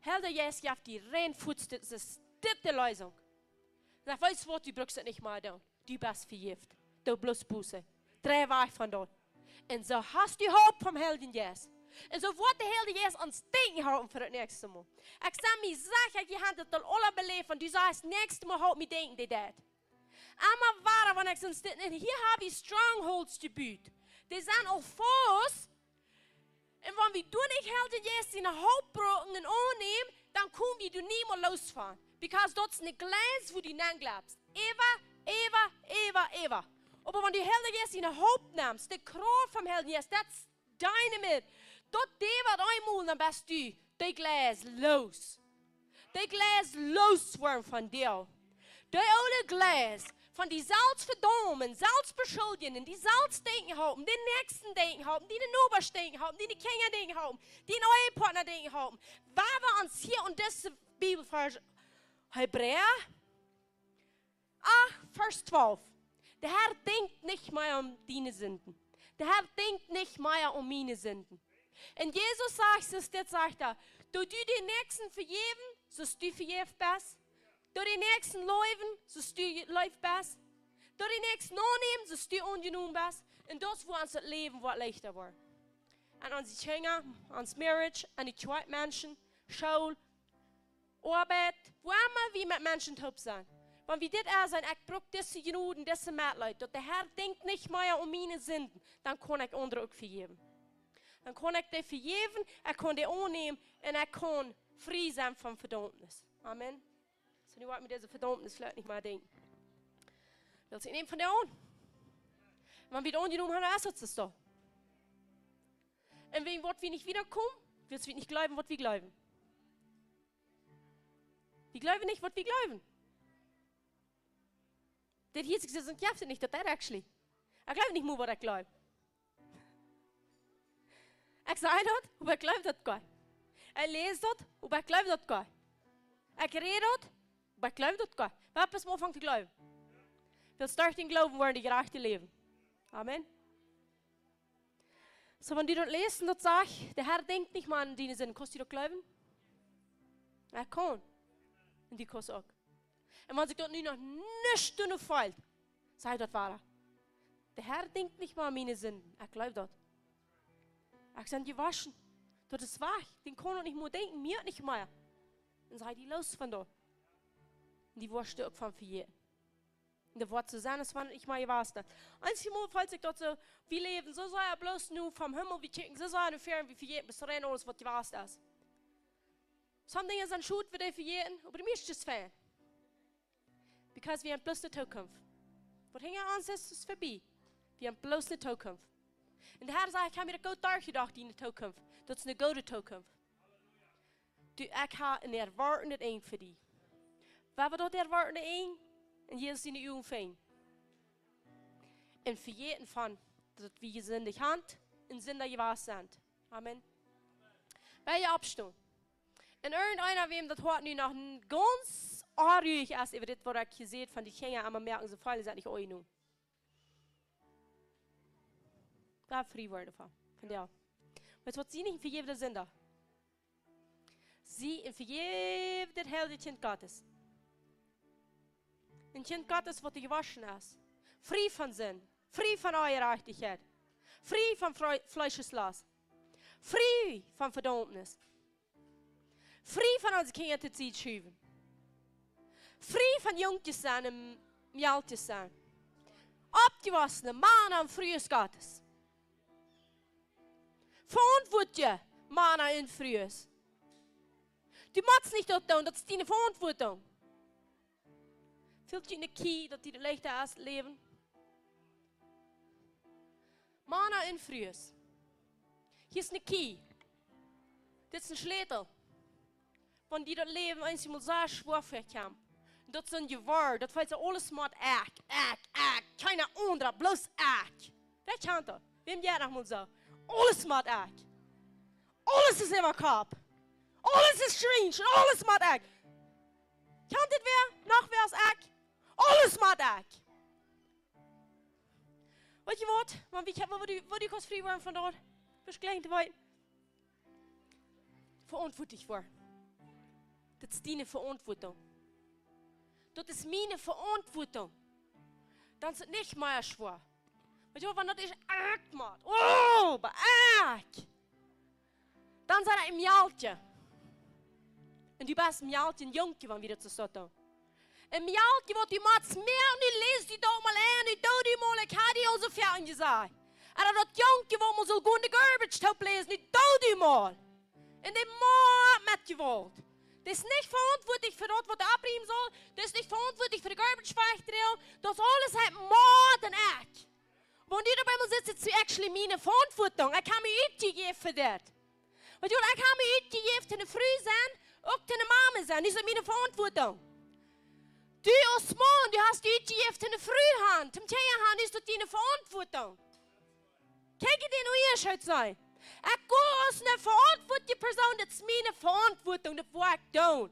Herr Jesus jeft die rein fuaz, dit es, dit de Leesunk. Saj: "Weetst waut, du bruckst et nich mea doonen. Du best vejäft. Doo bloos Buße. Drei wajch von doa." Un soo hast du Hopninj vom Heiljen Jeist. Un soo woat de Heilje Jeist ons denkjen halpen fa daut näakjste Mol. Ekj sie mie secha, jie haben daut aul aula beläft, wan du sajchst, näakjste Mol halp mie denkjen, dee deit. Emma wada, wan ekj soo steit, un hia hab wie strongholds jebut. Dee sent aul faust. Un wan wie doa nich Heilje Jeist siene Help brucken un aunnämen, dan kome wie doa niemols loos von. Because daut es een Jleis, wua du nenn jlepst. Äwa, äwa, äwa, äwa. Oba wan du Heilje Jeist siene Help nemst, de Krauft vom Heiljen Jeist, daut es dynamit. Daut deit waut eemol, dan best du daut Jleis loos. Daut Jleis loos woaren von die. Daut oole Jleis von die selfst vedaumen, selfst beschuldjen, die selfst denkjen halpen, dän Näakjsten denkjen halpen, diene Nobasch denkjen halpen, diene Kjinja denkjen halpen, dienen Ehepartner denkjen halpen. Wan wie ons hia aun dise Bibelvarsch, Hebräa acht, Varsch twalf. De Herr denkjt nich mea aun diene Sinden. De Herr denkjt nich mea aun miene Sinden. Un Jesus sajcht, soo steit, sajcht hee: Doo dän Näakjsten vejäwen, soo aus du vejäft best. Doo dän Näakjsten leewen, soo aus du jeleeft best. Doo dän Näakjsten aunnämen, soo aus du aunjenomen best. Un daut woat ons daut Läwen waut leichta woaren. Aun onse Kjinja, ons Marriage, aun de Kjoakj, Menschen, School, Oabeit, wua emma wie met Menschen toop sent. Wan wie dit aunseenen, ekj bruck dise Jnod, dise Metleet, daut de Herr denkjt nich mea aun miene Sinden, dan kaun ekj aundre uk vejäwen. Dan kaun ekj dee vejäwen, ekj kaun dee aunnämen un ekj kaun frie sennen von Vedaumnis. Amen. Soo, nu woa ekj mie dise Vedaumnis veleicht nich mea denkjen. Wiels ekj näm von dee aun. Wan wie dee aunjenomen haben, dan es daut soo. Un wäajen waut wie nich wiedakomen, wiels wie nich jleewen, waut wie jleewen. Wie jleewen nich, waut wie jleewen. Dit hieet sikj soo, jeft et nich, daut deit actually. Ekj jleew nich mea, waut ekj jleew. Ekj saj daut, oba ekj jleew daut goanich. Ekj läs daut, oba ekj jleew daut goanich. Ekj räd daut, oba ekj jleew daut goanich. Waut es mol aunfangen to jleewen? Wiels derch dän Gloowen woaren de Jerajchte läwen. Amen. Soo, wan du daut läst un daut sajcht, de Herr denkjt nich mea aun diene Sinden, kaust du daut jleewen? Ekj kaun. Un du kaust uk. Un wan sikj daut nu noch nich doa felt, saj daut wada. De Herr denkjt nich mea aun miene Sinden. Ekj jleew daut. Ekj sie jewoschen. Daut es wajch. Dän kaun ekj nich mea denkjen, mea nich mea. Un saj die loos von daut. Un du woascht uk von vejäten. Un daut woat soo sennen, aus wan nich mea jewast es. Eenjemol felt sikj daut soo, wie läwen soo sea bloos nu vom Himmel, wie kjikjen soo sea no fäaren, wie vejäten bloos rein aules, waut jewast es. Some Dinja sent schod, wie dee vejäten, oba de mieeschte es fein. Because wie haben bloos de Tookunft. Waut hinja ons es, es verbie. Wie haben bloos de Tookunft. Un de Herr sajcht, ekj hab mie daut goot derchjedocht, diene Tookunft. Daut es eene goode Tookunft. Du, ekj hab een erwoatet Enj fa die. Wan wie daut erwoatet Enj en Jesus siene Uagen finjen. Un vejäten von daut wie jesindicht haben un Sinda jewast sent. Amen. Well wie oppstonen? Un irjenteena, wäm daut Hoat nu noch n-, gaunz onruich es äwa dit, waut ekj hia säd von de Kjinja, emma moakjen, see feelen sikj nich aunjenomen. Well frie woaren von, von dee. Weetst waut, sie nich een vejäwda Sinda. Sie een vejäwdet heiljet Kjint Gottes. Een Kjint Gottes, waut jewoschen es. Frie von Sind. Frie von Onjerajchtichkjeit. Frie von Fle-, Fleescheslost. Frie von Vedaumnis. Frie von onse Kjinja to Sied schuwen. Frie von Junkjes sennen un Mejalkjes sennen. Oppjewossne Mana un Frues Gottes. Veauntwuatje Mana un Frues. Du motst nich daut doonen, daut es diene Veauntwuatunk. Felt die een key, daut die daut leichta es, Läwen? Mana un Frues. Hia es een key. Dit es een Schlätel. Wan die daut Läwen eenjemol soo schwoa väakjemt. Un daut sent jie woa, daut felt soo, aules mott ekj, ekj, ekj, kjeena aundra, bloos ekj. Wäa kjant daut? Wäm jeit noch mol soo? Aules mott ekj. Aules es äwakopp. Aules es strange un aules mott ekj. Kjant dit wäa? Noch wäa aus ekj? Aules mott ekj. Weetst du waut? Wan wie, waut, waut du, waut du kaust frie woaren von daut? Veleicht jlikj to weeten. Veauntwuatlich woaren. Daut es diene Veauntwuatunk. Daut es miene Veauntwuatunk. Dan es et nich mea schwoa. Weetst du, wan daut es, ekj mott. Oh, oba ekj. Dan sie ekj een Mejal. Un du best een Mejal, een Jung, wan wie daut soo doonen. Een Mejal, waut du motst moaken, nu läs die daut mol en, nu doo die mol, ekj hab die aul soo väl aunjesajcht. Un daut Jung, waut mol sull gonen de garbage toop läsen, nu doo die mol. Un dee mott met Jewault. Dee es nich veauntwuatlich fa daut, waut hee oppriemen saul. Dee es nich veauntwuatlich fa de garbage wajchdroagen. Daut es aules, hee mott un ekj. Wan du doabie mol sitst, es daut actually miene Veauntwuatunk. Ekj hab mie utjejäft fa dit. Weetst du, ekj hab mie utjejäft, eene Fru sennen, uk eene Mama sennen. Daut es miene Veauntwuatunk. Du aus Maun, du hast die utjejäft, eene Fru han, toom Kjinja han, es daut diene Veauntwuatunk. Kjikj, dee Unjascheet sennen. Ekj go aus eene veauntwuatliche Persoon, daut es miene Veauntwuatunk, daut woa ekj doonen.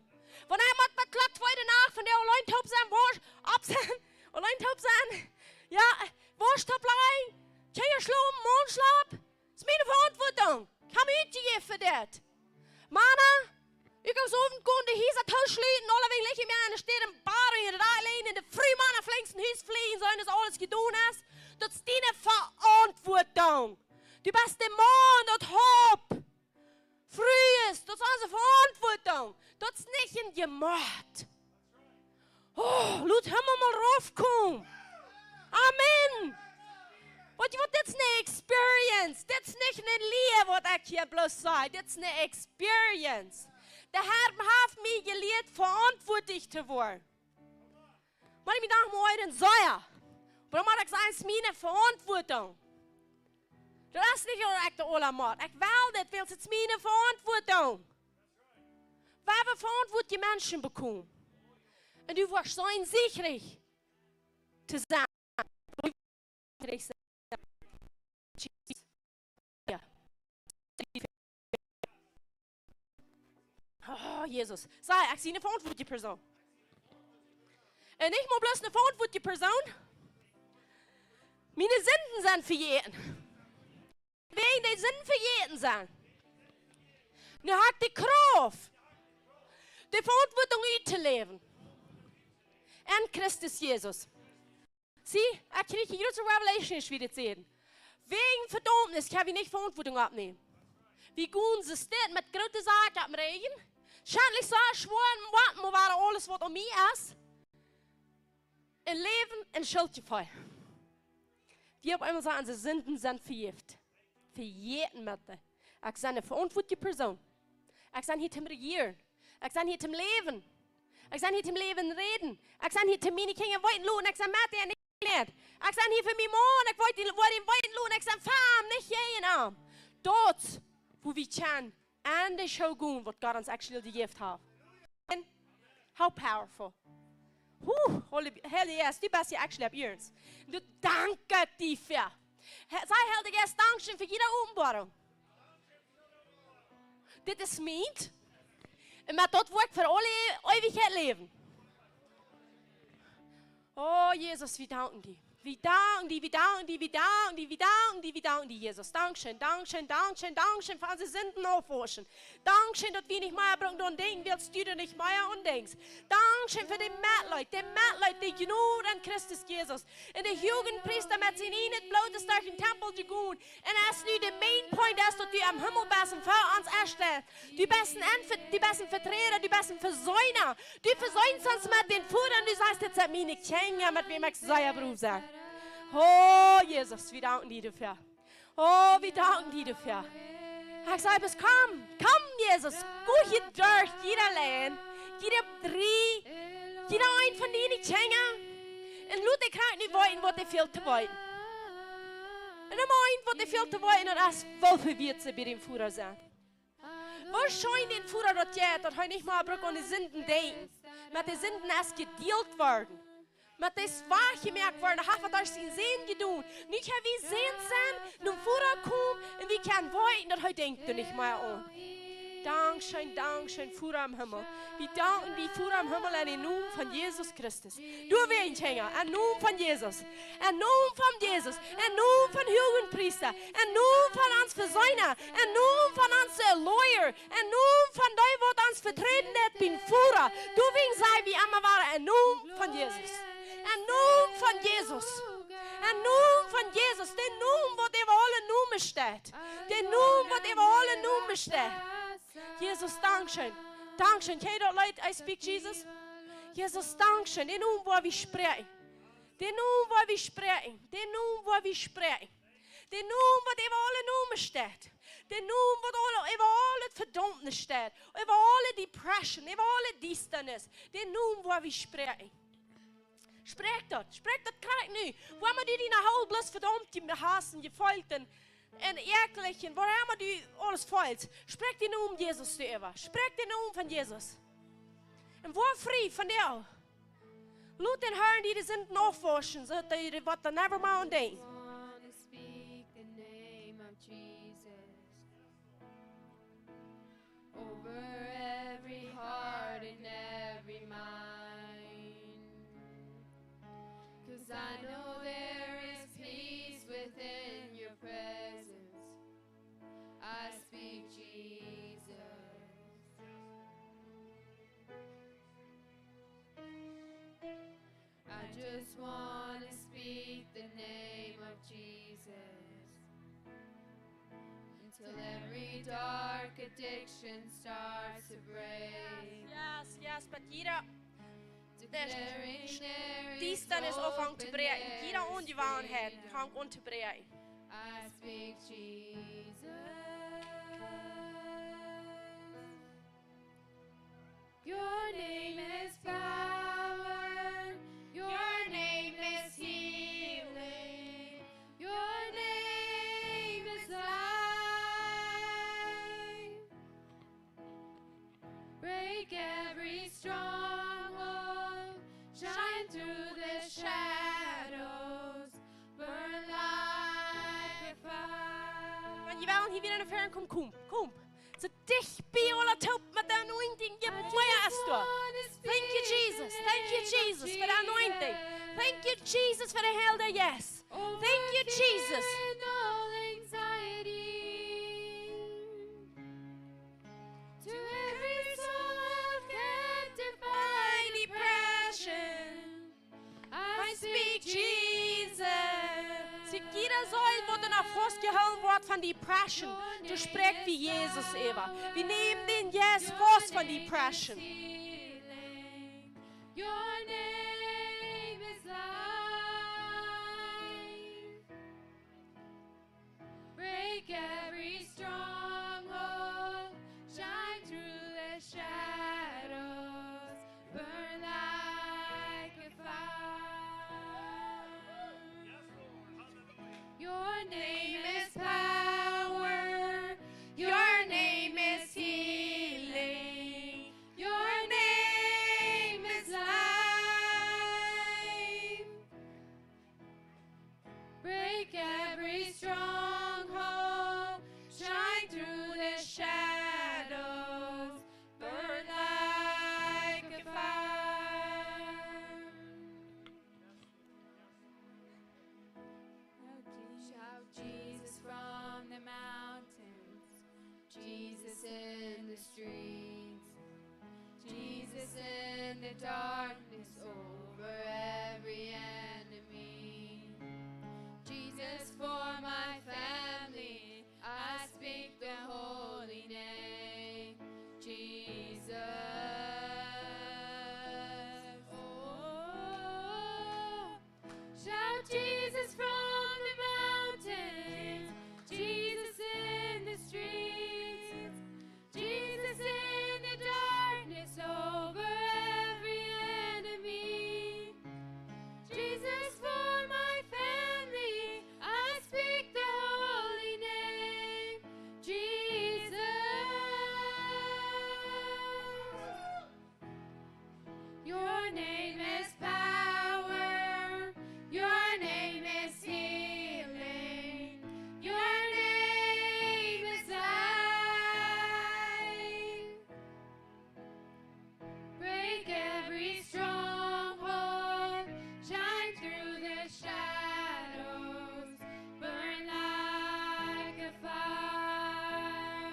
Wan ekj mott bat Klock twee de Nacht von de auleen toop sennen, woa ekj opp sennen, auleen toop sennen. Jo, woa ekj opp lijen, Kjinja schlopen, Maun schlaupen. Daut es miene Veauntwuatunk. Ekj hab mie utjejäft fa dit. Mana, ekj go soo oft gonen de Hiesa tooschluten, aulawäajen licht mie aun de Städ em Bad un de Dach lijen un de Fru, Mana, flinksten Hus flieen, soo aus aules jedonen es. Daut es diene Veauntwuatunk. Du best de Maun, daut Haupt. Frues, daut es onse Veauntwuatunk. Daut es nich een Jemoakt. Oh, lot Himmel mol raufkomen. Amen. Weetst du waut, dit es eene Experience. Dit es nich eene Lia, waut ekj hia bloos saj. Dit es eene Experience. De Herr haft mie jelieet, veauntwuatlich to woaren. Mott ekj mie noch mea oajren, soo jo. Oba dan mott ekj sajen, es miene Veauntwuatunk. Daut es nich, daut ekj de Ola mott. Ekj well dit, wiels daut es miene Veauntwuatunk. Wie haben veauntwuatliche Menschen bekomen. Un du woascht sennen, siegreich to sennen. Siegreich sennen. Ja. Oh, Jesus. Saj, ekj sie eene veauntwuatliche Persoon. Un ekj mott bloos eene veauntwuatliche Persoon. Miene Sinden sent vejäten. Wäajen de Sinden vejäten sent, nu hab ekj de Krauft, de Veauntwuatunk uttoläwen. En Christus Jesus. See, ekj kjrieech de jratste Revelation, aus wie dit säden. Wäajen Vedaumnis kjenn wie nich Veauntwuatunk oppnämen. Wie gonen soo stell met groote Sachen oppem Rigjen. Schentlich soo schwoa, waut mau woaren aules, waut aun mie es. Un läwen en Schuldjefeel. Wie opp eemol sajen, onse Sinden sent vejäft. Vejäten met dee. Ekj sie eene veauntwuatliche Persoon. Ekj sie hia toom rejieren. Ekj sie hia toom läwen. Ekj sie hia toom Läwen räden. Ekj sie hia toom miene Kjinja weeten loten, ekj sie met an de Kjinja. Ekj sie hia fa mienen Maun, ekj weet, woa dee weeten loten, ekj sie fa am, nich jäajen am. Daut, woo wie kjennen aun de Schoo gonen, waut Gott ons actually jejäft haft. And how powerful. Huh, Holy, Heilja Jeist, du best hia actually opp ernst. Du, dankscheen doafäa. He-, saj, Heilja Jeist, dankscheen fa jiede Openboarunk. Dit es mient. Un met daut woa ekj fa aule Eewichkjeit läwen. Oh, Jesus, wie danken die. Wie danken die, wie danken die, wie danken die, wie danken die, wie danken die, Jesus. Dankscheen, dankscheen, dankscheen, dankscheen fa onse Sinden aufwauschen. Dankscheen, daut wie nich mea brucken doaraun denkjen, wiels du doa nich mea aun denkjst. Dankscheen fa de Metleet, de Metleet, de Jnod en Christus Jesus. Un de Huagepriesta met sien ieejnet Bloot es derch dän Tempel jegonen. Un aus nu de main point es, daut du aum Himmel best un fa ons erstest. Du best een Entfe-, du best een Veträda, du best een Vesöhna. Du vesöhnst ons met dän Voda un du sajchst, dit sent miene Kjinja, met wäm ekj sea froo sie. Oh, Jesus, wie danken die doafäa. Oh, wie danken die doafäa. Ekj saj, bloos komm, komm, Jesus, go hia derch, jieda Lien, jieda Brie, jieda een von diene Kjinja. Un lot dee krakjt nu weeten, waut dee fält to weeten. Un emma een, waut dee fält to weeten, daut es, woo väl wieet see bie dän Voda sennen. Woo scheen dän Voda daut jeit, daut hee nich mea brukt aun de Sinden denkjen. Met de Sinden es jedealt worden. Met dee es wajchjemoakt worden, haft waut derch sienen Sän jedonen. Nu kjenn wie Säns sennen, nom Voda komen un wie kjennen weeten, daut hee denkjt doa nich mea aun. Dankscheen, dankscheen, Voda em Himmel. Wie danken die, Voda em Himmel, en dän Nomen von Jesus Christus. Du, wie een Kjinja, en Nomen von Jesus. En Nomen von Jesus. En Nomen von Huagepriesta. En Nomen von ons Vesöhna. En Nomen von onse Lawyer. En Nomen von dee, waut ons veträden deit biem Voda. Du, wie saj wie emma wada, en Nomen von Jesus. En Nomen von Jesus. De Nomen von Jesus, de Nomen waut äwa aule Nomen steit. De Nomen waut äwa aule Nomen steit. Jesus, dankscheen. Dankscheen. Kjenn jie daut Leet, I Speak Jesus? Jesus, dankscheen. De Nomen woa wie spräakjen. De Nomen woa wie spräakjen. De Nomen woa wie spräakjen. De Nomen waut äwa aule Nomen steit. De Nomen waut aule, äwa aule Vedaumnis steit. Äwa aule depression, äwa aule Diestanis. De Nomen woa wie spräakjen. Spräakj daut, spräakj daut krakjt nu. Wua emma du die noch aul bloos vedaumt hast un jefeelt un, un äakjlich un wua emma du aules feelst. Spräakj dän Nomen Jesus doaräwa. Spräakj dän Nomen von Jesus. Un woa frie von die. Lot dän Harn die de Sinden aufwauschen, soo daut du waut dan never more denkjst. Wanna speak the name of Jesus over every heart and every mind. 'Cause I know there is peace within your presence. I speak Jesus. I just wanna speak the name of Jesus until every dark addiction starts to break. Yes, yes, but jeda, declaring there is Diestanis aunfangt to break. Jede Onjewanheit fangt aun to break. I speak Jesus. Your name is power. Your name is healing. Your name is life. Break every stronghold. Shine through the shadows. Burn like a fire. Wan jie wellen hia wada no väaren komen, kom, kom. Soo dicht bie aula toop met de anointing, jie moaja es doa. Thank you, Jesus. Thank you, Jesus, for the anointing. Thank you, Jesus, for the healed, yes. Thank you, Jesus. To every soul captive by depression. I speak Jesus. Soo jede Seel waut noch faustjehoolen woat von depression, doa spräakj wie Jesus äwa. Wie nämen dän Jeist faust von depression. Your name is life. Break every stronghold, shine through the shadows, burn like a fire. Your name is power, your name is healing, your name is life. Break every stronghold, shine through the shadows, burn like a fire. Shout Jesus from the mountains. Jesus in the streets, Jesus in the darkness over every enemy. Jesus for my family, I speak the holy name, Jesus. Oh, shout Jesus from the mountains, Jesus in the streets, Jesus in the darkness over every enemy. Jesus for my family, I speak the holy name, Jesus. Your name is power. Your name is healing. Your name is life. Break every stronghold. Shine through the shadows. Burn like a fire.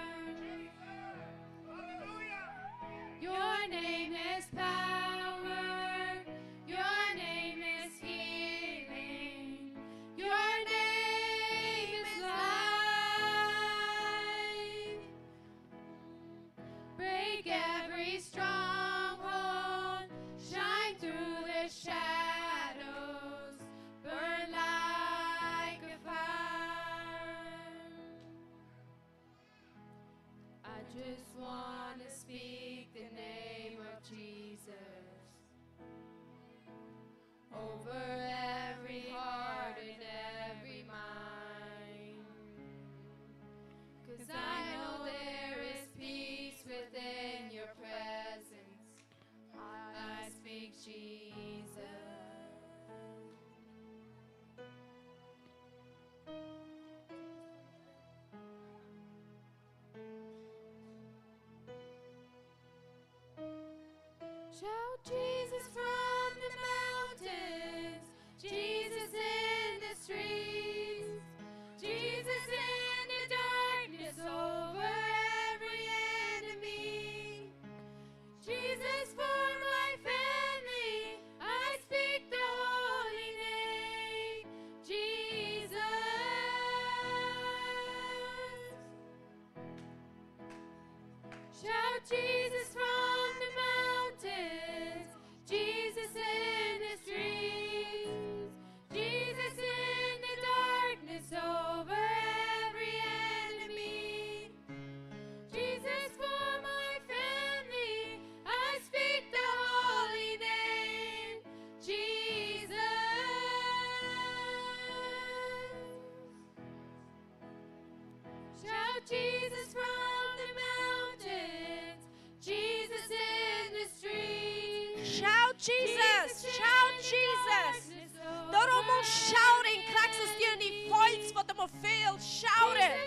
Your name is power. Your name is healing. your presence. I speak Jesus. Shout Jesus from the mountains, Jesus in the streets, Jesus in the darkness over every enemy. Jesus for my family, I speak the holy name, Jesus. Shout Jesus from the mountains, Jesus in the streets, Jesus in the darkness over every enemy. Jesus for my family, I speak the holy name, Jesus. Shout Jesus from the mountains, Jesus in the streets. Shout Jesus, shout Jesus. Doa mott shouting, krakjt soo aus dee en dee Volkj, waut doa mott väl shouting.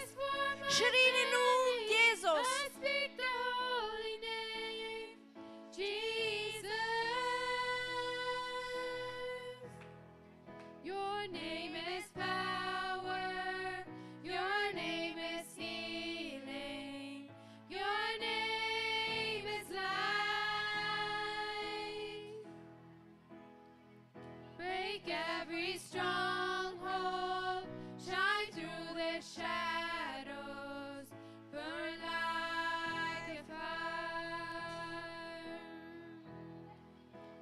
Schrie nu, Jesus. I speak the holy name, Jesus. Your name is power, your name is healing, your name is life. Break every stronghold, shine through the shadows, burn like a fire.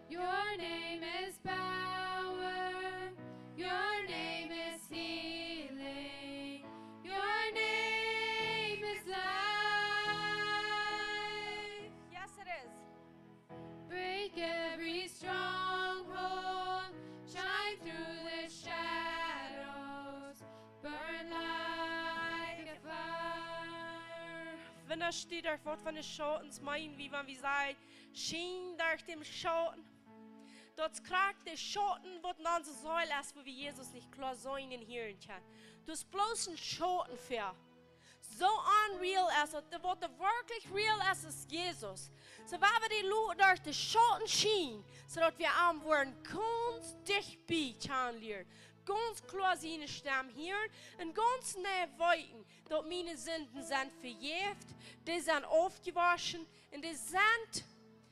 Your name is power, your name is healing, your name is life. Yes, it is. Break every stronghold, shine through the shadows, burn like a fire. Wanea steit doa waut von de Schautens, meenen wie, wan wie sajen, schient derch dän Schauten. Daut es krakjt de Schauten, waut en onse Seel es, wua wie Jesus nich kloa seenen un hieren kjennen. Daut es bloos een Schauten fa. Soo unreal es et, waut werkjlich real es, es Jesus. Soo woa wie dee loten derch de Schauten schienen, soo daut wie am woaren gaunz dicht bie kjannen lieren, gaunz kloa siene Stemm hieren un gaunz nau weeten, daut miene Sinden sent vejäft, dee sent aufjewoschen un dee sent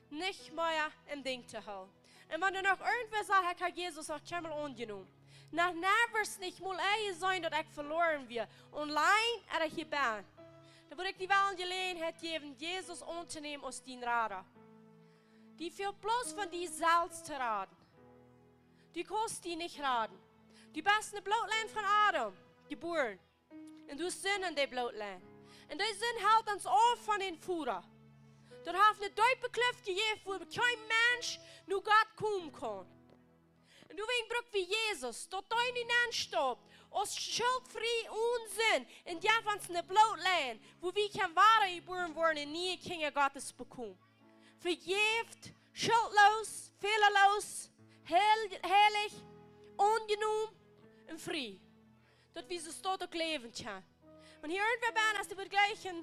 nich mea em Dinkj to hoolen. Un wan doa noch irjentwäa sajcht, ekj hab Jesus noch kjeenmol aunjenomen, noch never, nich mol eenjemol, daut ekj veloaren wia, online ooda hia bie, dan wudd ekj die wellen Jeläajenheit jäwen, Jesus auntonämen aus dien Rada. Dee fält bloos von die selfst to raden. Du kaust die nich raden. Du best en de Bloodline von Adam jebuaren. Un du best en de Bloodline. Un dee Sind helt ons auf von dän Voda. Daut haft ne deepe Kluft jejäft, wua kjeen Mensch no Gott komen kaun. Un doawäajen bruck wie Jesus, daut dee nu nenn staupt, aus schultfrie, onen Sind, un jeft ons ne Bloodline, wua wie kjennen wada jebuaren woaren un niee Kjinja Gottes bekomen. Vejäft, schultloos, fälaloos, heil-, heilich, aunjenomen un frie. Daut wie soo stoakj läwen kjennen. Wan hia irjentwäa bie es, dee wudd jleichen,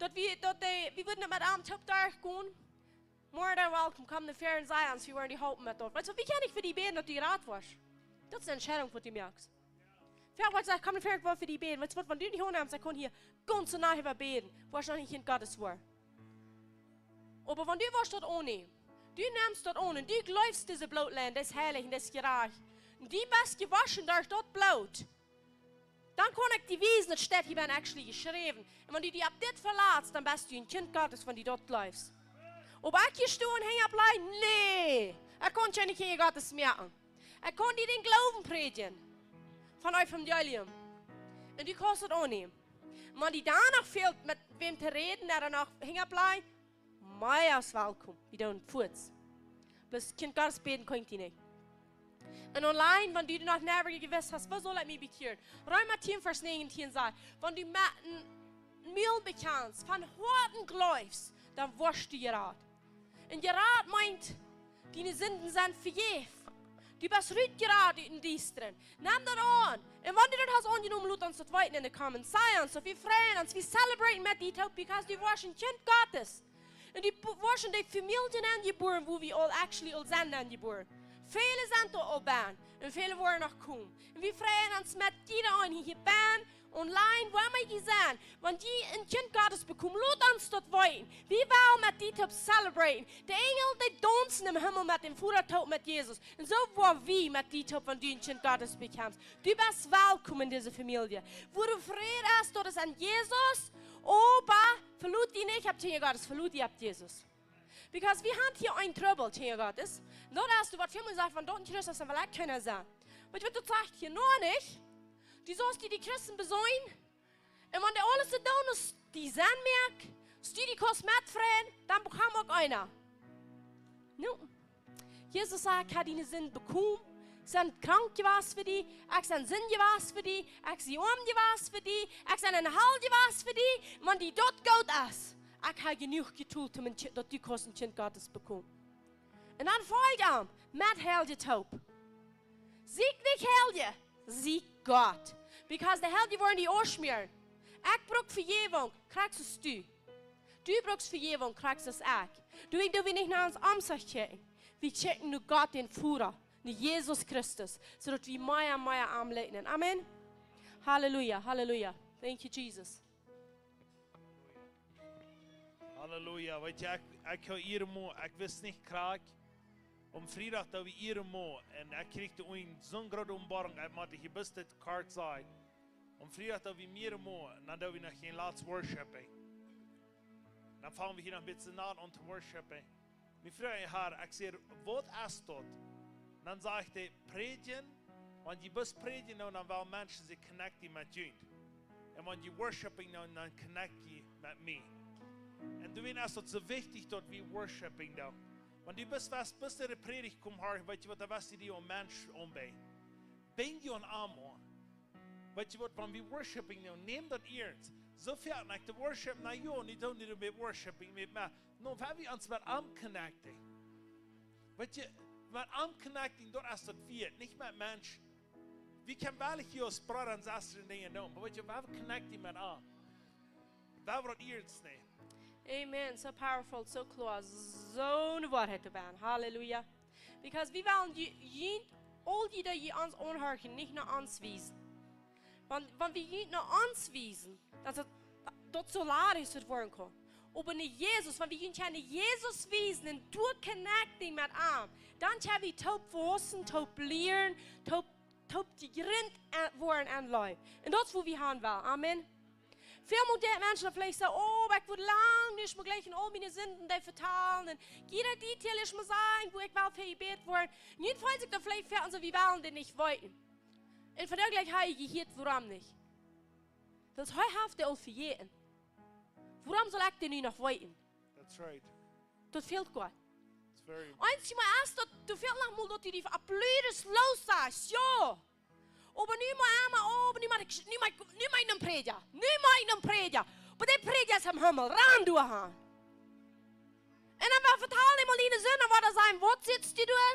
daut wie, daut dee, wie wudden met am toop derchgonen. More than welcome, komm no väaren, saj ons, wie woaren die halpen met daut. Weetst du, wie kaun ekj fa die bäden, daut du jerat woascht? Daut es ne Entscheidunk, waut du moakst. Väl woat jesajcht, komm no väaren, ekj well fa die bäden. Weetst du waut, wan du nich aunnemst, dan kaun hia gaunz Nacht äwa bäden, woascht noch nich en Gottes Wort. Oba wan du woascht daut aunnämen, du nemst daut aun un du jleefst dise Bloodline, dee es heilich un dee es jerajcht, un du best jewoschen derch daut Bloot, dan kaun ekj die wiesen, daut steit hia bie actually jeschräwen. Un wan du die opp dit velatst, dan best du en Kjint Gottes, wan du daut jleefst. Oba ekj hia stonen, Henj oppläajen, nä, ekj kaun kjeene Kjinja Gottes moaken. Ekj kaun die dän Gloowen prädjen von Evangelium. Un du kaust daut aunnämen. Wan die doano fält, met wäm to räden, ooda noch Henj oppläajen, mea aus welkom. Wie doonen fuaz. Bloos Kjint Gottes bäden kaun ekj die nich. Un online, wan du noch never jewist hast, woo saul ekj mie bekjieren? Reema tieen Varsch näajentieen sajcht, wan du met dien Mul bekjanst, von Hoaten jleefst, dan woascht du jerat. Un jerat meent, diene Sinden sent vejäft. Du best rutjerat ut dän Diestren. Nem daut aun. Un wan du daut hast aunjenomen, lot ons daut weeten en de comments. Saj ons, daut wie freien ons, wie celebraten met die toop, because du woascht een Kjint Gottes. Un du woascht en de Famielje nenjebuaren, wua wie aul actually aul sent nenjebuaren. Väle sent doa aul benn. Un väle woaren noch komen. Un wie freien ons met jieda eenen hia benn, online, wua emma jie sent. Wan jie een Kjint Gottes bekomen, lot ons daut weeten. Wie wellen met die toop celebraten. De Enjel, dee daunzen em Himmel met däm Voda toop, met Jesus. Un soo woa wie met die toop, wan du een Kjint Gottes bekjemst. Du best welkom en dise Famielje. Wua du Fräd hast, daut es en Jesus. Oba, velot die nich opp Kjinja Gottes, velot die opp Jesus. Because wie haben hia een Trubbel, Kjinja Gottes. Daut es, du woascht väl mol sajen, wan daut een Christ es, dan well ekj kjeena sennen. Weetst du waut, daut sajcht hia noch nich. Du saust die, die Christen beseenen. Un wan dee aules to doonen es, die sent meist, aus du die kaust metfreien, dan bekomm uk eena. Nu, Jesus sajcht, ekj hab diene Sind bekomen. Ekj sie krank jewast fa die, ekj sie sien jewast fa die, ekj sie oam jewast fa die, ekj sie en de Hal jewast fa die, wan die daut goot es, ekj hab jenuach jedonen, om een Kjint, daut du kaust een Kjint Gottes bekomen. Un dan folj am, met Heilje toop. Sieekj nich Heilje, sieekj Gott. Because de Heilje woaren die aufschmäaren. Ekj bruck Vejäwunk, krakjt soo aus du. Du bruckst Vejäwunk, krakjt soo aus ekj. Du, ekj doo wie nich no ons Omzich kjikjen. Wie kjikjen no Gott, dän Voda, no Jesus Christus, soo daut wie mea un mea am likjnen. Amen. Halleluja, halleluja. Thank you, Jesus. Halleluja. Weetst du, ekj, ekj hab hia mau, ekj wist nich krakjt. Aum Friedach, daut wie hia mau, un ekj kjrieech doa eene soo groote Openboarunk, ekj mott hia bloos dit kort sajen. Aum Friedach, daut wie hia mau, un dan doo wie noch een latst worshiping. Dan fangen wie hia noch een bät no aun to worshiping. Mien Frint, Herr, ekj saj, waut es daut? Dan sajcht hee, prädjen, wan jie bloos prädjen, nu, dan wellen Menschen sikj connecten met junt. Un wan jie worshiping doonen, dan connect jie met mie. Un doawäajen es daut soo wichtich, daut wie worshiping doonen. Wan du bloos, waut, bloos de Prädicht kjemt, horch, weetst du waut, dan woascht du dee aun Mensch aunbäden. Binj die aun am aun. Weetst du waut, wan wie worshiping doonen, nem daut iernst. Soo väl, like, de worship, na jo, nich doonen, nich met worshiping, met, oba, no, wan wie ons met am connecten. Weetst du, met am connecting, daut es daut wieet, nich met Mensch. Wie kjennen werkjlich hia aus Brooda un Sesta Dinja doonen, oba weetst du, wan wie connecting met am, wan wie daut iernst nämen. Amen. So powerful, so kloa, soone Woarheit to woaren. Halleluja. Because wie wellen ju-, junt, aul dee, dee ons aunhorchen, nich no ons wiesen. Wan, wan wie junt no ons wiesen, dan es daut, daut soo leicht es daut woaren kaun. Oba no Jesus, wan wie junt no Jesus wiesen un doa connecting met am, dan kjenn wie toop wausen, toop lieren, toop, toop jejrint woaren aun Leew. Un daut es, wua wie han wellen. Amen. Väl mol denkjen Menschen veleicht soo, oh, oba ekj wudd lang nich mea jlikj aul miene Sinden dee vetalen. Un jieda Detail es mol sajen, wua ekj well fa jebät woaren. Nu felt sikj daut veleicht fa ons soo, wie wellen dee nich weeten. Un vondoag jlikj hab ekj jehieet, wuarom nich. Wiels hee haft dee aul vejäten. Wuarom saul ekj dee nu noch weeten? That's right. Daut fält Gott. It's very Eensjemol es daut, du fält noch mol daut du die opp Lüden lossajchst, jo. Oba nu mau emma, oh, oba nu mott ekj, nu mott ekj, nu mott ekj nom Prädja. Nu mott ekj nom Prädja. Oba de Prädja es em Himmel, ran doa han. Un dan woa vetalen emol diene Sind, dan woat hee sajen, waut sitst du doa?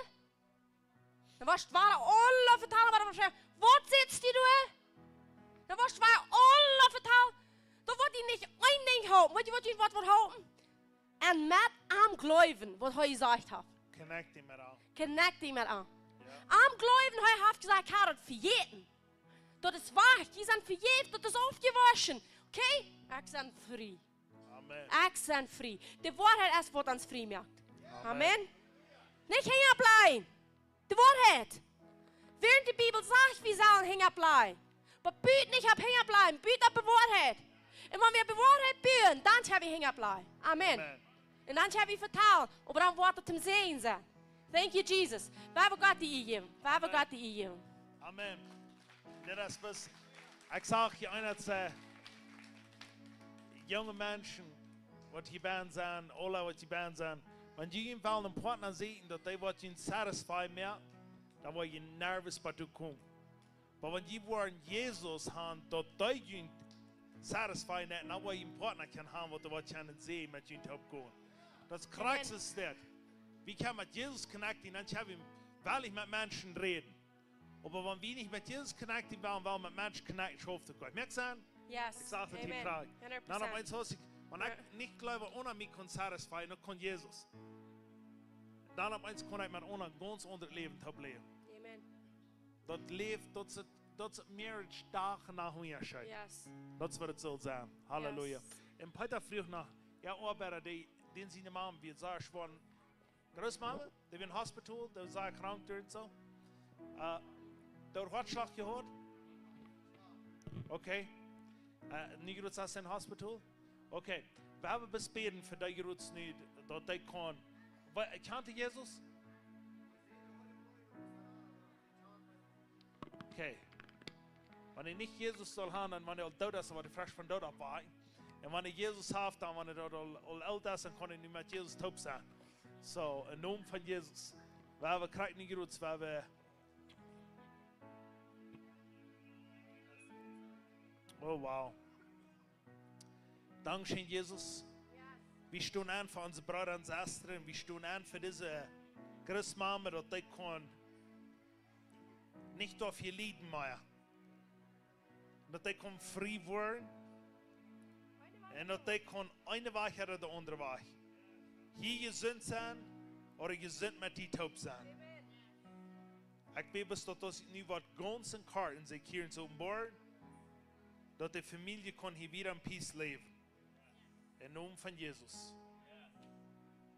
Dan woascht wada aula vetalen, wada waut, waut sitst du doa? Dan woascht wada aula vetalen. Dan woat die nich een Dinkj halpen. Weetst du waut die woat, woat halpen? Un met am jleewen, waut hee jesajcht haft. Connecting met am. Connecting met am. Jo. Am jleewen, hee haft jesajcht, ekj hab daut vejäten. Daut es woa, jie sent vejäft, daut es aufjewoschen. Okay? Ekj sie frie. Amen. Ekj sie frie. De Woarheit es, waut ons frie moakt. Amen. Amen. Nich hinjableiwen. De Woarheit. Wäarent de Bibel sajcht, wie sellen hinjableiwen. Oba bie nich opp hinjableiwen, bie opp de Woarheit. Un wan wie opp de Woarheit buen, dan kjenn wie hinjableiwen. Amen. Amen. Un dan kjenn wie vetalen, oba dan woat et een Säajen sennen. Thank you, Jesus. Woa wie Gott de Ea jäwen. Woa wie Amen. Gott de Ea jäwen. Amen. Dit es bloos, ekj sach hia eena, äh, junge Menschen, waut hia benn sent, aule waut hia benn sent. Wan jie wellen een Partner seenen, daut dee woat junt satisfy moaken, dan woa jie nervous bie to komen. Oba wan jie woaren Jesus han, daut dee junt satisfy en daut, un dan woa jie een Partner kjennen haben, waut doa waut kjennen seenen met junt toop gonen. Daut es Christus daut. Wie kjennen met Jesus connecten, dan kjenn wie werkjlich met Menschen räden. Oba wan wie nich met Jesus connecten, wan wie met Menschen connecten, schauft et nich. Moakt Senn? Yes. Ekj saj daut hia Amen. Krakjt. Hundert Prozent. Dan opp eemol, aus ekj, wan ekj Jo. nich jleew, onen mie kunn satisfy, dan kunn Jesus. Dan opp eemol kunn ekj met onen gaunz aundret Läwen toop läwen. Amen. Daut Läwen, daut es, daut es marriage Dach un Nacht unjascheet. Yes. Daut es waut et saul sennen. Halleluja. Yes. Un Peter fruach no, jo, Oabeida, dee, dän siene Mame, wie saj ekj von Grootmame, dee wia em Hospital, dee wia sea krank doa un soo. Äh, doa Hoatschlach jehaut? Okay. Äh, nu jrods es em Hospital? Okay. Wie haben bäden fa dee jrods nu, daut dee kaun. Wa-, kjant hee Jesus? Okay. Wan hee nich Jesus saul haben, dan wan hee aul doot es, dan woat hee fresch von doot oppwaken. Un wan hee Jesus haft, dan wan hee doa aul, aul oolt es, dan kaun hee nu met Jesus toop sennen. Soo, em Nomen von Jesus. Wie haben krakjt nu jrods, wie haben, oh wow. Dankscheen, Jesus. Wie stonen aun fa onse Breeda un Sestren, wie stonen aun fa dise Christmame, daut dee kaun nich doafäa lieden mea. Daut dee kaun frie woaren. Un daut dee kaun eene Wajch ooda de aundre Wajch. Hia jesunt sennen, ooda jesunt met die toop sennen. Ekj bäd bloos, daut daut nu woat gaunz en kort en sikj hia en soo openboaren, daut de Famielje kaun hia wada en peace läwen. Em Nomen von Jesus.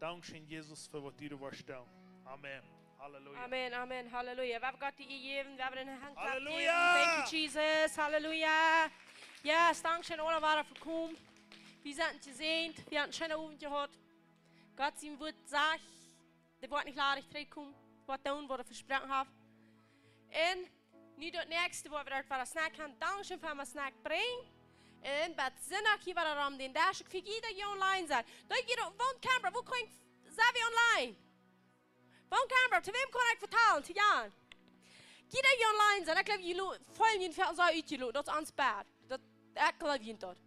Dankscheen, Jesus, fa waut du doa woascht doonen. Amen. Halleluja. Amen, amen, halleluja. Wie haben Gott de Ea jäwen, wie haben am een Handklopp Halleluja. Jäwen. Thank you, Jesus. Halleluja. Yes, dankscheen, aule wada fa komen. Wie sent jesäajent, wie haben een scheenen Owent jehaut. Gott sien Wort sajcht, dee woat nich ladich trigjkomen, woat doonen waut hee vesproaken haft. Un nu daut näakjste, wua wie daut wada snacken kjennen. Dankscheen fa mie snack brinjen. Un bat Sindach hia wada rom dän Desch. Ekj fa jieda, dee online sent. Daut jie daut, von Canberra, wua kaun ekj, sent wie online? Von Canberra, to wäm kaun ekj vetalen? To Jan. Jieda, dee online sent. Ekj jleew, jie lo-, feelen jie soo utjeloten. Daut es ons bad. Daut, ekj jleew jie daut.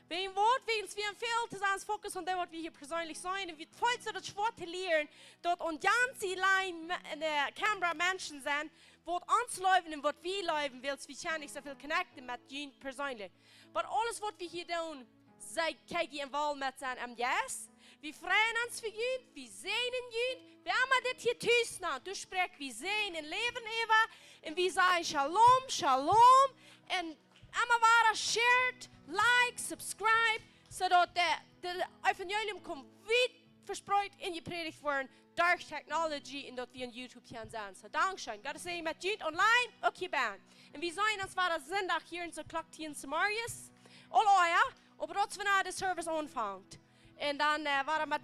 Wäajen waut, wäajen wie väl to ons focussen aun daut, waut wie hia perseenlich sent. Un wie feelen soo daut schwoa to lieren, daut ons gaunze Line Me-, en de Canberra Menschen sent, waut ons leewen un waut wie leewen, wiels wie kjennen nich soo väl connecten met junt perseenlich. Oba aules waut wie hia doonen, see kjrieen jie involved met sennen em Jeist. Wie freien ons fa junt, wie säajnen junt. Wäa emma dit hia tus nant, du spräakjst, wie säajnen un läwen äwa. Un wie sajen Shalom, Shalom. Un emma wada shared, like, subscribe, soo daut de, de Evangelium kaun wiet vespreet un jeprädicht woaren derch technology un daut wie opp YouTube kjennen sennen. Soo, dankscheen. Gott säajen met junt online, uk hia bie. Un wie seenen ons wada Sindach hia en soo Klock tieen zemorjes. Aul ea, oba daut es wanea de Service aunfangt. Un dan, äh, wada met